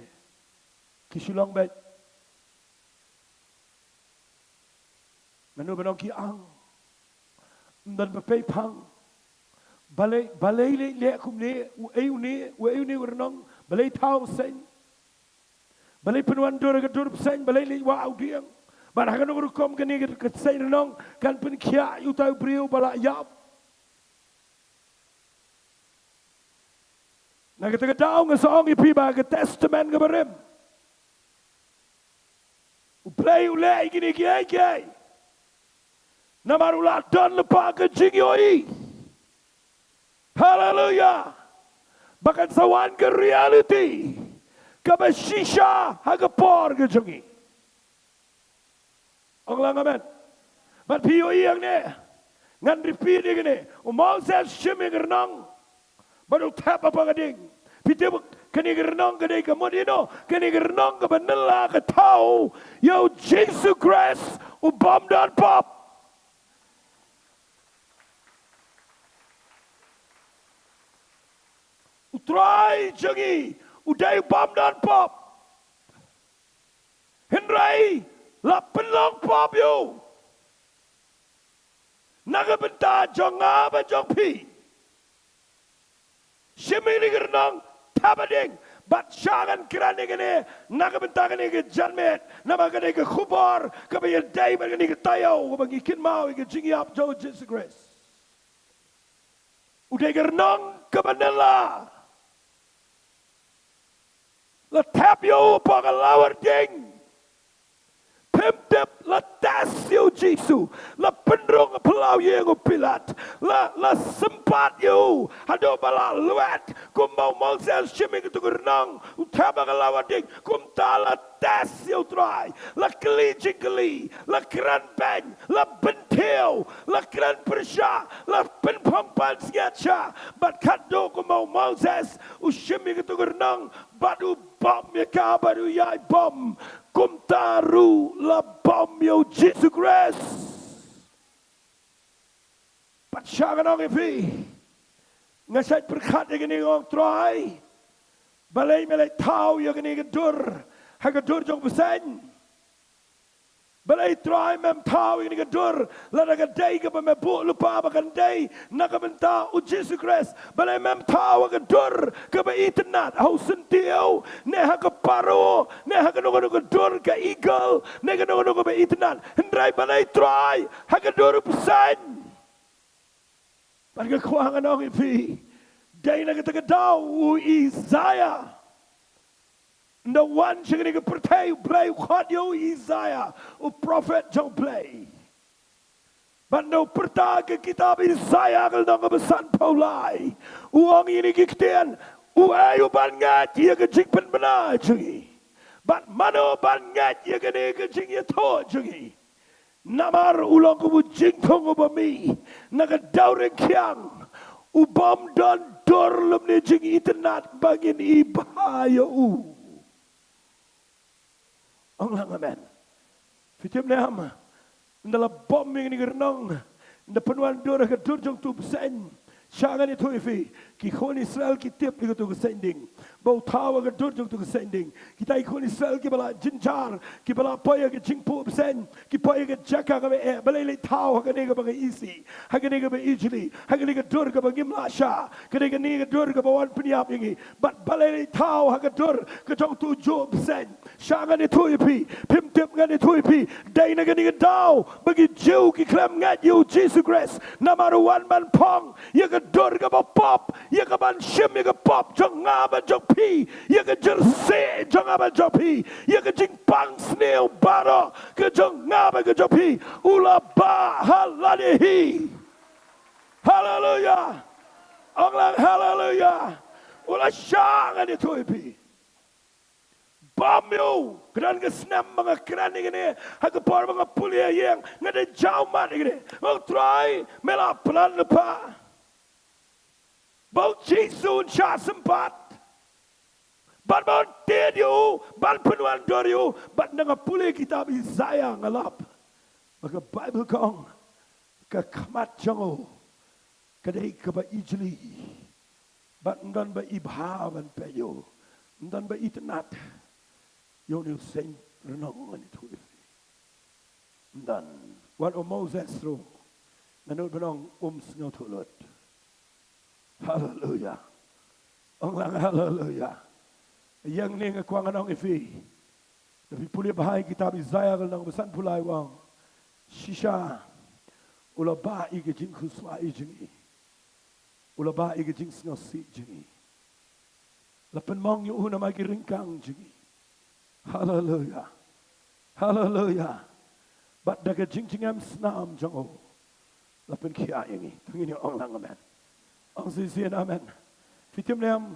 ki shu long beit. Ngan ong ba nong ki ang, ym don ba pei phang. Balei, balei leh, leh kumne, uei une, uei une u rnong, balei thaw seng, balei pynwandur ka dur bseiñ, balei leh wah u dieng. Bad ha kano ka rukom kane ka seng rnong kan pynkhiah ïa utai u briew ba la ïap. Na kata ka daw nga sa ong ïa phi ba ka Testament kaba rim, u Blei u leh ïa kine kiei kiei namar u la don lypa ka jingïohi. Haleluya. Ba kan sa wan ka reality kaba shisha ha ka por ka jong ngi. Ong lang amen. Bad phi ïohi hangne, ngan repeat ïa kane, u Moses shim ïa ka rnong bad u thep hapoh ka ding. Phi tip kane ka rnong ka dei ka mut ïano? Kane ka rnong kaba nylla ka thaw ïa u Jisu Khrist u bym don pop. U Trai jong ngi u dei u bym don pop. Hynrei la pynlong pop ïa u na ka bynta jong nga bad jong phi. Shim ïa kane ka rnong, thep ha ding, bad sha ngan kren ïa kane na ka bynta kane ka janmiet, namar kane ka khubor kaba ïadei bad kane ka taïew kaba ngi kynmaw ïa ka jingïap jong u Jisu Khrist. U dei ka rnong kaba nylla. La thep ïa u hapoh ka lawar ding. Em dep la test ïa u Jisu, la pynrung ha phyllaw ïing u Pilat, la, la sympat ïa u, haduh ba la lwet, kumba u Moses shim ïa ka tnga rnong, u thep ha ka lawa ding, kumta la test ïa u Trai, la kylli jingkylli, la kren beiñ, la bynthiew, la kren pyrshah, la pynphong pansngiat sha, bad katto kumba u Moses, u shim ïa ka tnga rnong, bad u bom ïa ka bad u ïai bom, kumta ruh la bom ïa u Jisu Khrist. Bad sha ngan ong ïa phi, nga shait pyrkhat ïa kane nga ong Trai, balei me leit thaw ïa kane ka dur ha ka dur jong u bseiñ? Balei Trai mem thaw ïa kane ka dur, lada ka dei kaba me buh lypa ba kan dei na ka bynta u Jisu Khrist? Balei mem thaw ha ka dur kaba itynnad, ha u syntiew, ne ha ka paro, ne ha kano kano ka dur ka eagle, ne kano kano kaba itynnad? Hynrei balei Trai ha ka dur u bseiñ? Bad nga kwah ngan ong ïa phi, dei na kata ka daw u Isaiah, ynda wan sha kane ka pyrthei, u Blei u khot ïa u Isaiah, u prophet jong u Blei. Bad ynda u pyrta ka kitab Isaiah ka lynnong kaba sanphew lai, u ong ïa kine ki ktien, uei u ban ngeit ïa ka jingpynbna jong ngi? Bad mano ban ngeit ïa kane ka jingïathuh jong ngi? Namar u long kum u jingthung uba mih na ka dewryngkhiang, u bym don dur lymne jingitynnad ba ngin ibha ïa u. Ong lang amen. Phi tip ne em, ynda la bom ïa kane ka rnong, ynda pynwandur ha ka dur jong utu u bseiñ, sha ngan ïathuh ïa phi, ki khun Israel ki tip ïa katu ka saiñ ding ba u thaw ha ka dur jong utu ka saiñ ding. Kita ki khun Israel kiba la jynjar, kiba la poi ha ka jingpuh bseiñ, ki poi ha ka jaka kaba eh, balei leit thaw ha kane kaba nga isih, ha kane kaba ijli, ha kane ka dur kaba ngim lah shah, kane, kane ka dur kaba wan pynïap ïa ngi. Bad balei leit thaw ha ka dur ka jong utu u juh bseiñ? Sha ngan ïathuh ïa phi, phim tip ngan ïathuh ïa phi, dei na kane ka daw ba ki Jiw ki khlem ngeit ïa u Jisu Khrist, namar u wan ban phong ïa ka dur kaba pop, ïa ka ban shim ïa ka pop jong nga bad jong phi, ïa ka jyrsieh jong nga bad jong phi, ïa ka jingpang sniew baroh ka jong nga bad ka jong phi, u la bah ha lade hi. Haleluya. Ong lang haleluya. U la shah, ngan ïathuh ïa phi. Bam ïa u, ka don ka snem ba nga kren ïa kane, ha ka por ba nga pule ïa ïing, nga da jaw mat ïa kane. Nga ong Trai, me la plan lypa ba u Jisu un shah sympat, bad ba un tied ïa u, ban pynwandur ïa u. Bad ynda nga pule kitab Isaiah nga lap ba ka Baibl ka ong, ka khmat jong u ka dei kaba ijli, bad ym don ba ibha ban peit ïa u, ym don ba itynnad ïa une u seng rnong, ngan ïathuh ïa phi. Ym don. Wat u Moses ruh, nga nud ban ong, um sngewthuh lut. Haleluya. Ong lang haleluya. Ïa kane nga kwah ngan ong ïa phi, lada phi pule bha ïa kitab Isaiah ka lynnong ba sanphew lai, u ong, shisha u la bah ïa ka jingkhuslai jong ngi, u la bah ïa ka jingsngewsih jong ngi, la pynmong ïa u namar ki ryngkang jong ngi. Haleluya. Haleluya. Bad da ka jingjngem snam jong u la pynkhiah ïa ngi. To ngin ïa ong lang amen. Ong shisien amen. Phi tip ne em,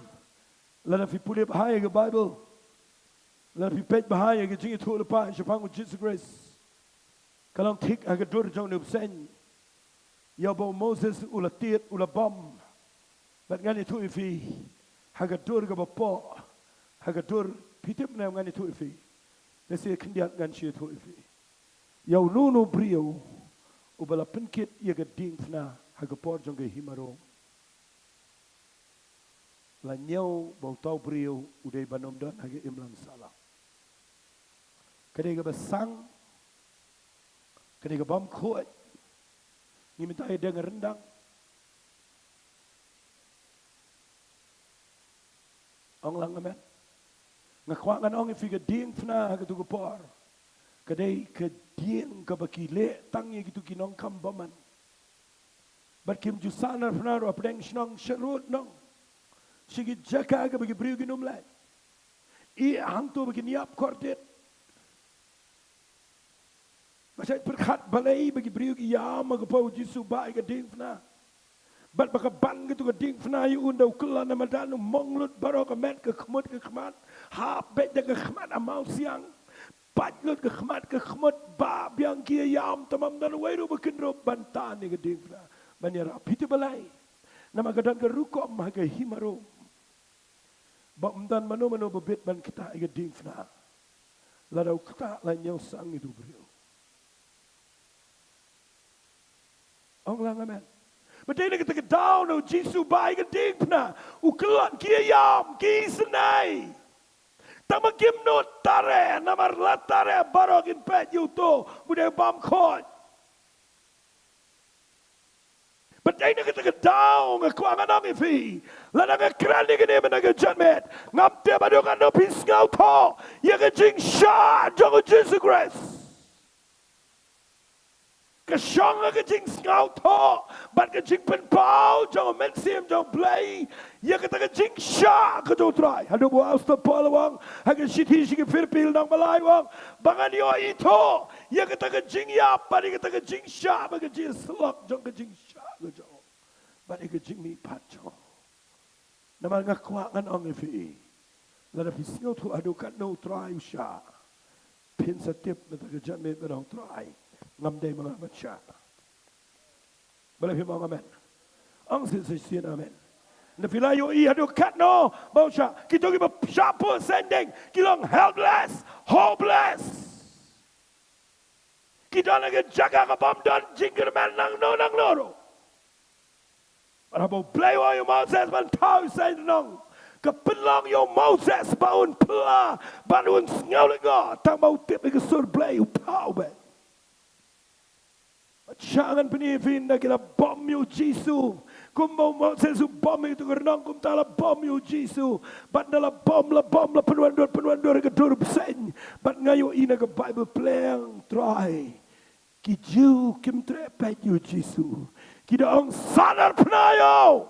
lada phi pule bha ïa ka Baibl, lada phi peit bha ïa ka jingïathuhlypa shaphang u Jisu Khrist, ka long thik ha ka dur jong une u bseiñ ïa uba u Moses u la tied, u la bam. Bad ngan ïathuh ïa phi, ha ka dur kaba poh, ha ka dur, phi tip ne em, ngan ïathuh ïa phi. Lehse khyndiat ngan shu ïathuh ïa phi. Ïa uno uno u briew uba la pynkit ïa ka diengphna ha ka por jong ka hima Rom, la ñiew ba uta u briew u dei ban ym don ha ka imlang sahlang. Ka dei kaba sang, ka dei ka bymkhuid. Ngi mynta ïa deng ryndang. Ong lang amen. Nga kwah ngan ong ïa phi, ka diengphna ha katu ka por ka dei ka dieng kaba ki leh tang ïa kitu ki nongkam bymman. Bad kim ju sahnarphna ruh hapdeng shnong sharud nong, sha ki jaka kaba ki briew kin ym leit. Ïa hangto ba kin ïap kordit. Ba shait pyrkhat balei ba ki briew ki ïam ha ka por U Jisu bah ïa ka diengphna. Bad ba ka ban katu ka diengphna ïa u, ynda u kylla na madan, u mong lut baroh ka met, ka khmut, ka khmat. Hap beit da ka khmat ha mawsiang. Pait lut ka khmat, ka khmut, bah biang ki ïam, tang ym don uwei ruh ba kynrup ban tan ïa ka diengphna ban ïarap. Phi tip balei? Namar ka don ka rukom ha ka hima Rom ba ym don mano mano ba bit ban ktah ïa ka diengphna lada u ktah la ñiewsang ïa utu u briew. Ong lang amen. Ba dei na kata ka daw na U Jisu bah ïa ka diengphna, u kylla ki ïam, ki isynei. Tang ba kim nud tare, namar la tare baroh kin peit ïa uto ba u dei u bamkhoit. Ba dei na kata ka daw nga kwah ngan ong ïa phi, lada nga kren ïa kane mynta ka janmiet, ngam tip haduh katno phi sngewthuh ïa ka jingshah jong U Jisu Khrist. Ka shong ha ka jingsngewthuh bad ka jingpynpaw jong U Mynsiem jong U Blei ïa kata ka jingshah ka jong U Trai. Haduh ba u Apostol Paul u ong ha ka shithi sha ki Philippi lynnong ba lai, u ong ba ngan ïoh ithuh ïa kata ka jingïap bad ïa kata ka jingshah bad ka jingsyllok jong ka jingshah ka jong u bad ïa ka jingmihpat jong u. Namar nga kwah ngan ong ïa phi, lada phi sngewthuh haduh katno U Trai u shah, phin sa tip mynta ka janmiet ban ong, Trai, ngam dei ma nga ban shah. Balei phim ong amen? Ong shisien shisien amen. Lada phi la ïohi haduh katno ba u shah, kito kiba shah phuh saiñ ding ki long helpless, hopeless. Ki don ha ka jaka kaba ym don jingkyrmen nangno nangno ruh. Bad haba U Blei u ong ïa u Moses ban thaw ïa u saiñ rnong, ka pynlong ïa u Moses ba un pla bad un sngew lyngngoh, tang ba u tip ïa ka sur Blei, u thaw beit. Bad shah ngan pyni ïa phi, ynda ki la bom ïa u Jisu, kumba u Moses u bom ïa katu ka rnong, kumta la bom ïa u Jisu. Bad ynda la bom, la bom, la pynwandur, pynwandur ha ka dur bseiñ. Bad nga ïohi na ka Baibl, pleng Trai, ki Jiw kim treh peit ïa u Jisu. Ki da ong, sahnarphna ïa u.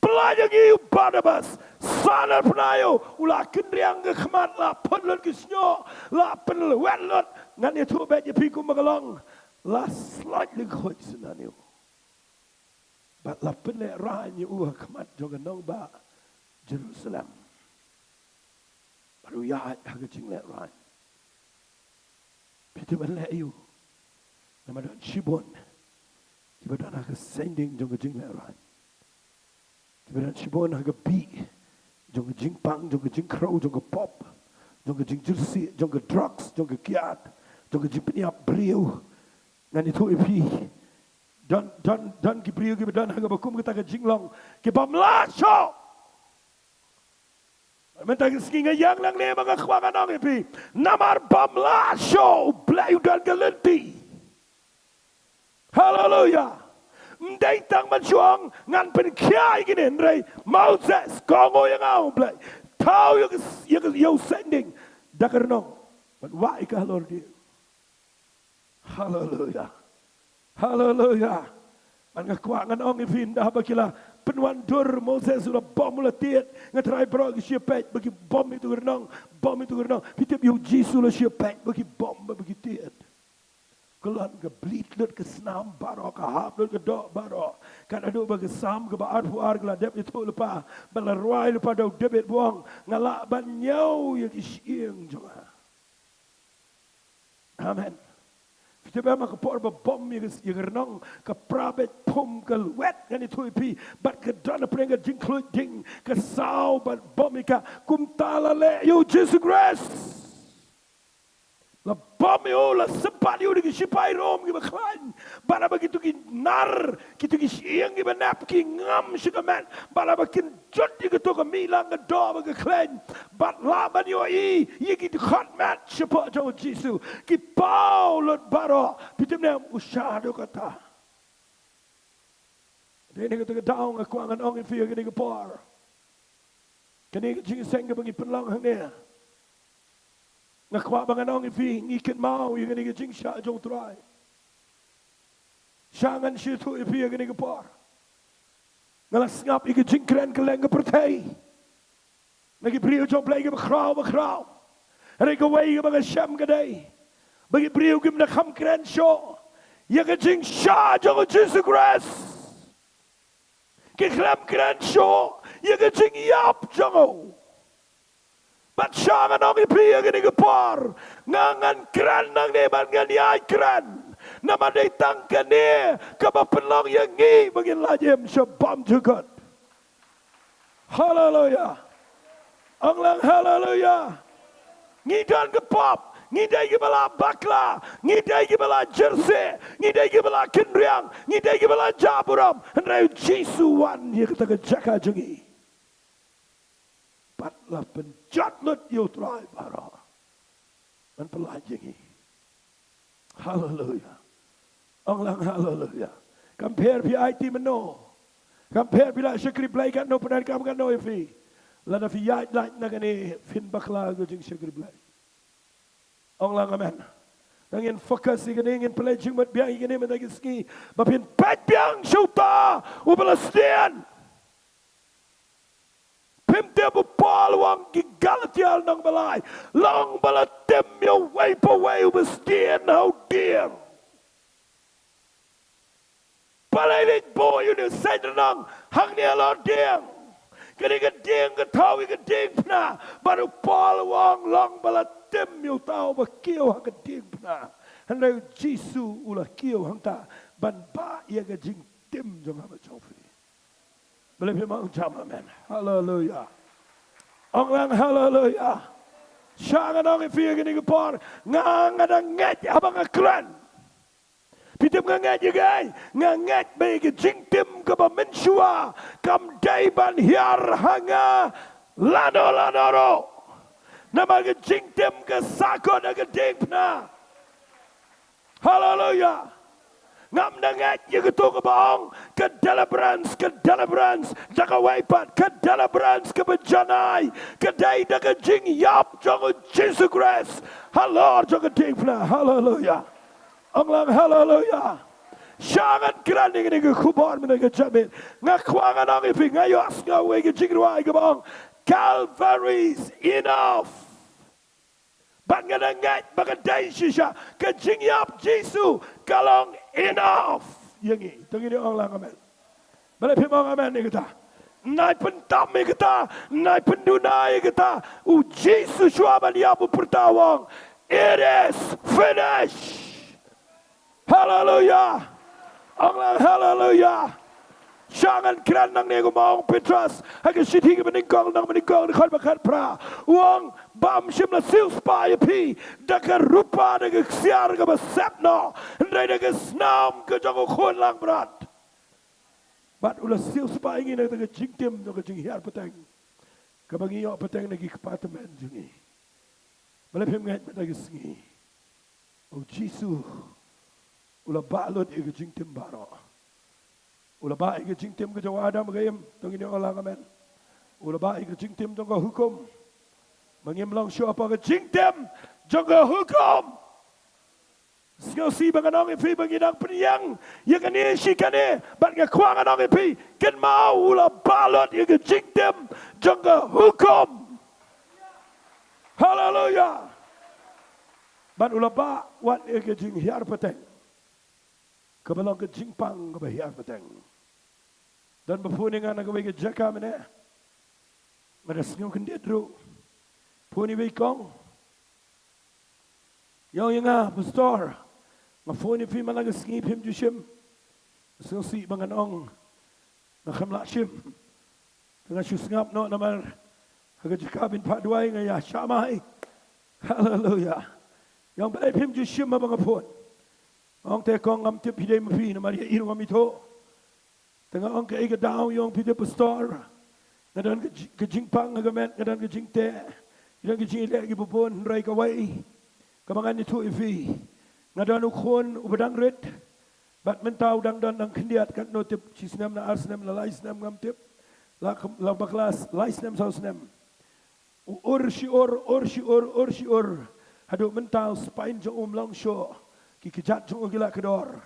Pynlait ïa ngi u Barnabas, sahnarphna ïa u. U la kynriang ka khmat, la phut lut ki shñiuh, la pynlwet lut. Ngan ïathuh beit ïa phi kumba ka long. La slait lyngkhuid synran ïa u. Bad la pynlehraiñ ïa u ha khmat jong ka nongbah Jerusalem. Bad u ïaid ha ka jinglehraiñ. Phi tip ban leh aïu? Namar don shibun kiba don ha ka saiñ ding jong ka jinglehraiñ. Kiba don shibun ha ka bih jong ka jingpang, jong ka jingkhrew, jong ka pop, jong ka jingjyrsieh, jong ka drugs, jong ka kiad, jong ka jingpynïap briew. Ngan ïathuh ïa phi. Don, don, don ki briew kiba don ha kaba kum kata ka jinglong, ki bym lah shuh. Mynta ka sngi nga ïeng nangne ba nga kwah ngan ong ïa phi, namar bym lah shuh, U Blei u don ka lynti. Haleluya. Ym dei tang ban shu ong ngan pynkhiah ïa kine, hynrei Moses, ka ong ïa nga U Blei, thaw ïa ka, ïa ka, ïa u saiñ ding da ka rnong bad wah ïa ka halor diew. Haleluya. Haleluya. Bad nga kwah ngan ong ïa phi, ynda ba ki la pynwandur, Moses u la bom, u la tied. Nga tharai baroh ki shia peit ba ki bom ïa katu ka rnong, bom ïa katu ka rnong. Phi tip ïa u Jisu u la shia peit ba ki bom, ba ki tied. Ka long ka bleed lut ka snam baroh, ka hap lut ka doh baroh. Kat haduh ba ka Salm kaba arphew ar ka la dep ïathuh lypa, ba la rwai lypa da u David ba u ong, nga lah ban ñiew ïa ki shyieng jong nga. Amen. Phi tip em, ha ka por ba bom ïa ka, ïa ka rnong, ka pra beit, phom ka lwet, ngan ïathuh ïa phi, bad ka don hapdeng ka jingkhluid ding, ka saw bad bom ïa ka. Kumta la leh ïa u Jisu Khrist. La bom ïa u, la sympat ïa u da ki shipai Rom kiba khlaiñ. Bad haba kito ki nar, kito ki shyieng kiba nep ki ngam sha ka met, bad haba kin jot ïa kato ka mih lang ka doh bad ka khleiñ, bad lah ban ïohi ïa ki dkhot met shapoh jong u Jisu, ki paw lut baroh. Phi tip ne em, u shah haduh katta. Dei na kata ka daw nga kwah ngan ong ïa phi ha kane ka por, kane ka jingïaseng kaba ngi pynlong hangne, nga kwah ba ngan ong ïa phi, ngi kynmaw ïa kane ka jingshah jong u Trai. Shah ngan shu ïathuh ïa phi ha kane ka por. Nga la sngap ïa ka jingkren kylleng ka pyrthei na ki briew jong U Blei kiba khraw ba khraw. Hynrei kawei kaba nga shem ka dei, Ba ki briew kim da kham kren shuh ïa ka jingshisha jong u Jisu Khrist. Ki khlem kren shuh ïa ka jingïap jong u. Bad sha ngan ong ïa phi ïa kane ka por, nga ngan kren nangne bad ngan ïai kren. Namar dei tang kane kaba pynlong ïa ngi ba ngin lait im sha bymjukut. Haleluya. Ong lang haleluya. Ngi don ka pop, ngi dei kiba la bakla, ngi dei kiba la jyrsieh, ngi dei kiba la kynriang, ngi dei kiba la jah burom. Hynrei u Jisu u wan ïa kata ka jaka jong ngi. Bad la pynjot lut ïa u Trai baroh ban pynlait ïa ngi. Haleluya. Ong lang haleluya. Kam pher phi aiti mynno, kam pher phi la shakri Blei katno, pyndonkam katno ïa phi, lada phi ïaid lait na kane phin bakla ka jingshakri Blei. Ong lang amen. Nangin focus ïa kane, ngin pynleit jingmut biang ïa kane mynta ka sngi, ba phin peit biang sha uta u Palestine. Phim tip u Paul u ong ki Galatia lynnong ba lai, long ba la tim ïa uwei pa uwei uba sdien ha u dieng. Balei leit buh ïa une u seit lynnong hangne halor dieng? Kane ka dieng ka thaw ïa ka diengphna. Bad u Paul u ong long ba la tim ïa uta uba kiew ha ka diengphna. Hynrei u Jisu u la kiew hangta ban bah ïa ka jingtim jong nga bad jong phi. Balei phim ong jam amen? Haleluya. Ong lang haleluya. Sha ngan ong ïa phi ïa kane ka por, nga, nga da ngeit haba nga kren. Phi tip nga ngeit ïa kaei? Nga ngeit ba ïa ka jingtim kaba mynshuwa kam dei ban hiar ha nga lano lano ruh. Namar ka jingtim ka sahkut ha ka diengphna. Haleluya. Ngam da ngeit ïa kato kaba ong ka deliverance, ka deliverance da kawei pat, ka deliverance kaba janai ka dei da ka jingïap jong u Jisu Khrist halor jong ka diengphna. Haleluya. Ong lang haleluya. Sha ngan kren ïa kane ka khubor mynta ka janmiet, nga kwah ngan ong ïa phi, nga ïohsngew ïa ka jingrwai kaba ong, Calvary's enough. Bad nga da ngeit ba ka dei shisha, ka jingïap Jisu ka long enough ïa ngi. To ngin ong lang amen. Balei phim ong amen ïa kata? Nai pyntam ïa kata, nai pynduna ïa kata. U Jisu shuwa ban ïap u pyrta u ong, "It is finished." Haleluya. Ong lang haleluya. Sha ngan kren nangne kumba ong u Petros ha ka shithi kaba nyngkong, nang ba nyngkong, dkhot ba khatphra. U ong, bam shym la siewspah ïa phi da ka rupa, da ka ksiar kaba sep noh, hynrei da ka snam ka jong u Khun Langbrot. Bad u la siewspah ïa ngi na ka jingtim jong ka jinghiar pateng kaba ngi ïoh pateng na ki kpa tymmen jong ngi. Balei phim ngeit mynta ka sngi? U Jisu u la bah lut ïa ka jingtim baroh. U la bah ïa ka jingtim ka jong u Adam ka im, to ngin ong lang amen. U la bah ïa ka jingtim jong ka hukum. Ma ngim long shuh hapoh ka jingtim jong ka hukum. Sngewsih ba ngan ong ïa phi ba ngi dang pynïeng ïa kane shi kane, bad nga kwah ngan ong ïa phi, kynmaw u la bah lut ïa ka jingtim jong ka hukum. Haleluya. Bad u la bah wat ïa ka jinghiar pateng kaba long ka jingpang kaba hiar pateng. Don ba phone ïa nga na kawei ka jaka mynne. Nga da sngew khyndiat ruh. Phone iwei i kong. Ïa ong ïa nga, Pastor, nga phone ïa phi man la ka sngi phim ju shim. Sngewsih ba ngan ong nga khlem lah shim. Te nga shu sngap noh namar ha ka jaka ban phah duwai nga ïa shah mai. Haleluya. Ïa ong balei phim ju shim haba nga phone? Nga ong te kong ngam tip phi dei ma phi namar ïa i ruh ngam ithuh. Te nga ong kaei ka daw, ïa ong phi te Pastor. Nga don ka ji-, ka jingpang ha ka met, nga don ka jingteh, nga don ka jingïaleh kiba bun, hynrei kawei kaba ngan ïathuh ïa phi. Nga don u khun uba dang rit. Bad mynta u dang don dang khyndiat, katno tip, shi snem na ar snem na lai snem ngam tip. La, la bakla lai snem saw snem. U ur shi ur, ur shi ur, ur shi ur. Haduh mynta u spine jong u um long shuh. Ki kjat jong u ki la kdor.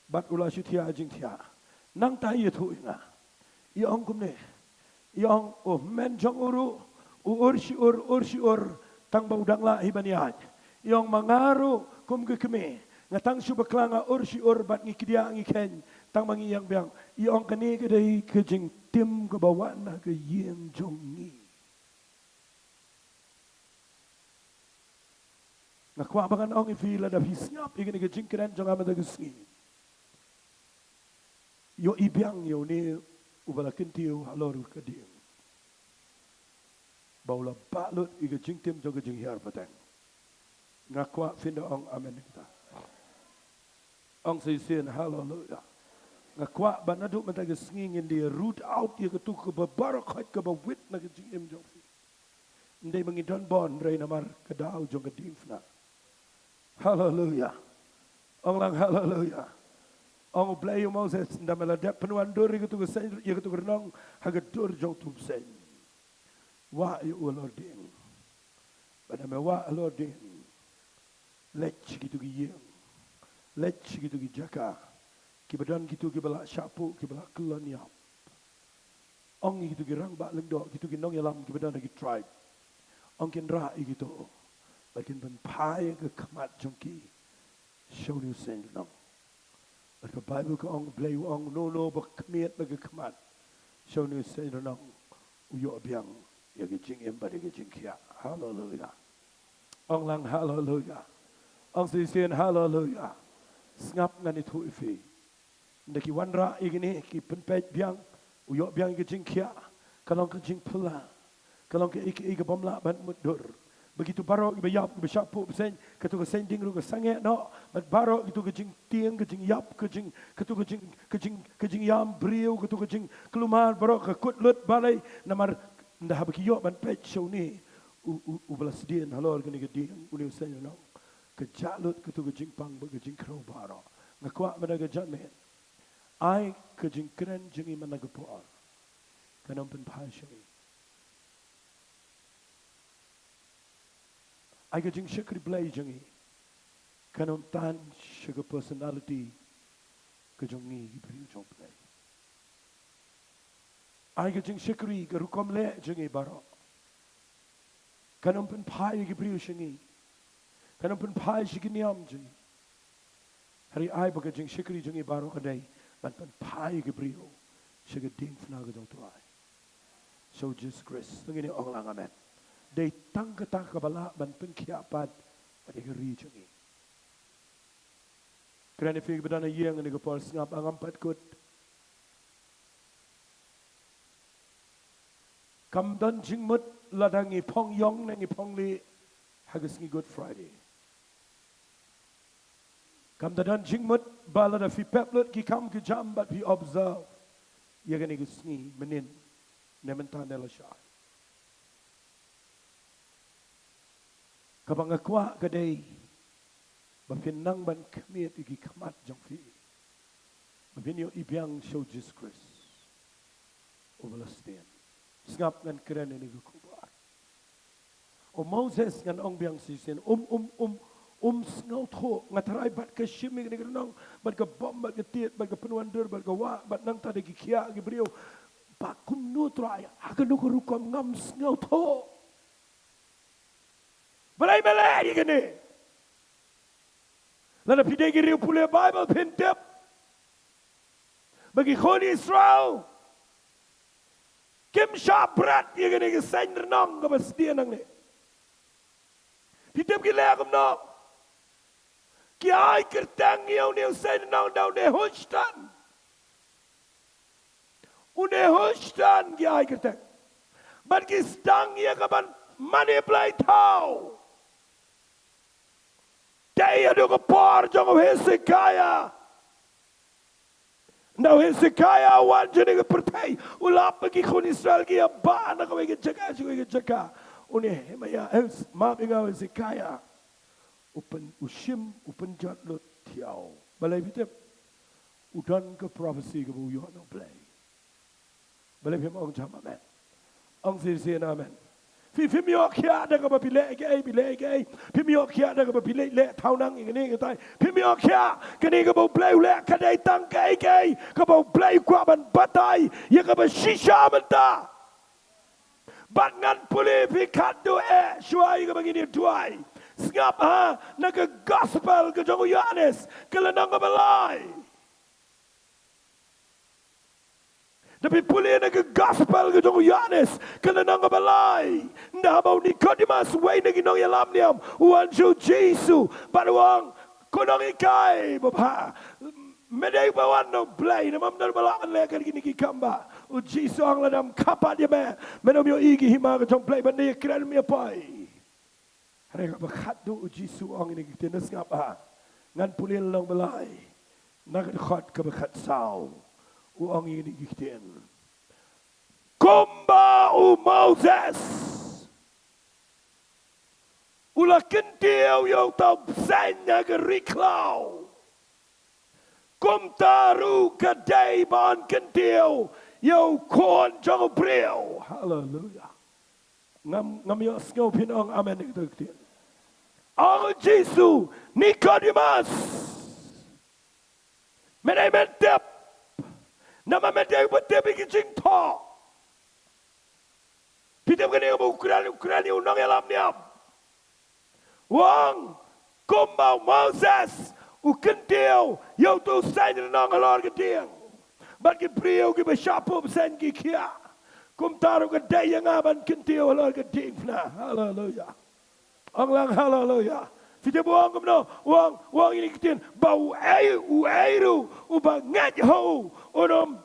Bad u la shu thiah jingthiah. Nangta i ïathuh ïa nga. I ong kumne. I ong u hynmen jong u ruh u ur shi ur, ur shi ur, tang ba u dang lah hi ban ïaid. I ong ma nga ruh kum ka kmie, nga tang shu bakla, nga ur shi ur bad ngi kdiah ngi kheiñ, tang ma ngi ïeng biang. I ong kane ka dei ka jingtim kaba wan na ka ïing jong ngi. Nga kwah ba ngan ong ïa phi, lada phi sngap ïa kane ka jingkren jong nga mynta ka sngi, ïohi biang ïa une uba la kyntiew halor ka dieng ba u la bah lut ïa ka jingtim jong ka jinghiar pateng. Nga kwah phin da ong amen ïa kata. Ong sa shisien haleluya. Nga kwah ba naduh mynta ka sngi ngin da root out ïa katu kaba baroh khoit kaba wit na ka jingim jong phi. Ym dei ba ngi don bun, hynrei namar ka daw jong ka diengphna. Haleluya. Ong lang haleluya. Ong U Blei ïa u Moses, ynda me la dep pynwandur ïa katu ka seng, ïa katu ka rnong ha ka dur jong utu u bseiñ, wah ïa u halor dieng. Bad ynda me wah halor dieng, leit sha kitu ki ïing, leit sha kitu ki jaka kiba don kitu kiba la shahphuh, kiba la kyllon ïap. Ong ïa kitu ki rangbah lyngdoh, kitu ki nongïalam kiba don ha ki tribe, ong kin rah ïa kitu bad kin pynphai ïa ka khmat jong ki sha une u seng rnong. Bad ka Baibl ka ong, U Blei u ong, uno uno ba khmied da ka khmat sha une u seng rnong u ïoh biang ïa ka jingim bad ïa ka jingkhiah. Haleluya. Ong lang haleluya. Ong sa shisien haleluya. Sngap, ngan ïathuh ïa phi. Ynda ki wanrah ïa kine, ki pynpeit biang, u ïoh biang ïa ka jingkhiah, ka long ka jingphylla, ka long kaei kaei ka bym lah ban mutdur. Ba kitu baroh kiba ïap, kiba shahphuh bseiñ, katu ka seng dieng ruh ka sangeh noh, bad baroh kitu ka jingtieng, ka jingïap, ka jing, katu ka jing, ka jing, ka jingïam briew, katu ka jingkulmar baroh ka kut lut. Balei? Namar ynda haba ki ïoh ban peit sha une u, u, uba la sdien halor kane ka dieng, une u seng rnong, ka jah lut katu ka jingpang bad ka jingkhrew baroh. Nga kwah mynta ka janmiet, ai ka jingkren jong ngi mynta ka por kan ym pynphai sha ngi. Ai ka jingshakri Blei jong ngi kan ym tan sha ka personality ka jong ngi ki briew jong U Blei. Ai ka jingshakri, ka rukom leh jong ngi baroh kan ym pynphai ïa ki briew sha ngi, kan ym pynphai sha ki niam jong ngi. Hynrei ai ba ka jingshakri jong ngi baroh ka dei ban pynphai ïa ki briew sha ka diengphna ka jong U Trai, sha U Jisu Khrist. To ngin ong lang amen. Dei tang kata kaba lah ban pynkhiah pat bad ïa ka ri jong ngi. Kren ïa phi kiba don ha ïing ha kane ka por, sngap, ngam pat kut. Kam don jingmut lada ngi phong ïong ne ngi phong lieh ha ka sngi Good Friday. Kam da don jingmut ba lada phi pep lut ki kam ki jam bad phi observe ïa kane ka sngi mynnin ne mynta ne lashai. Kaba nga kwah ka dei ba phin nang ban khmied ïa ki khmat jong phi, ba phin ïohi biang sha U Jisu Khrist u Palestine. Sngap, ngan kren ïa kane ka khubor. U Moses, ngan ong biang shisien, um, um, um, um sngewthuh. Nga tharai bad ka shim ïa kane ka rnong, bad ka bom, bad ka tied, bad ka pynwandur, bad ka wah, bad nangta da ki khiah ki briew. Ba kumno Trai, ha kano ka rukom ngam sngewthuh. Balei me leh ïa kane? Lada phi dei ki riewpule Baibl phin tip ba ki khun Israel kim shah bret ïa kane ka seng rnong kaba sdien hangne. Phi tip ki leh kumno? Ki ai kyrteng ïa une u seng rnong da u Nehushtan. U Nehushtan ki ai kyrteng. Bad ki sdang ïa ka ban mane blei thaw. Te ïa, haduh ka por jong u Hezekiah. Ynda u Hezekiah u wan jong kane ka pyrthei, u lap ba ki khun Israel ki ïa bah na kawei ka jaka sha kawei ka jaka. U Nehemiah, eh, map ïa nga, u Hezekiah, u pyn, u shim, u pynjot lut thiaw. Balei phi tip? U don ka prophecy kaba u ïoh na U Blei. Balei phim ong jam amen? Ong shisien amen. Phi, phim ïoh khiah da kaba phi leh kaei, phi leh kaei. Phim ïoh khiah da kaba phi leh, leh thaw nang ïa kane ïa katai. Phim ïoh khiah, kane kaba U Blei u leh ka dei tang kaei kaei kaba U Blei u kwah ban batai ïa kaba shisha mynta. Bad ngan pule ïa phi khatduh eh shuwa ïa kaba ngin ïa duwai. Sngap ha na ka gospel ka jong u Ïoannis, ka lynnong kaba lai. Da phi pule na ka gospel ka jong u Ïoannis, ka lynnong kaba lai. Ynda haba u Nikodimos, uwei na ki nongïalam niam, u wan sha u Jisu, bad u ong, ko nonghikai babha, me dei ba wan na u Blei, namar ym don ba lah ban leh kat kine ki kam ba. U Jisu u ong, lada ym kha pat ïa me, men ym ïohi ïa ki hima ka jong u Blei, ban dei ïa kren me ïa poi. Hynrei kaba khatduh u Jisu u ong ïa kine ki ktien, sngap ha. Ngan pule lynnong ba lai, na ka dkhot kaba khatsaw, u ong ïa kine ki ktien. Kumba u Moses u la kyntiew ïa uta u bseiñ ha ka ri khlaw, kumta ruh ka dei ban kyntiew ïa u Khun jong u briew. Haleluia. Ngam, ngam ïohsngew phin ong amen ïa kata ka ktien. Ong u Jisu, Nikodimos, me dei men tip, namar me dei ba tip ïa ki jingthoh. Phi tip kane kaba u kren, u kren ïa u nongïalam niam. U ong, kumba u Moses u kyntiew ïa uta u saiñ rnong halor ka dieng, bad ki briew kiba shah puh bseiñ ki khiah, kumta ruh ka dei ïa nga ban kyntiew halor ka diengphna. Haleluia. Ong lang haleluia. Phi tip u ong kumno? U ong, u ong ïa kine ki ktien, ba uei uei ruh uba ngeit ha u, un ym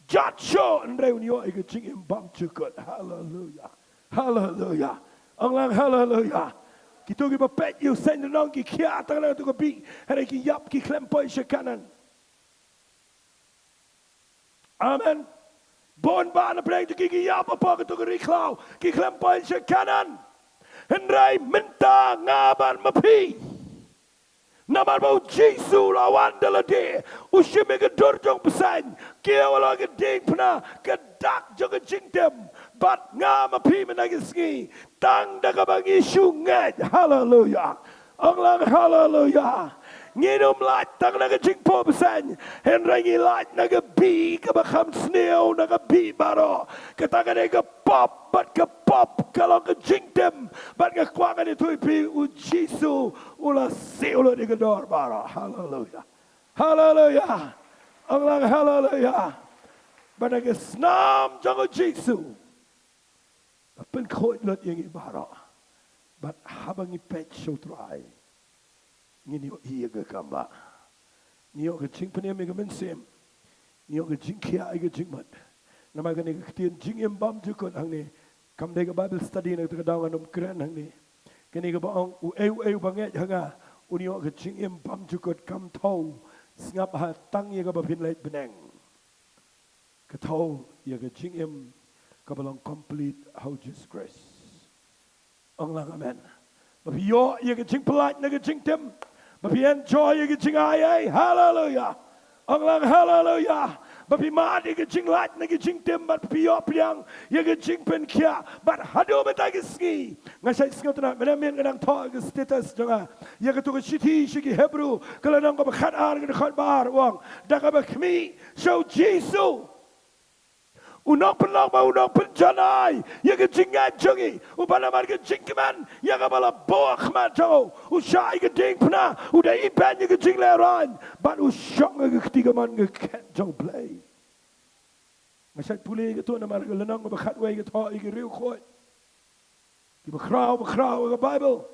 jot shuh, hynrei un ïoh ïa ka jingim bymjukut. Haleluia. Haleluia. Ong lang haleluia. Kito kiba peit ïa u saiñ rnong ki khiah tang na kato ka bih, hynrei ki ïap, ki khlem poi sha Kanaan. Amen. Bun bah na pdeng jong ki ki ïap hapoh kato ka ri khlaw, ki khlem poi sha Kanaan. Hynrei mynta nga bad ma phi, namar ba u Jisu u la wan da lade, u shim ïa ka dur jong u bseiñ, kiew halor ka diengphna, ka dak jong ka jingtim, bad nga ma phi mynta ka sngi, tang da kaba ngi shu ngeit. Haleluia. Ong lang haleluia. Ngin ym lait tang na ka jingpuh bseiñ, hynrei ngi lait na ka bih kaba kham sniew na ka bih baroh. Kata ka dei ka pop, bad ka pop ka long ka jingtim. Bad nga kwah ngan ïathuh ïa phi, u Jisu u la siew lut ïa ka dor baroh. Haleluia. Haleluia. Ong lang haleluia. Bad na ka snam jong u Jisu, la pynkhuid lut ïa ngi baroh. Bad haba ngi peit sha u Trai, ngin ïohi ïa ka kam ba, ngi ïoh ka jingpynim ïa ka mynsiem, ngi ïoh ka jingkhiah ïa ka jingmut. Namar kane ka ktien jingim bymjukut hangne, kam dei ka Bible study na kata ka daw, ngan ym kren hangne. Kane kaba ong, uei uei uba ngeit ha nga, un ïoh ka jingim bymjukut, kam thew, sngap ha, tang ïa kaba phin leit bneng. Ka thew ïa ka jingim kaba long complete ha u Jisu Khrist. Ong lang amen. Ba phi ïoh ïa ka jingpyllait na ka jingtim, ba phi enjoy ïa ka jingai ei. Haleluia. Ong lang haleluia. Ba phi mad ïa ka jinglait na ka jingtim, bad phi ïoh pdiang ïa ka jingpynkhiah. Bad haduh mynta ka sngi, nga shait sngewtynnat, mynta mynmiet nga dang thoh ïa ka status jong nga ïa kato ka shithi sha ki Hebru, ka lynnong kaba khatar, ka dkhot ba ar, u ong, da kaba khmih sha u Jisu, u nongpynlong bad u nongpynjanai ïa ka jingngeit jong ngi, uba namar ka jingkmen ïa kaba la buh ha khmat jong u, u shah ïa ka diengphna, u da ibeiñ ïa ka jinglehrain, bad u shong ha ka kti kamon ka khet jong U Blei. Nga shait pule ïa kato namar ka lynnong kaba khatwei ka thoh ïa ki riewkhuid kiba khraw, ba khraw ïa ka Baibl.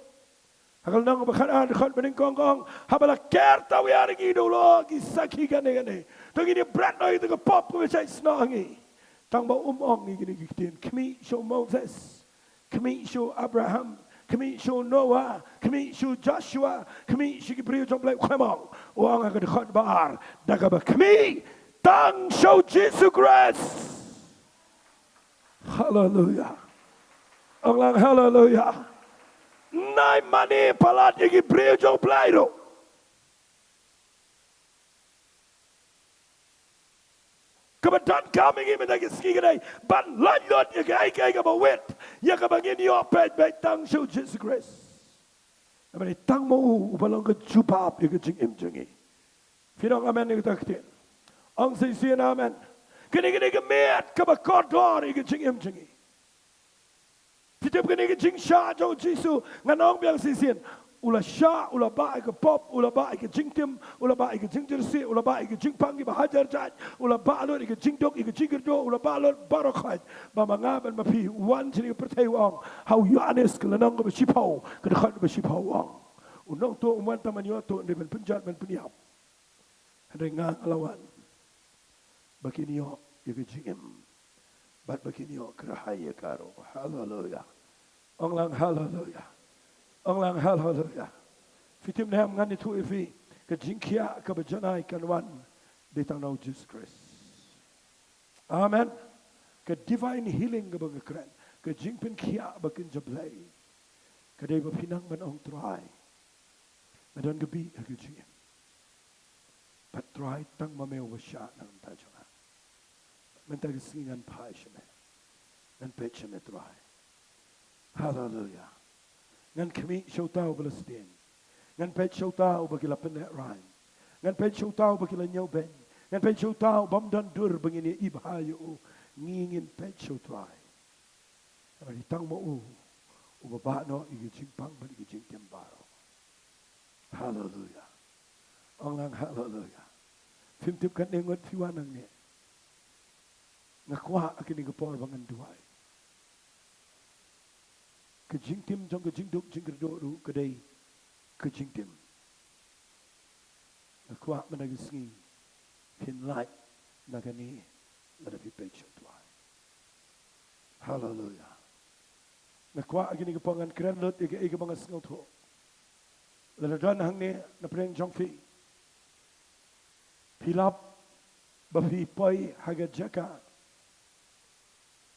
Ha ka lynnong ba khatar, dkhot ba nyngkong ka ong, haba la ker tawiar ïa ngi da u lyoh ki sakhi kane kane, to ngin ïa bret noh ïa kata ka pop kaba shait snoh ha ngi. Tang ba um ong ïa kine ki ktien, khmih sha u Moses, khmih sha u Abraham, khmih sha u Noah, khmih sha u Joshua, khmih sha ki briew jong U Blei, khlem ong. U ong ha ka dkhot ba ar, da kaba khmih tang sha u Jisu Khrist. Haleluia. Ong lang haleluia. Nai mane palat ïa ki briew jong U Blei ruh. Kaba donkam ïa ngi mynta ka sngi ka dei ban lait lut ïa kaei kaei kaba wit, ïa kaba ngin ïoh peit beit tang sha u Jisu Khrist. Namar tang ma u uba long ka jubab ïa ka jingim jong ngi. Phin ong amen ïa kata ka ktien? Ong shisien amen. Kane ka dei ka miet kaba kordor ïa ka jingim jong ngi. Phi tip kane ka jingshah jong u Jisu, ngan ong biang shisien. U la shah, u la bah ïa ka pop, u la bah ïa ka jingtim, u la bah ïa ka jingjyrsieh, u la bah ïa ka jingpang kiba hajar jait, u la bah lut ïa ka jingduk, ïa ka jingkyrduh, u la bah lut baroh khoit. Ba ma nga bad ma phi, u wan sha kane ka pyrthei u ong, ha u Ïoannis ka lynnong kaba shiphew, ka dkhot kaba shiphew u ong, u nongtuh um wan tang ban ïoh tuh, hynrei ban pynjot, ban pynïap. Hynrei nga nga la wan ba kin ïoh ïa ka jingim, bad ba kin ïoh kyrhai ïa ka ruh. Haleluya. Ong lang haleluya. Ong lang haleluya. Phi tip ne em, ngan ïathuh ïa phi, ka jingkhiah kaba janai kan wan dei tang na u Jisu Khrist. Amen. Ka divine healing kaba nga kren, ka jingpynkhiah ba kynja Blei, ka dei ba phi nang ban ong, Trai, nga don ka bih ha ka jingim. Bad Trai, tang ma me uba shah na ka bynta jong nga. Mynta ka sngi ngan phai sha me. Ngan peit sha me, Trai. Haleluya. Ngan khmih sha uta uba la sdieng. Ngan peit sha uta uba ki la pynlehrain. Ngan peit sha uta uba ki la ñiewbeiñ. Ngan peit sha uta ubym don dur ba ngin ïa ibha ïa u. Ngi ngin peit sha u Trai. Namar dei tang ma u uba bah noh ïa ki jingpang bad ïa ki jingtim baroh. Haleluya. Ong lang haleluya. Phim tip katne ngut phi wan hangne. Nga kwah ha kane ka por ba ngan duwai. Ka jingtim jong ka jingduk jingkyrduh ruh ka dei ka jingtim. Nga kwah mynta ka sngi phin lait na kane lada phi peit sha u Trai. Haleluya. Nga kwah ha kane ka por ngan kren lut ïa kaei kaba nga sngewthuh. Lada don hangne na pdeng jong phi, phi lap ba phi poi ha ka jaka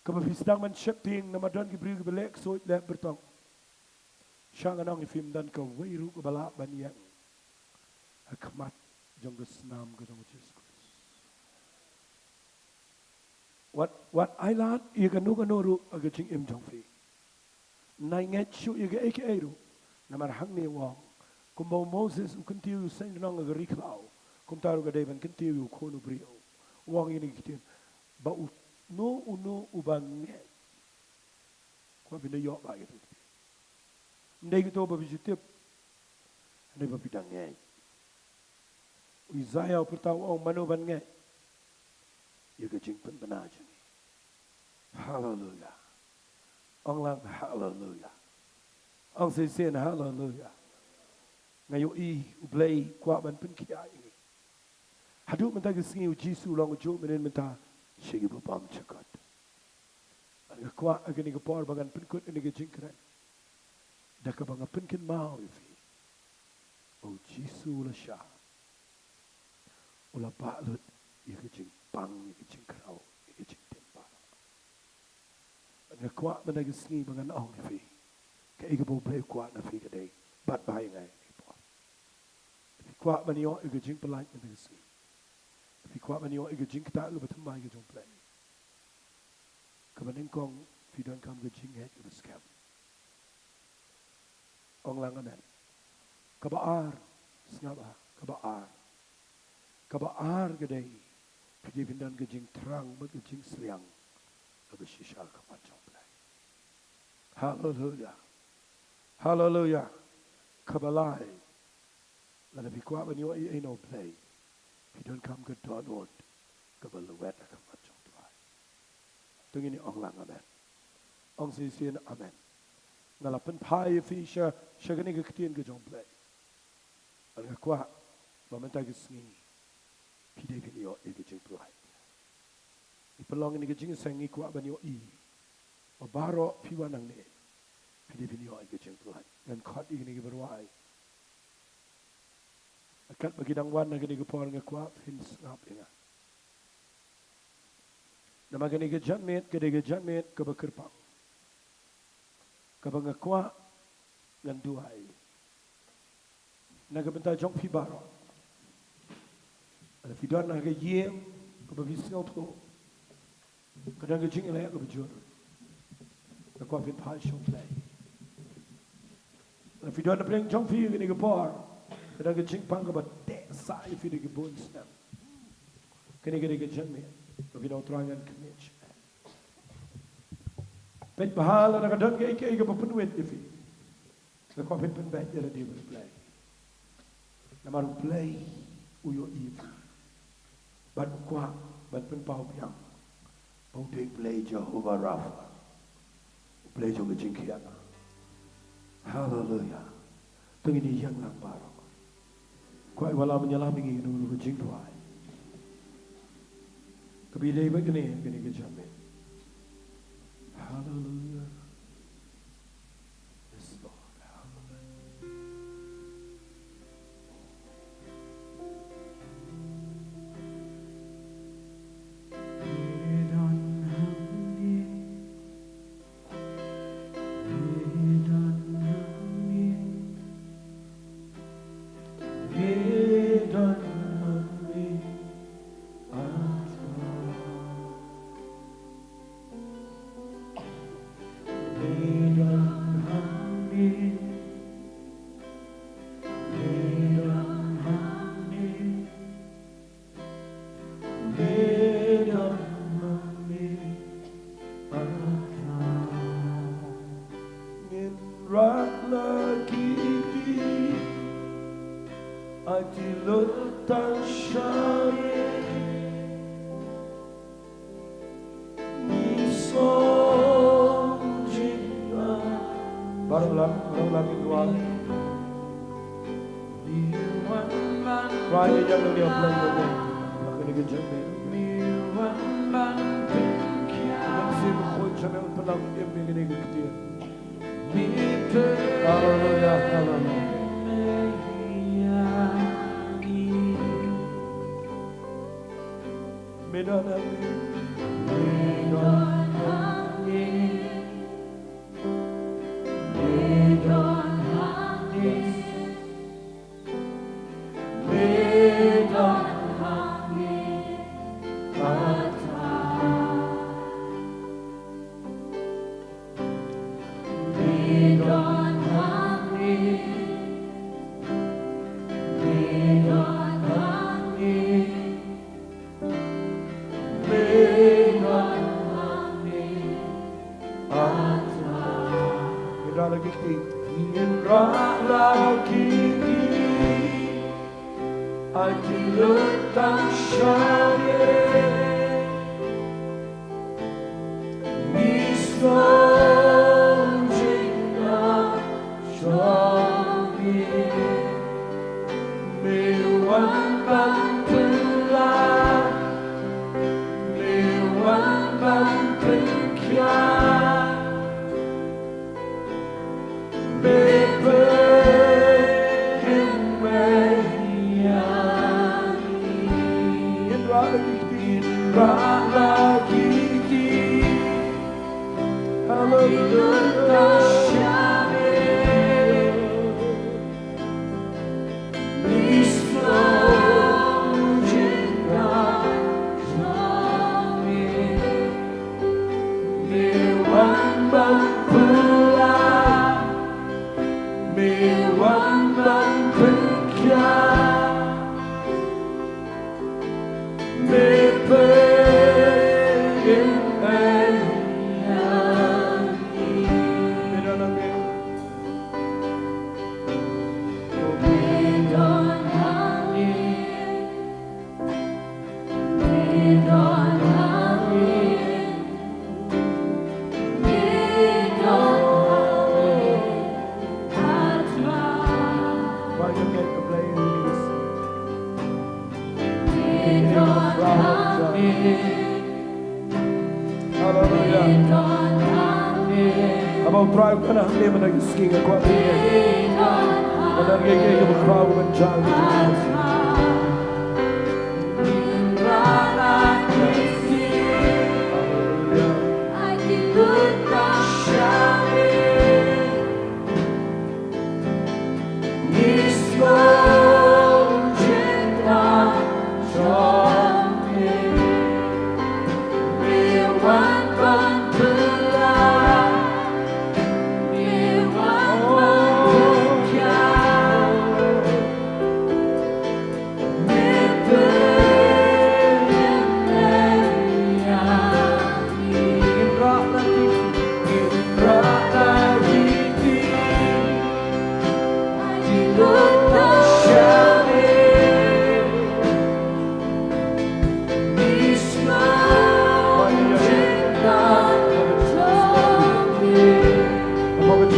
kaba phi sdang ban sheptieng namar don ki briew kiba leh ksuid leh byrtong. Sha ngan ong ïa phi, ym don kawei ruh kaba lah ban ïeng ha khmat jong ka snam ka jong u Jisu Khrist. Wat, wat ailad ïa kano kano ruh ha ka jingim jong phi. Ym nai ngeit shuh ïa kaei kaei ruh. Namar hangne u ong, kumba u Moses u kyntiew ïa u seng lynnong ha ka ri khlaw, kumta ruh ka dei ban kyntiew ïa u Khun u briew. U ong ïa kine ki ktien, ba uno uno uba ngeit. Kwah phin da ïoh ba ïa kito ki ktien. Ym dei kito ba phi ju tip, hynrei ba phi dang ngeit. U Isaiah u pyrta u ong, mano ban ngeit ïa ka jingpynbna jong ngi. Haleluya. Ong lang haleluya. Ong shisien haleluya. Nga ïohi U Blei u kwah ban pynkhiah ïa ngi. Haduh mynta ka sngi U Jisu u long ujuh mynnin mynta sha kiba bymjukut. Bad nga kwah ha kane ka por ba ngan pynkut ïa kane ka jingkren da kaba nga pynkynmaw ïa phi, U Jisu u la shah, u la bah lut ïa ka jingpang, ïa ka jingkhraw, ïa ka jingtim baroh. Bad nga kwah mynta ka sngi ba ngan ong ïa phi, kaei kaba U Blei u kwah na phi ka dei, bad bha ïa nga ïa kane ka por. Phi kwah ban ïoh ïa ka jingpyllait mynta ka sngi? Phi kwah ban ïoh ïa ka jingktah kaba thymmai ka jong U Blei? Kaba nyngkong, phi donkam ka jingngeit kaba skhem. Ong lang amen. Kaba ar, sngap bha, kaba ar. Kaba ar ka dei, phi dei phin don ka jingthrang bad ka jingsliang kaba shisha ha khmat jong U Blei. Haleluya. Haleluya. Kaba lai, lada phi kwah ban ïoh ei ei na U Blei, phi donkam ka dohnud kaba lwet ha khmat jong U Trai. To ngin ong lang amen. Ong shisien amen. Nga la pynphai ïa phi sha, sha kane ka ktien ka jong U Blei. Bad nga kwah ba mynta ka sngi phi dei phin ïoh ïa ka jingpyllait. Ngi pynlong ïa kane ka jingïaseng, ngi kwah ban ïohi ba baroh phi wan hangne, phi dei phin ïoh ïa ka jingpyllait. Ngan khot ïa kine kiba rwai. Katba ki dang wan ha kane ka por, nga kwah phin sngap ïa nga. Namar kane ka janmiet ka dei ka janmiet kaba kyrpang, kaba nga kwah ngan duwai na ka bynta jong phi baroh. Lada phi don ha ka ïing kaba phi sngewthuh ka don ka jingïaleh kaba jur, nga kwah phin phai sha U Blei. Lada phi don ha pdeng jong phi ha kane ka por, ka don ka jingpang kaba teh sah ïa phi da ki bun snem, kane ka dei ka janmiet ba phin ong, Trai, ngan khmih sha me. Peit bha lada ka don kaei kaei kaba pynwit ïa phi. Nga kwah phin pynbeit ïa lade bad U Blei. Namar U Blei u ïohi ïa phi. Bad u kwah ban pynpaw biang ba u dei U Blei Jehovah Rapha, U Blei jong ka jingkhiah. Haleluya. To ngin ïeng lang baroh. Kwah ïa u ba lam ïalam ïa ngi, ngi ruh ka jingduwai. Kaba ïadei bad kane, kane ka janmiet. Haleluya. Yes, Lord. Haleluya. Ngin rah la ki kti, ai ti lut tang sha ïing. Ngi sngew jingngeit. Baroh lam, baroh lam ki duwai. Trai ïa ngi ïa pynlong ïa ngi. Kane ka jingmut. Mynsiem Bakhuid sha ngi pynlong ïa ngi kane ka ktien. Haleluya, haleluya. Me don ha ngi. Me don ha ngi. Me don ha ngi. Me don ha ngi. Kata. Me don ha ngi. Me don ha ngi. Me don ha ngi. Ata. Ngin rah la ki kti. Ngin rah la ki kti. Ai ti lut tang sha ïing. Ngi sngew jingngeit sha ngi. Me wan ban pynlait. Me wan ban pynkhiah. Me pynheh me ïa ngi. Ngin rah la ki kti. Ngin rah la ki kti. Haleluya. Haleluya. Haba U Trai u don hangne mynta ka sngi nga kwah ban ïa. Nga don kiei kiei kiba khraw ban jia. Haleluya.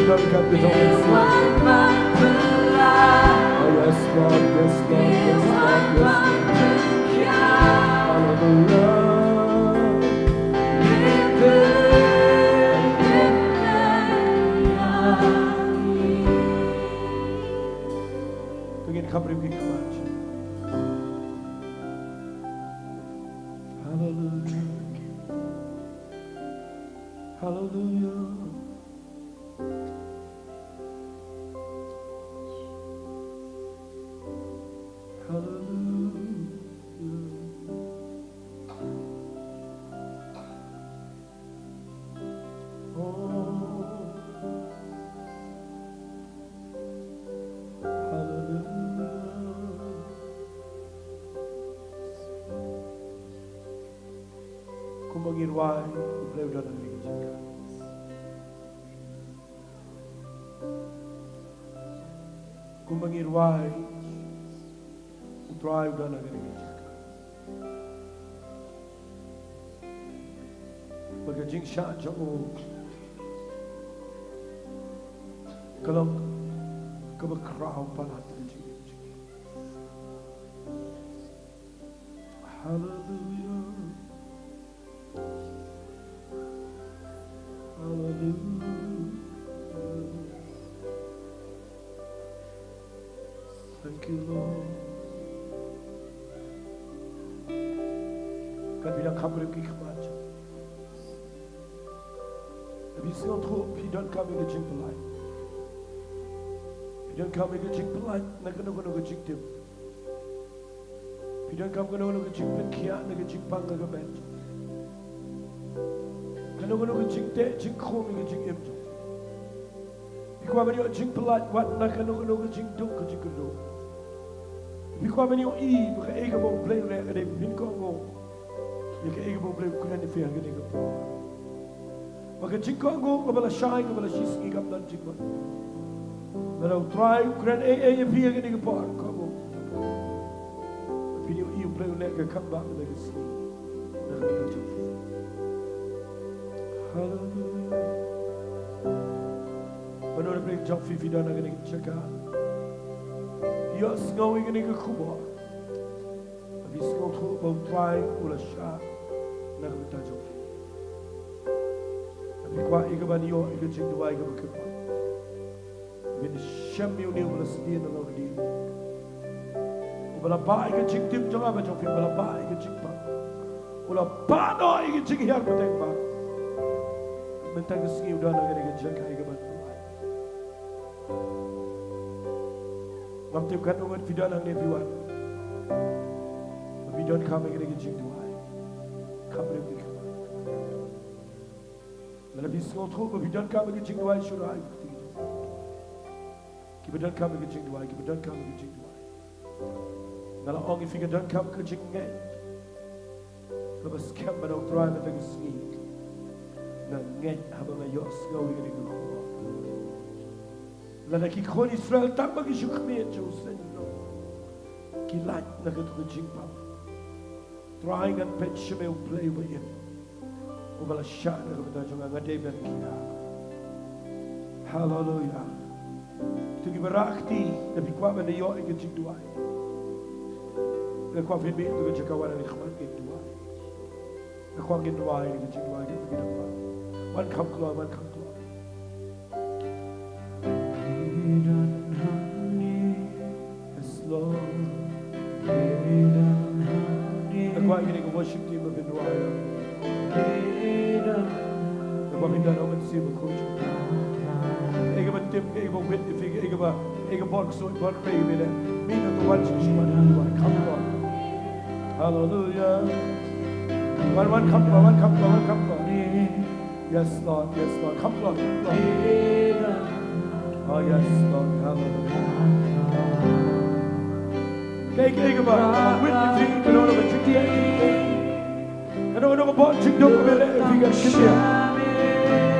Welcome to Thomas. Oh, yes, Lord, yes, Lord, yes, Lord, yes, Lord. Hallelujah. Begin to come to me, come on. Hallelujah. Hallelujah. Hallelujah. Oh. Hallelujah. Kumba ngi rwai, U Blei u don ha kane ka jaka. Kumba ngi rwai, U Trai u don ha kane ka jaka. Bad ka jingshah jong u ka long kaba khraw palat ka jingim jong ngi. Hallelujah. Hallelujah. Thank you, Lord. Kan phi dang kham rep ki khmat. Phi sngewthuh phi donkam ïa ka jingpyllait. Phi donkam ïa ka jingpyllait na kano kano ka jingtip. Phi donkam kano kano ka jingpynkhiah na ka jingpang ka ka met. Kano kano ka jingteh jingkhum ïa ka jingim jong phi. Phi kwah ban ïoh jingpyllait wat na kano kano ka jingduk ka jingkyrduh. Phi kwah ban ïohi ba kaei kaba U Blei u leh ka dei pynkohnguh ïa kaei kaba U Blei u kren ïa phi ha kane ka por. Ba ka jingkohnguh kaba la shai kaba la shisngi kam don jingmut. Lada U Trai u kren ei ei ïa phi ha kane ka por, kohnguh. Phin ïohi U Blei u leh ka kam ba ka dei ka sngi. Hallelujah. Mano na pdeng jong phi phi don ha kane ka jaka, ïohsngew ïa kane ka khubor. Phi sngewthuh ba U Trai u la shah na ka bynta jong phi. Phi kwah ïa ka ban ïoh ïa ka jingduwai kaba kyrpang. Phin shem ïa une uba la sdien na lawdien. Uba la bah ïa ka jingtip jong nga bad jong phi, uba la bah ïa ka jingpang. U la bah noh ïa ka jinghiar pateng ba mynta ka sngi u don ha kane ka jaka ïa ka ban pyllait. Ngam tip katno ngut phi don hangne phi wan. Phi donkam ïa kane ka jingduwai. Kham rep ki khmat. Lada phi sngewthuh ba phi donkam ïa ka jingduwai, shu rai. Kiba donkam ïa ka jingduwai, kiba donkam ïa ka jingduwai. Nga la ong ïa phi ka donkam ka jingngeit. Kaba skhem ba na U Trai mynta ka sngi nga ngeit haba nga ïohsngew ïa kane ka khubor. Lada ki khun Israel tang ba ki shu khmih sha u seiñ, ki lait na kato ka jingpang. Trai ngan peit sha me U Blei uba im, uba la shah na ka bynta jong nga, nga dei ban khia. Haleluya. To kiba rah kti, lada phi kwah ban ïoh ïa ka jingduwai, nga kwah phin mih to ka jaka wan ha ka khmat ngin duwai. Nga kwah ngin duwai ïa ka jingduwai ka jingduwai. Wan kham kloi, wan kham kloi. Yes, Lord. Nga kwah ïa kane ka worship team ba phin duwai. Nga kwah phin don ha u mynsiem bakhuid. Kaei kaba tip, kaei kaba wit ïa phi, kaei kaba, kaei ka bor ksuid, bor kmie ïa phi leh. Mih na to wan sha ka shuwa, wan kham kloi. Haleluya. Wan, wan kham kloi, wan kham kloi, wan kham kloi. Yes, Lord. Yes, Lord. Kham kloi, kham kloi. Oh, yes, Lord. Hallelujah. Kaei, kaei kaba wit ïa phi, kano kano ka jingteh, kano kano ka bor jingduk kaba leh ïa phi, ka jingteh.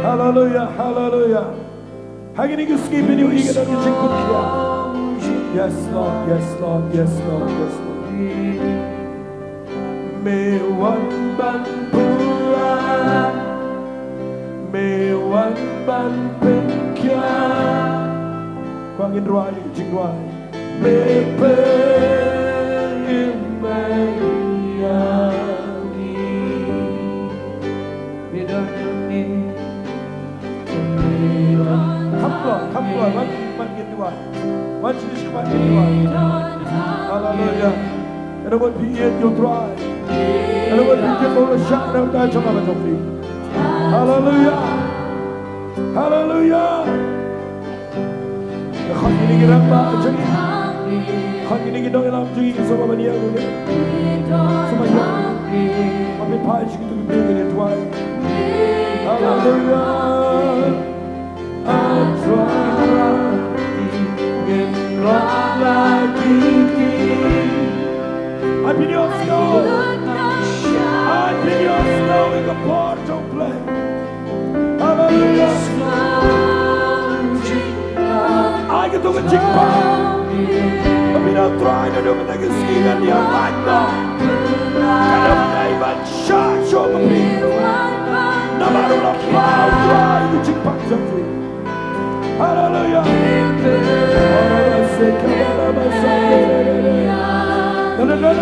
Hallelujah, hallelujah. Ha kine ki sngi phin ïohi ka don ka jingpynkhiah. Yes, Lord. Yes, Lord. Yes, Lord. Yes, Lord. Me wan ban pura. Me wan ban pynkhia. Kwah ngin rwai ïa ka jingduwai. Me pynkhia ïa ngi. Kham khlaiñ, kham khlaiñ, wan, wan ngin duwai. Wan shisha wan ngin duwai. Haleluya. Ïa ngi ban pynïaid ïa U Trai. Ïa ngi ban pynïaid ïa U Trai. Haleluya. Haleluya. Khot ïa kine ki rangbah jong ngi. Khot ïa kine ki nongïalam jong ngi, sngewbha ban ïa ngi. Sngewbha ïa ngi. Ban pynphai sha kito ki briew kine, Trai. Haleluya. A Trai, ngin rah la ki kti. Ai pynïohsngew. Ai pynïohsngew ïa ka por jong U Blei. Haleluya. Ai kato ka jingpang ba phi dang trei naduh mynta ka sngi, ngan ïa lait noh. Ka dang dei ban shah shuh ma phi. Namar u la pyntrei ïa ka jingpang jong phi. Haleluya. Haleluya,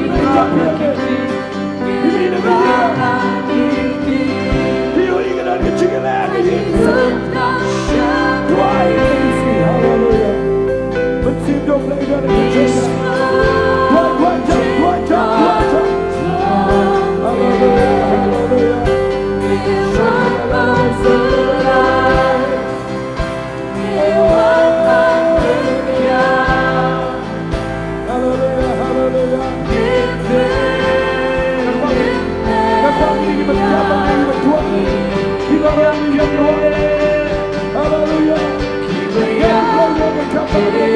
haleluya. Haleluya. Haleluya, haleluya.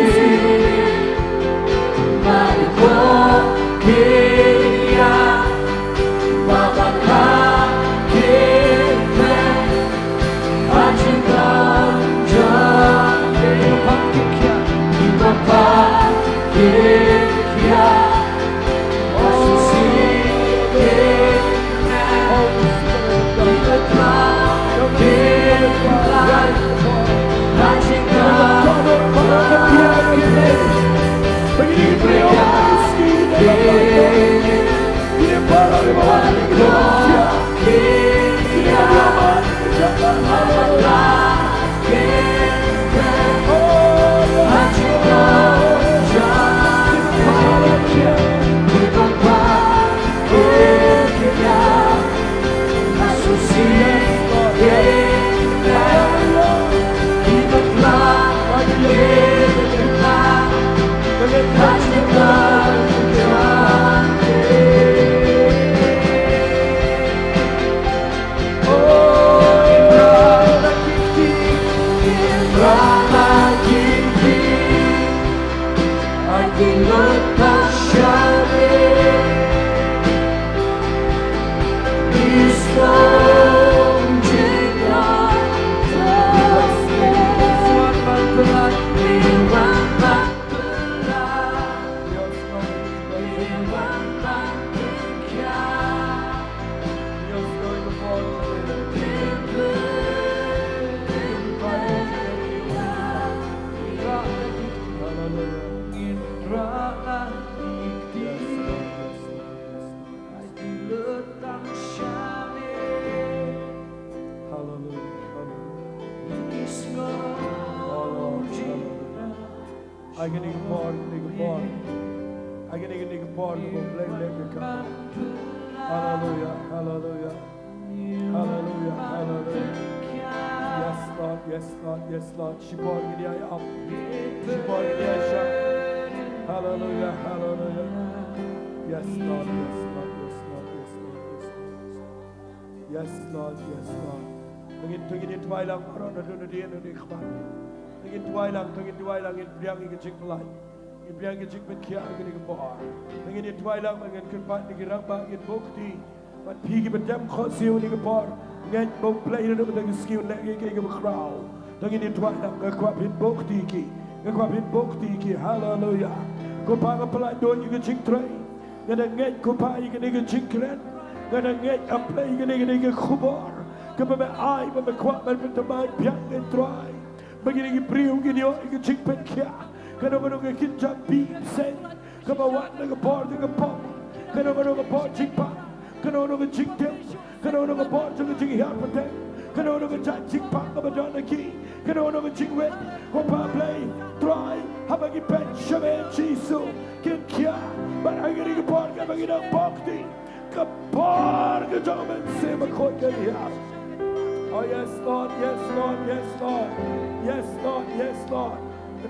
Ai kane ka por, kane ka por. Ai kane, kane ka por kaba U Blei u leh ïa ka. Haleluya, haleluya. Haleluya, haleluya. Yes, Lord, yes, Lord, yes, Lord. Shipor ngin ïai ap. Shipor ngin ïai shah. Haleluya, haleluya. Yes, Lord, yes, Lord, yes, Lord, yes, Lord, yes, Lord. Yes, Lord, yes, Lord. To ngin, to ngin ïa duwai lang baroh naduh nadien haduh khmat. To ngin duwai lang, to ngin duwai lang, ngin pdiang ïa ka jingpyllait. Ngin pdiang ïa ka jingpynkhiah ha kane ka por. To ngin ïa duwai lang, ngin kyrpad ïa ki rangbah, ngin buh kti. Bad phi kiba dem khohsiew ha kane ka por, ngeit ba U Blei naduh mynta ka sngi un leh kiei kiei kiba khraw. To ngin ïa duwai lang, nga kwah phin buh kti ïa ki. Nga kwah phin buh kti ïa ki. Haleluya. Ko Pa, nga pynlait duh ïa ka jingtrei. Nga da ngeit ko Pa ïa kane ka jingkren. Nga da ngeit A Blei ïa kane, kane ka khubor. Kaba me ai, ba me kwah ban pynthymmai biang, ko Trai. Ba kine ki briew kin ïoh ïa ka jingpynkhiah. Kano kano ka kynja bym seng kaba wan na ka por jong ka pop. Kano kano ka por jingpang. Kano kano ka jingtip. Kano kano ka por jong ka jinghiar pateng. Kano kano ka jait jingpang kaba don ha ki. Kano kano ka jingwit. Ko Pa Blei, Trai, haba ki peit sha me Jisu, kin khiah. Bad ha kane ka por kaba ngi dang bok kti, ka por ka jong ka Mynsiem Bakhuid kan hiar. Oh yes Lord, yes Lord, yes Lord. Yes Lord, yes Lord.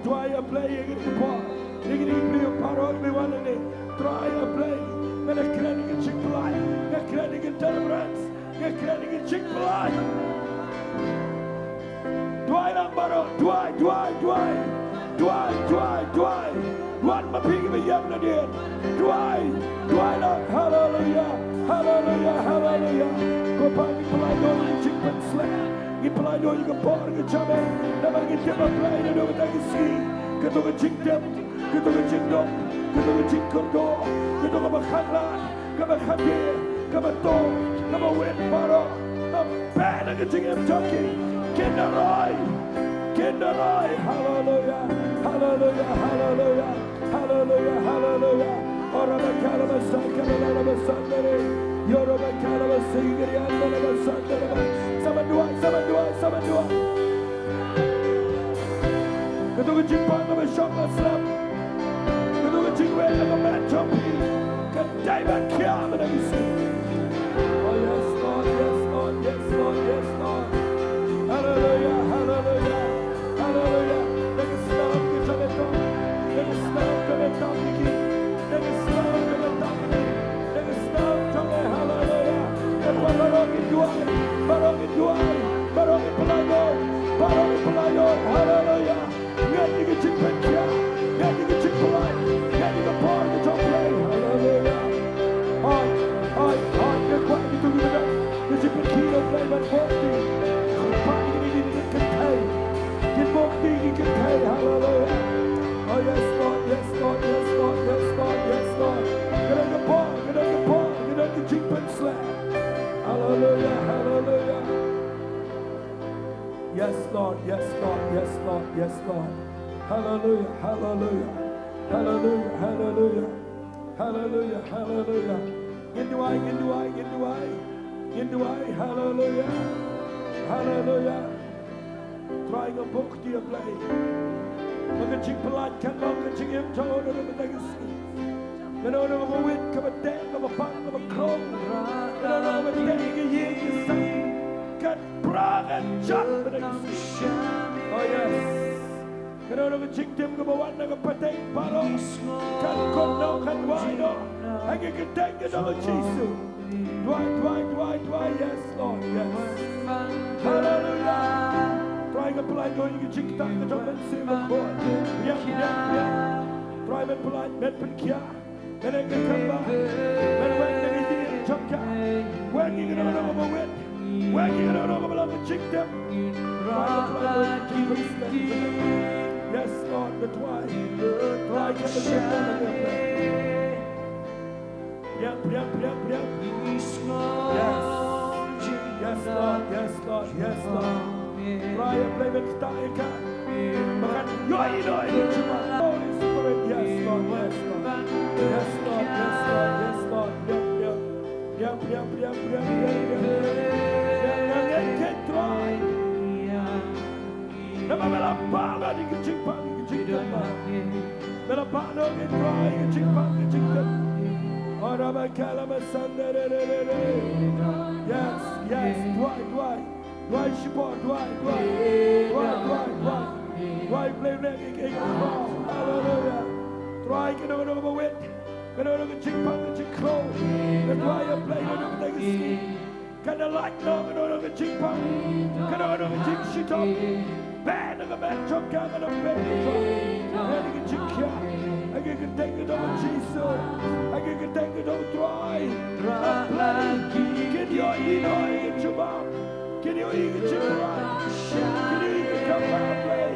Trai A Blei, ïa kane ka por, ïa kine ki briew baroh kiba wan hangne, Trai A Blei, nga kren ïa ka jingpyllait, nga kren ïa ka deliverance, nga kren ïa ka jingpyllait. Duwai lang baroh, duwai, duwai, duwai. Duwai, duwai, duwai. Wan ma phi kiba ïeng nadien. Duwai, duwai lang. Haleluya, haleluya, haleluya. Ko Pa, ngi pyllait noh ïa ka jingpynshlur, ngi pyllait noh ïa ka por ka jong me. Namar ngi tip, A Blei, naduh mynta ka sngi, kato ka jingtip, kato ka jingduk, kato ka jingkyrduh, kato kaba khanglad, kaba khadar, kaba tong, kaba wit baroh, kaba pyneh na ka jingim jong ki. Kin da roi, kin da roi. Haleluya, haleluya, haleluya, haleluya, haleluya. Ora ba kala ba sa kala la ba sa dere. Yoro ba kala ba sa igri anda la ba sa dere ba. Sama dua, sama dua, sama dua. Kato ka jingpang kaba shong la slap. Kato ka jingwit na ka met jong phi, ka dei ban khiah mynta ka sngi. Oh yes Lord, yes Lord, yes Lord, yes Lord. Haleluya, haleluya, haleluya. Da ka snam ka jong me tam, da ka snam ka me tam ïa ki, da ka snam ka me tam ïa ki, da ka snam jong me, haleluya. Nga kwah baroh ngi duwai, baroh ngi duwai, baroh ngi pyllait noh, baroh ngi pyllait noh, haleluya. Ngan ïa ka jingpynkhiah, ngan ïa ka jingpyllait, ngan ïa ka por ka jong U Blei. Haleluya. Hoi, hoi, hoi, nga kwah ïa kito kiba don ka jingpynkhiah U Blei ban bok kti. Kyrpad ïa kine ki kynthei. Kin bok kti ki kynthei. Haleluya. Oh yes Lord, yes Lord, yes Lord, yes Lord, yes Lord. Ka don ka por, ka don ka por, ka don ka jingpynshlur. Haleluya, haleluya. Yes Lord, yes Lord, yes Lord, yes Lord. Haleluya, haleluya. Haleluya, haleluya. Haleluya, haleluya. Ngin duwai, ngin duwai, ngin duwai. Ngin duwai, haleluya. Haleluya. Trai, nga bok kti, A Blei, ba ka jingpyllait kan long ka jingim jong uno uno mynta ka sngi. Kano kano kaba wit, kaba teh, kaba pang, kaba khraw, kano kano kaba teh ïa ka ïing ka sem, kan pra, kan jot mynta ka sngi. Oh yes. Kano kano ka jingtim kaba wan na ka pateng baroh, kan kut noh, kan wai noh ha ka kyrteng ka jong U Jisu. Duwai, duwai, duwai, duwai. Yes Lord, yes. Haleluya. Trai, nga pyllait noh ïa ka jingktah ka jong U Mynsiem Bakhuid. Biang, biang, biang. Trai, men pyllait, men pynkhiah. Men ïa ka kamba, men weng da ka ïing jong ka. Weng ïa kano kano kaba wit, weng ïa kano kano kaba long ka jingtep. Yes Lord, nga duwai. Trai, ka jingtep. Priang, priang, priang, priang. Yes. Yes Lord, yes Lord, yes Lord. Trai, A Blei, men ktah ïa ka. Ba kan ïohi noh ïa ka jubab. Holy Spirit, yes Lord, yes Lord. Yes Lord, yes Lord, yes Lord. Priang, priang, priang, priang. Priang, priang, priang, Trai. Namar me la pah noh ïa ka jingpang, ïa ka jingtep. Me la pah noh, Trai, ïa ka jingpang, ïa ka jingtep. Ora ba kala ba san de re re re re. Yes, yes, duwai, duwai. Duwai shipor, duwai, duwai. Duwai, duwai, duwai. Duwai, Blei, Blei, ïa ka, ïa ka. Haleluya. Trai, kano kano kaba wit, kano kano ka jingpang, ka jingkhraw, nga duwai, A Blei, kano kano ka jingpang. Kan da lait noh kano kano ka jingpang, kano kano ka jingshitom. Beh na ka beh jong ka, kano beh jong ka. Beh na ka jingkhiah. Ha ka kyrteng ka jong U Jisu. Ha ka kyrteng ka jong U Trai. A Blei, kin ïohi noh ïa ka jubab. Kin ïohi ïa ka jingpyllait. Kin ïohi ïa ka kamba, A Blei.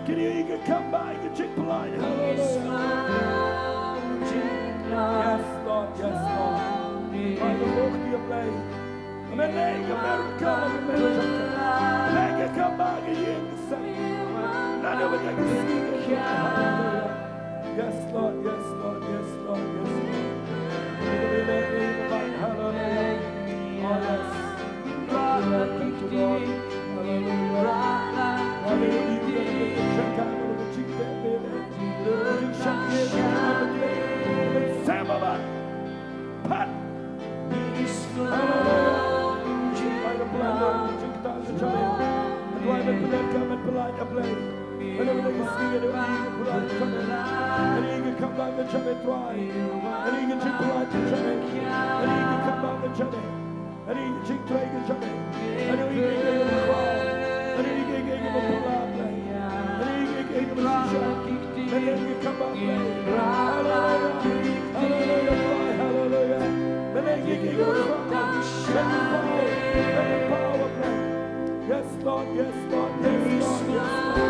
Kin ïohi ïa ka kamba, ïa ka jingpyllait. Haleluya. Yes Lord, yes Lord. Trai, nga bok kti, A Blei. Amen. Leh ïa ka miracle, ïa ka miracle. Leh ïa ka kaba ka ïing ka sem. Lada ba ka sngi ka jong. Hallelujah. Yes, Lord, yes, Lord, yes, Lord, yes, Lord. Hallelujah. Oh, yes. Thank you, Lord. Thank you, Lord. Hallelujah. Hallelujah. Check out the check that, baby. Check it out. Pat. Hallelujah. By the blood, Lord, jingktah ka jong me. Duwai ban pynlong ka, ban pynlait ka Blei. Hallelujah, ka sngi, hallelujah, ka pynlait ka jong me. Hallelujah, ka kambah ka jong me, Trai. Hallelujah, ka jingpynlait ka jong me. Hallelujah, ka kambah ka jong me. Hallelujah, ka jingtrei ka jong me. Hallelujah, ka jingpynlait. Hallelujah, ka jingpynlait ka jong me. Hallelujah, ka jingpynlait. Hallelujah, ka kambah ka jong me. Hallelujah. Hallelujah, Trai, hallelujah. Hallelujah, ka jingpynlait. Hallelujah, power. Hallelujah, power, Lord. Yes, Lord, yes, Lord, yes, Lord, yes, Lord.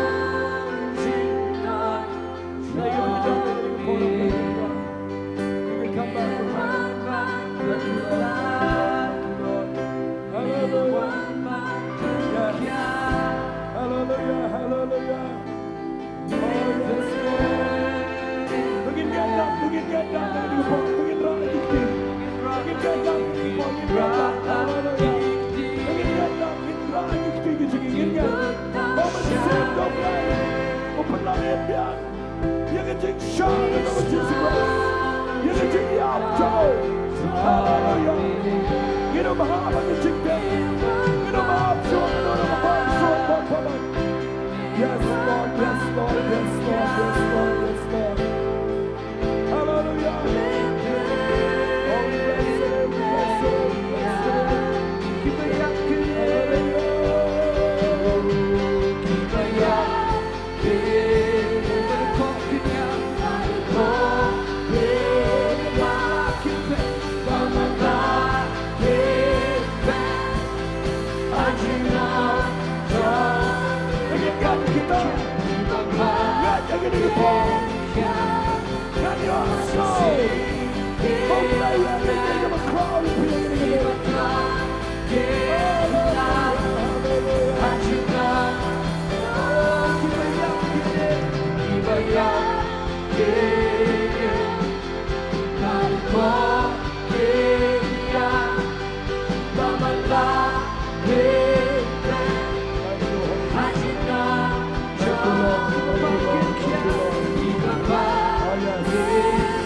May you be done, may you be done, may you be done. You can come back for time. Thank you, Lord. Hallelujah. Yes. Hallelujah, hallelujah. Oh, yes, Lord. Begin get up, begin get up, begin get up, begin get up, begin get up. Hallelujah. Begin get up, begin get up, begin get up. Begin get up. Ïa ka jingshah ka jong u Jisu Khrist. Ïa ka jingïap jong u. Haleluya. Ngin ym hap ha ka jingdep. Ngin ym hap shuh, ngin ym hap shuh, hap, hap, hap. Yes, Lord, yes, Lord, yes, Lord, yes, Lord, yes, Lord. Hallelujah. Oh, we bless you, we bless you, we bless you.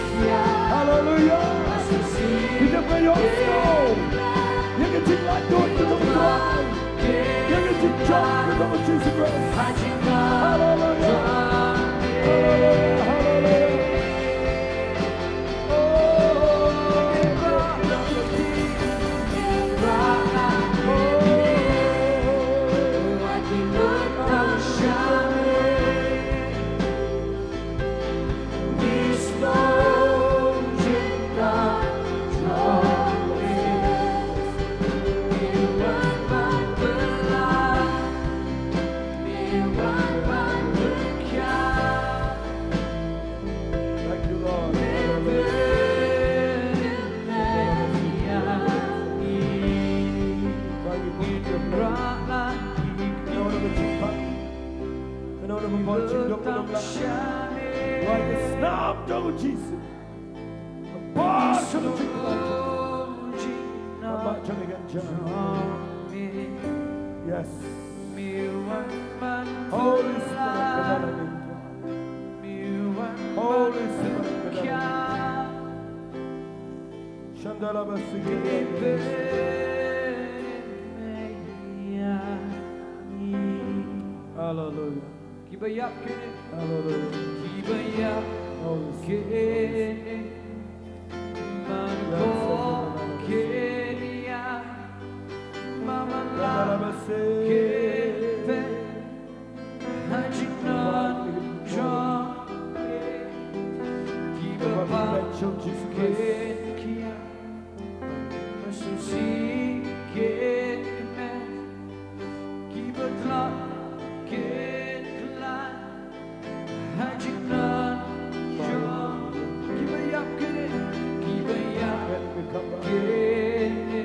Hallelujah. Hallelujah. Kita beri Yesu. Yang kita lanjut, kita berdoa. Yang kita jumpa, kita berdoa. Hallelujah. Hallelujah. Hallelujah. Thank you, Lord. Hallelujah. Thank you, Lord. Kane ka jingpang, kane ka jingduk, kane ka snam jong u Jisu. Ka por jong u Jisu. Ka por jong u Jisu. Yes. Holy Spirit, come on in. Holy Spirit, come on in. Shandala basiki. Hallelujah. Kiba ïap kine. Hallelujah. Kiba ïap kine. Man ko kine. Mama la kine. Ha jingwan jong kiba pat kine. Kiba tlot kin kylla ha jingwan jong kiba ïap kine, kiba ïap kine.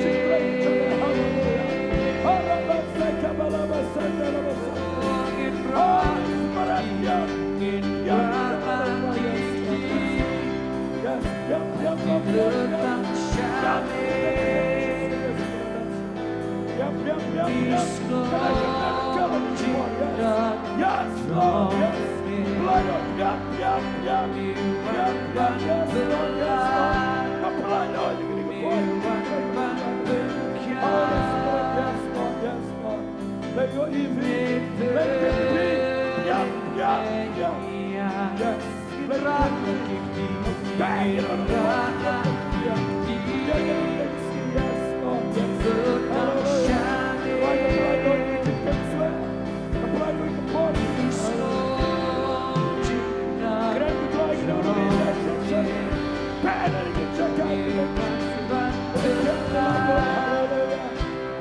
jingkren jong me. Haleluya. Arabasaka balabasaka rabasaka. Holy Spirit, ïa, ïa, Yes, Lord, yes. Yes, Lord, yes. Yes, Lord, yes, Lord, yes, Lord. Yes, Lord, yes, Lord. Yes, Lord, yes, Lord. Let your evening, let it be. Yes, yes, yes. Yes.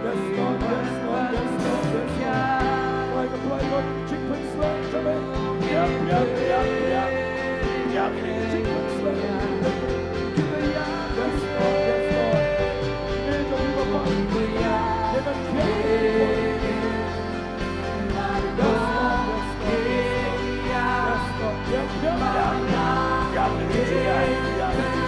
Yes, Lord, yes, Lord, yes, Lord, yes, Lord. Fire, fire, fire, chick, please, Lord, come in. Yep, yep, yep, yep. Yep, chick, please, Lord. Yes, Lord, yes, Lord. Angel, we will come. Yes, Lord, yes, Lord, yes, Lord. Yes, Lord. Yep, yep, yep. Yep, yep, yep, yep.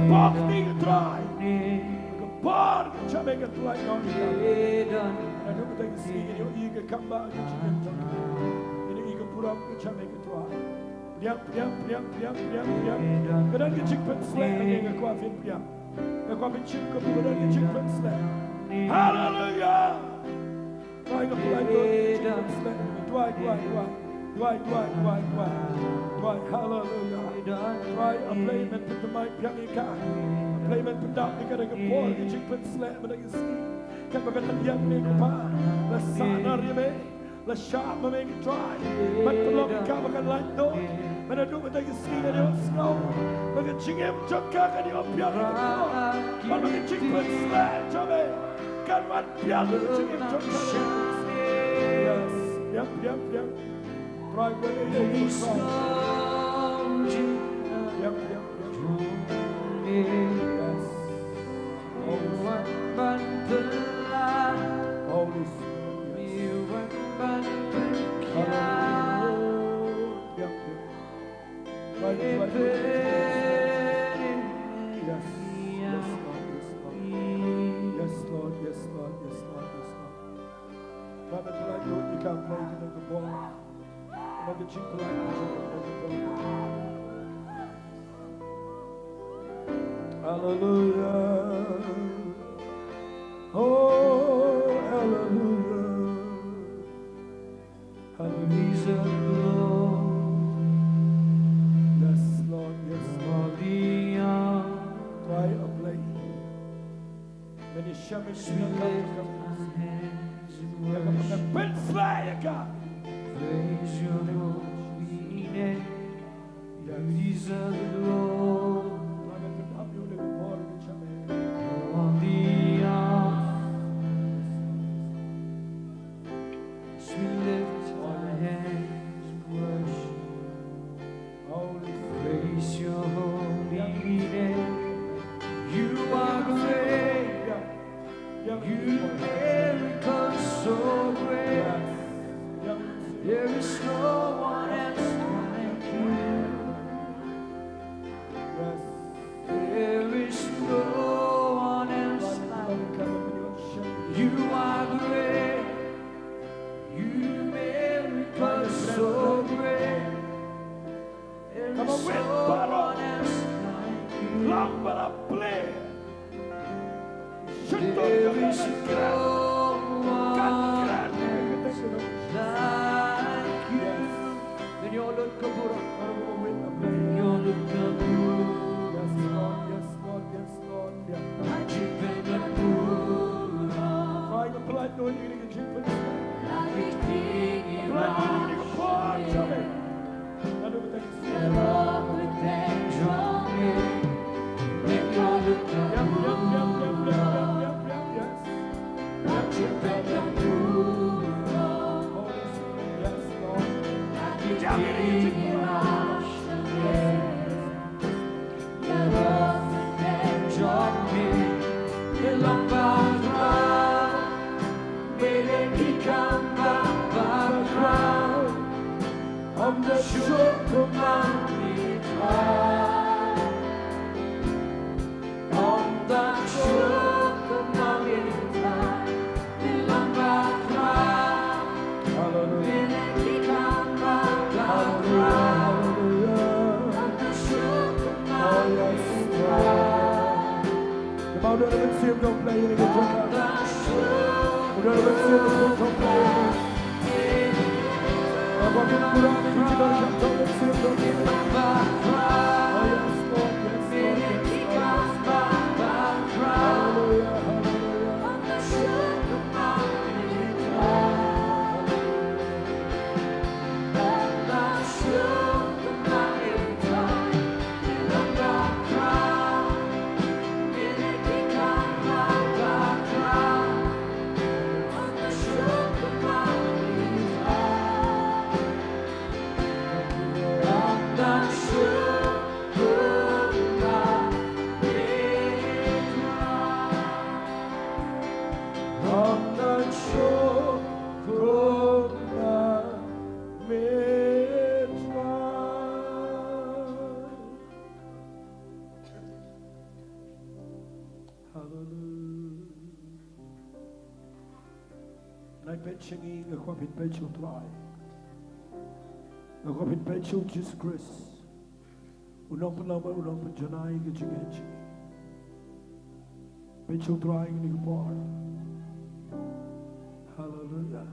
Bok ti ka Trai. Ka por ka jam ka Trai ka ong ka. Naduh mynta ka sngi ngin ïohi ka kam ba ka jingim jong ka. Ngin ïohi ka burom ka jam ka Trai. Pdiang, pdiang, pdiang, pdiang, pdiang, pdiang. Ka don ka jingpynsleh hangne, nga kwah phin pdiang. Nga kwah phin shim ka burom, ka don ka jingpynsleh. Haleluya. Trai, nga pynlait lut ka jingpynsleh. Duwai, duwai, duwai. Duwai, duwai, duwai, duwai. Duwai, haleluya. Trai, A Blei, men pynthymmai biang ïa ka. A Blei, men pyndap ïa ka da ka por ka jingpynsleh mynta ka sngi. Katba ka tyndiang ne, ko Pa, la sahnarphna ïa me, la shah ma me, ko Trai. Men pynlong ïa ka ba kan lait noh. Men naduh mynta ka sngi ngan ïohsngew ba ka jingim jong ka kan ïoh biang ïa ka por. Bad ba ka jingpynsleh jong me kan wan biang ïa ka jingim jong ka. Yes. Biang, biang, biang. Trai, biang, biang, biang. Biang, biang, biang. Yes. Holy Spirit. Holy Spirit. Yes. Hallelujah. Biang, biang. Trai, trai, trai. Yes. Yes, Lord. Yes, Lord. Yes, Lord. Yes, Lord. Yes, Lord. Yes, Lord. Trai, men pynlait lut ïa ka, Blei, ka don ka bor. Ka don ka jingpynlait lut ïa ka, ka don ka bor. Hallelujah. Oh, hallelujah. Hallelujah, Lord. Yes, Lord, yes, Lord. Hallelujah. Trai, A Blei. Men ïashem ïa ka jingïalang jong ka. Ïa ka ban pynsleh ïa ka. Praise your holy name. You deserve it, Lord. Trai, men pyndap ïa u da ka bor ka jong me. All the earth. As we lift our hands in worship, praise your holy name. You are great. You miracles so great. There is no one else like you. There is no one else like you. You are great. You miracles so great. There is no one else like you. Long ba la plie. There is no one else like you. Ngin ïoh lut ka burom. Ngin ïoh lut ka burom. Yes, Lord. Yes, Lord. Yes, Lord. Yeah. Trai, nga pynlait lut ïa ka jingpynsleh. Nga pynlait lut ïa ka por jong me. Nga pynlait lut ïa ka jingpynsleh. Yep, yep, yep, yep, yep, yep, yep, yes. Yes, Lord. Yes, Lord. Hallelujah. Hallelujah. Hallelujah. Oh, yes, Lord. Come on, let us sing, don't play any good. Come on, let us sing, don't play any. Oh, yes, Lord. Yes, Lord. Yes, Lord. Hallelujah. Hallelujah. Nai peit sha ngi, nga kwah peit, peit sha u Trai. Nga kwah peit, peit sha u Jisu Khrist. U nongpynlong bad u nongpynjanai ka jingngeit jong ngi. Peit sha u Trai kane ka por. Haleluya.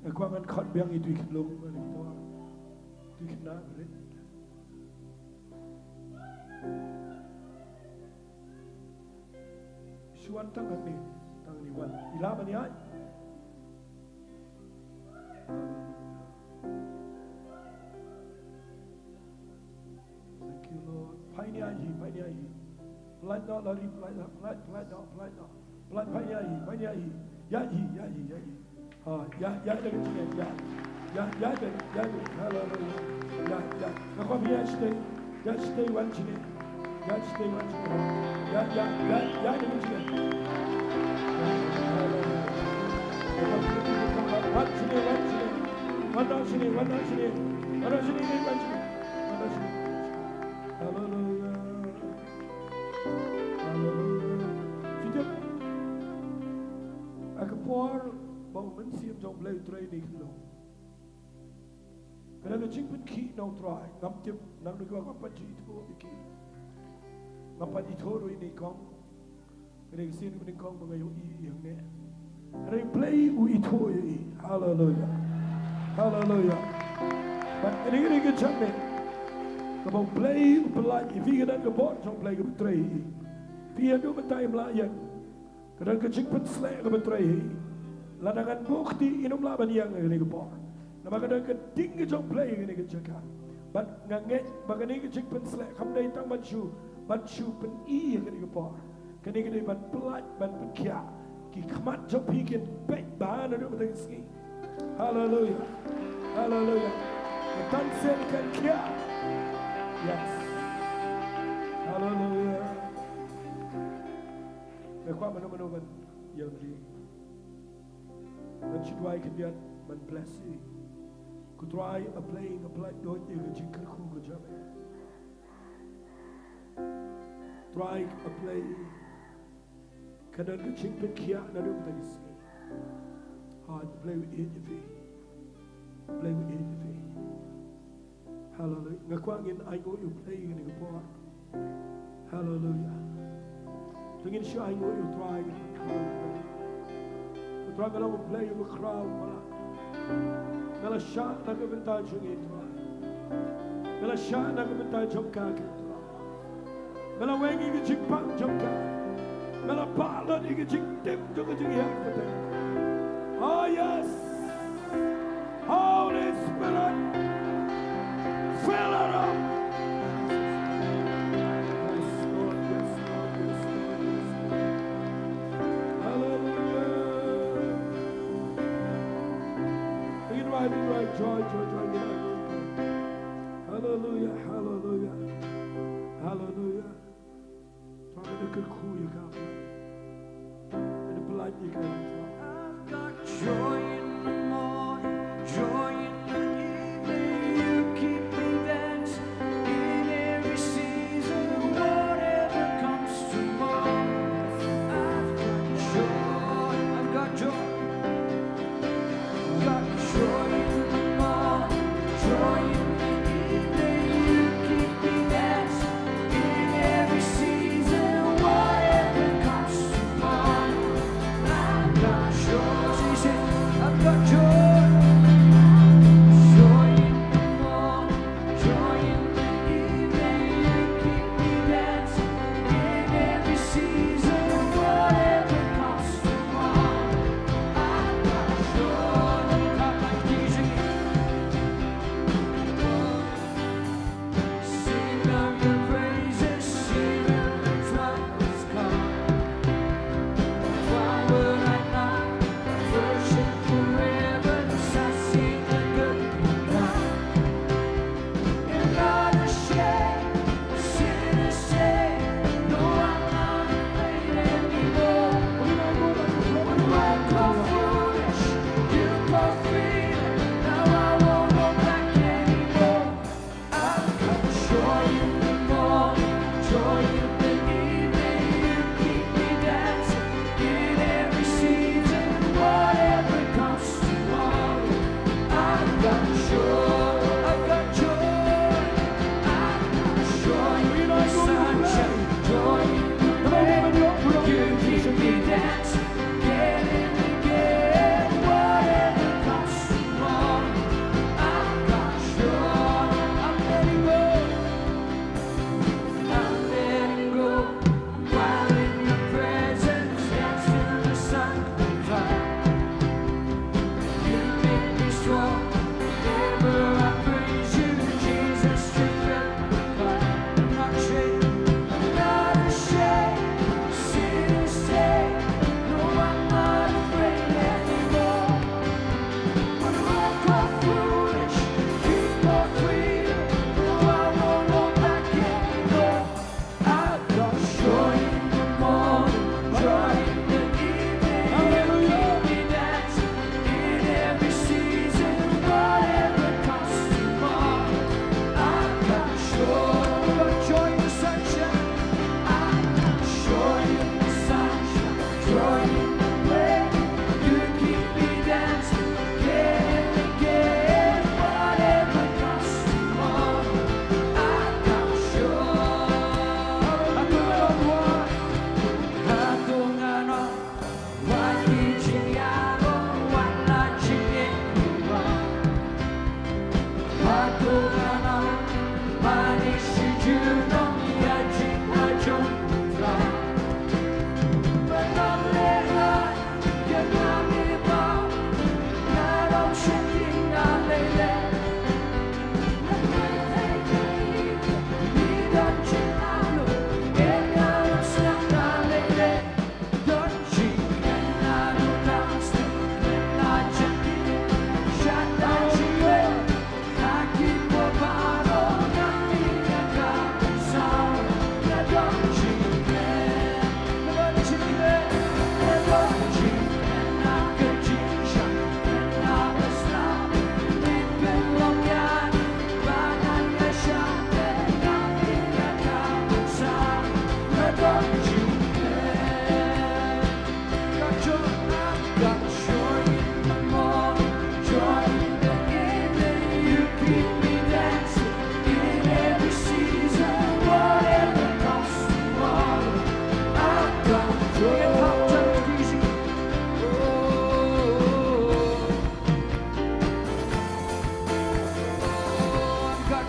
Nga kwah ngan khot biang ïa itu i khyllung kane ka por. Itu i khynnah barit. Shu wan tang hangne, tang hangne wan. I lah ban ïaid. Thank you, Lord. Pynïaid hi, pynïaid hi. Pynlait noh, lari, pynlait noh, pynlait, pynlait noh, pynlait noh. Pynlait, pynïaid hi, pynïaid hi. Ïaid hi, ïaid hi, ïaid hi. Ah, ïaid, ïaid da ka jingïaid, ïaid. Ïaid, ïaid da, ïaid da. Haleluya. Ïaid, ïaid. Nga kwah phi ïaid shatei. Ïaid shatei wan shane. Ïaid shatei wan shane. Ïaid, ïaid, ïaid, ïaid da ka jingïaid. Haleluya. Wan shane, wan shane. Wan noh shane, wan noh shane. Wan noh shane, wan shane. Wan noh shane. Haleluya. Haleluya. Phi tip, ha ka por ba u Mynsiem jong U Blei u trei ïa ngi khyllung, ka don ka jingpynkhih na u Trai. Ngam tip nangno kiba, ngam pat ju ithuh ïa ki. Ngam pat ithuh ruh ïa i kong. Ka dei ka sien kaba nyngkong ba nga ïohi ïa hangne. Hynrei U Blei u ithuh ïa i. Haleluya. Haleluya. Bad kane, kane ka jong me, kaba U Blei u pynlait ïa phi, ka don ka bor jong U Blei kaba trei ïa i. Phi haduh mynta im lah ïeng. Ka don ka jingpynsleh kaba trei hi. Lada ngan buh kti, in ym lah ban ïeng ha kane ka por. Namar ka don ka ding ka jong U Blei ha kane ka jaka. Bad nga ngeit ba kane ka jingpynsleh kam dei tang ban shu, ban shu pyni ha kane ka por. Kane ka dei ban pynlait, ban pynkhiah. Ki khmat jong phi kin peit bha naduh mynta ka sngi. Haleluya. Haleluya. Ka tan sien kan khiah. Yes. Haleluya. Nga kwah mano mano ban ïa ri. Ngan shu duwai khyndiat ban bless ïa i. Ko Trai A Blei, nga pynlait doh ïa ka jingkyrkhu ka jong me. Trai A Blei, ka don ka jingpynkhiah naduh mynta ka sngi. Hooid, U Blei u ïeit ïa phi. U Blei u ïeit ïa phi. Haleluya. Nga kwah ngin ainguh ïa U Blei kane ka por. Haleluya. To ngin shu ainguh ïa U Trai. Ko Trai, me long U Blei uba khraw palat. Me la shah na ka bynta jong ngi, Trai. Me la shah na ka bynta jong ka, ko Trai. Me la weng ïa ka jingpang jong ka. Me la pah lut ïa ka jingtim jong ka jinghiar pateng. Oh yes. Holy Spirit, fill her up. Yes, Lord, yes, Lord, yes, Lord, yes, Lord. Hallelujah. Begin right, begin right. Joy, joy, joy, begin right. Hallelujah, hallelujah, hallelujah. Trai, me da kyrkhu ïa ka, me da pynlait ïa ka, Trai. I've got joy in the morning, joy in the evening. You keep me dancing in every season, whatever comes tomorrow. I've got joy, I've got joy. Got joy in the morning, joy in the evening. You keep me dancing in every season, whatever comes tomorrow. I've got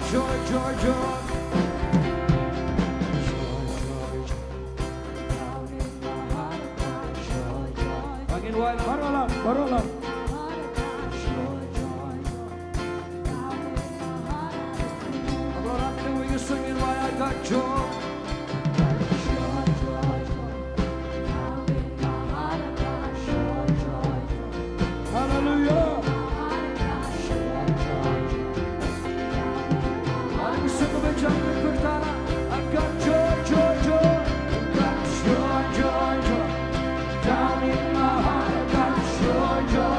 Joy, joy, joy. Joy, joy, joy. Down in my heart, I got joy, joy. Bangin wai, baroh lam, baroh lam. Down in my heart, I got joy. Baroh lam, can we just sing it? Why I got joy. Hallelujah. I've got joy, joy, joy. I've got joy, joy, joy. Down in my heart, I've got joy, joy,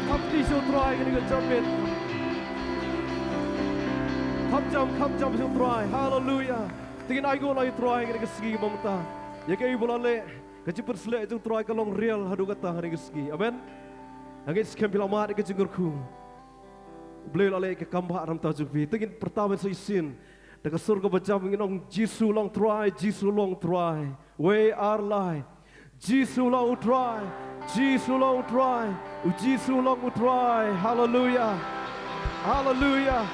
Kham kti sha u Trai kane ka janmiet. Kham jam, kham jam sha u Trai. Haleluya. Te ngin ainguh ïa u Trai kane ka sngi kaba mynta. Ïa kaei ba u la leh, ka jingpynshlur jong u Trai ka long real haduh katta ha kane ka sngi. Amen. Ngin skhem phi la mad ïa ka jingkyrkhu. U Blei u la leh ka kam bha na ka bynta jong phi. Te ngin pyrta ban sa shisien da ka sur kaba jam, ngin ong: Jisu long Trai, Jisu long Trai. Wei ar lai. Jisu long u Trai, Jisu long u Trai, u Jisu long u Trai. Haleluya. Haleluya.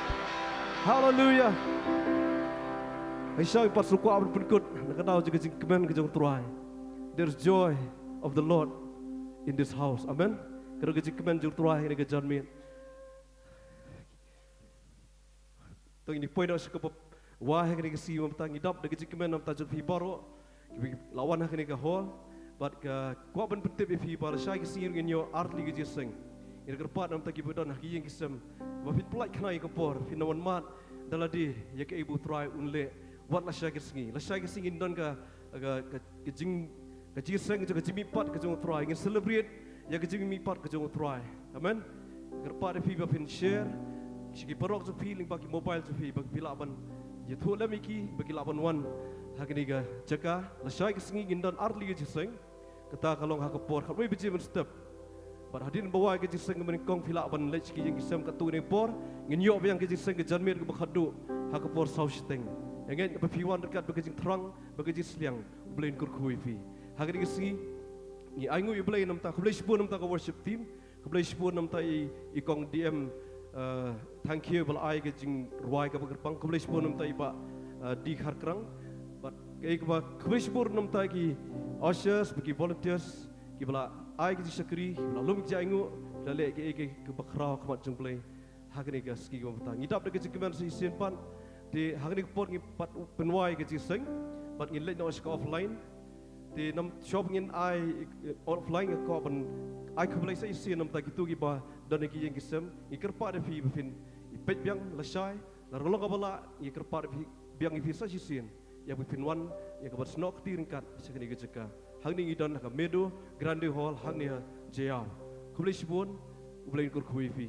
Haleluya. Ai shai pat shu kwah ban pynkut na ka daw jong ka jingkmen ka jong u Trai. There's joy of the Lord in this house. Amen. Ka dei ka jingkmen jong u Trai ha kane ka janmiet. To ngin ïa poi noh sha kaba wai ha kane ka sngi mynta. Ngi dap da ka jingkmen na ka bynta jong phi baroh kiba la wan ha kane ka hall. Bad nga kwah ban pyntip ïa phi ba lashai ka sngi ngin ïoh ar tylli ki jingïaseng. Ngi kyrpad na ka bynta kiba don ha ki ïing ki sem ba phin pyllait khana ïa ka por, phin wan mad da lade ïa kaei ba u Trai un leh wat lashai ka sngi. Lashai ka sngi ngin don ka, ka, ka, ka jing, ka jingïaseng jong, ka jingmihpat ka jong u Trai. Ngin celebrate ïa ka jingmihpat ka jong u Trai. Amen. Kyrpad ïa phi ba phin share sha ki paralok jong phi lyngba ki mobile jong phi ba phi lah ban ïathuh lem ïa ki ba ki lah ban wan ha kane ka jaka. Lashai ka sngi ngin don ar tylli ki jingïaseng. Kata ka long ha ka por khatwei baje mynstep. Bad hadien ba wai ka jingïaseng kaba nyngkong phi lah ban leit sha ki ïing ki sem. Katto katne por ngin ïoh biang ka jingïaseng ka janmiet kaba khatduh ha ka por saw shiteng. Ïa ngeit ba phi wan ryngkat bad ka jingthrang bad ka jingsliang. U Blei un kyrkhu ïa phi. Ha kane ka sngi ngi ainguh ïa u Blei na ka bynta, khublei shibun na ka bynta ka worship team. Khublei shibun na ka bynta i, i kong D M, eh, Thangkhiew ba la ai ka jingrwai kaba kyrpang. Khublei shibun na ka bynta i Bah, eh, D Kharkrang. Bad kaei kaba khublei shibun na ka bynta ki ushers bad ki volunteers kiba la ai ka jingshakri, kiba la lum ka jingainguh, kiba la leh kaei kaei kaba khraw ha khmat jong u Blei. Ha kane ka sngi kaba mynta ngi dap da ka jingkmen sa shisien pat. Te ha kane ka por ngi pat pynwai ka jingïaseng bad ngin leit noh sha ka offline. Te namar shuwa ba ngin ai, eh, offline, nga kwah ban ai khublei sa shisien na ka bynta kito kiba don ha ki ïing ki sem. Ngi kyrpad ïa phi ba phin ïa peit biang lashai, lada ka long kaba lah, ngi kyrpad ïa phi, biang ïa phi sa shisien ïa ba phin wan ïa ka ban snoh kti ryngkat sha kane ka jaka. Hangne ngi don ha ka Meadow Grande Hall hangne ha Jaïaw. Khublei shibun, U Blei un kyrkhu ïa phi.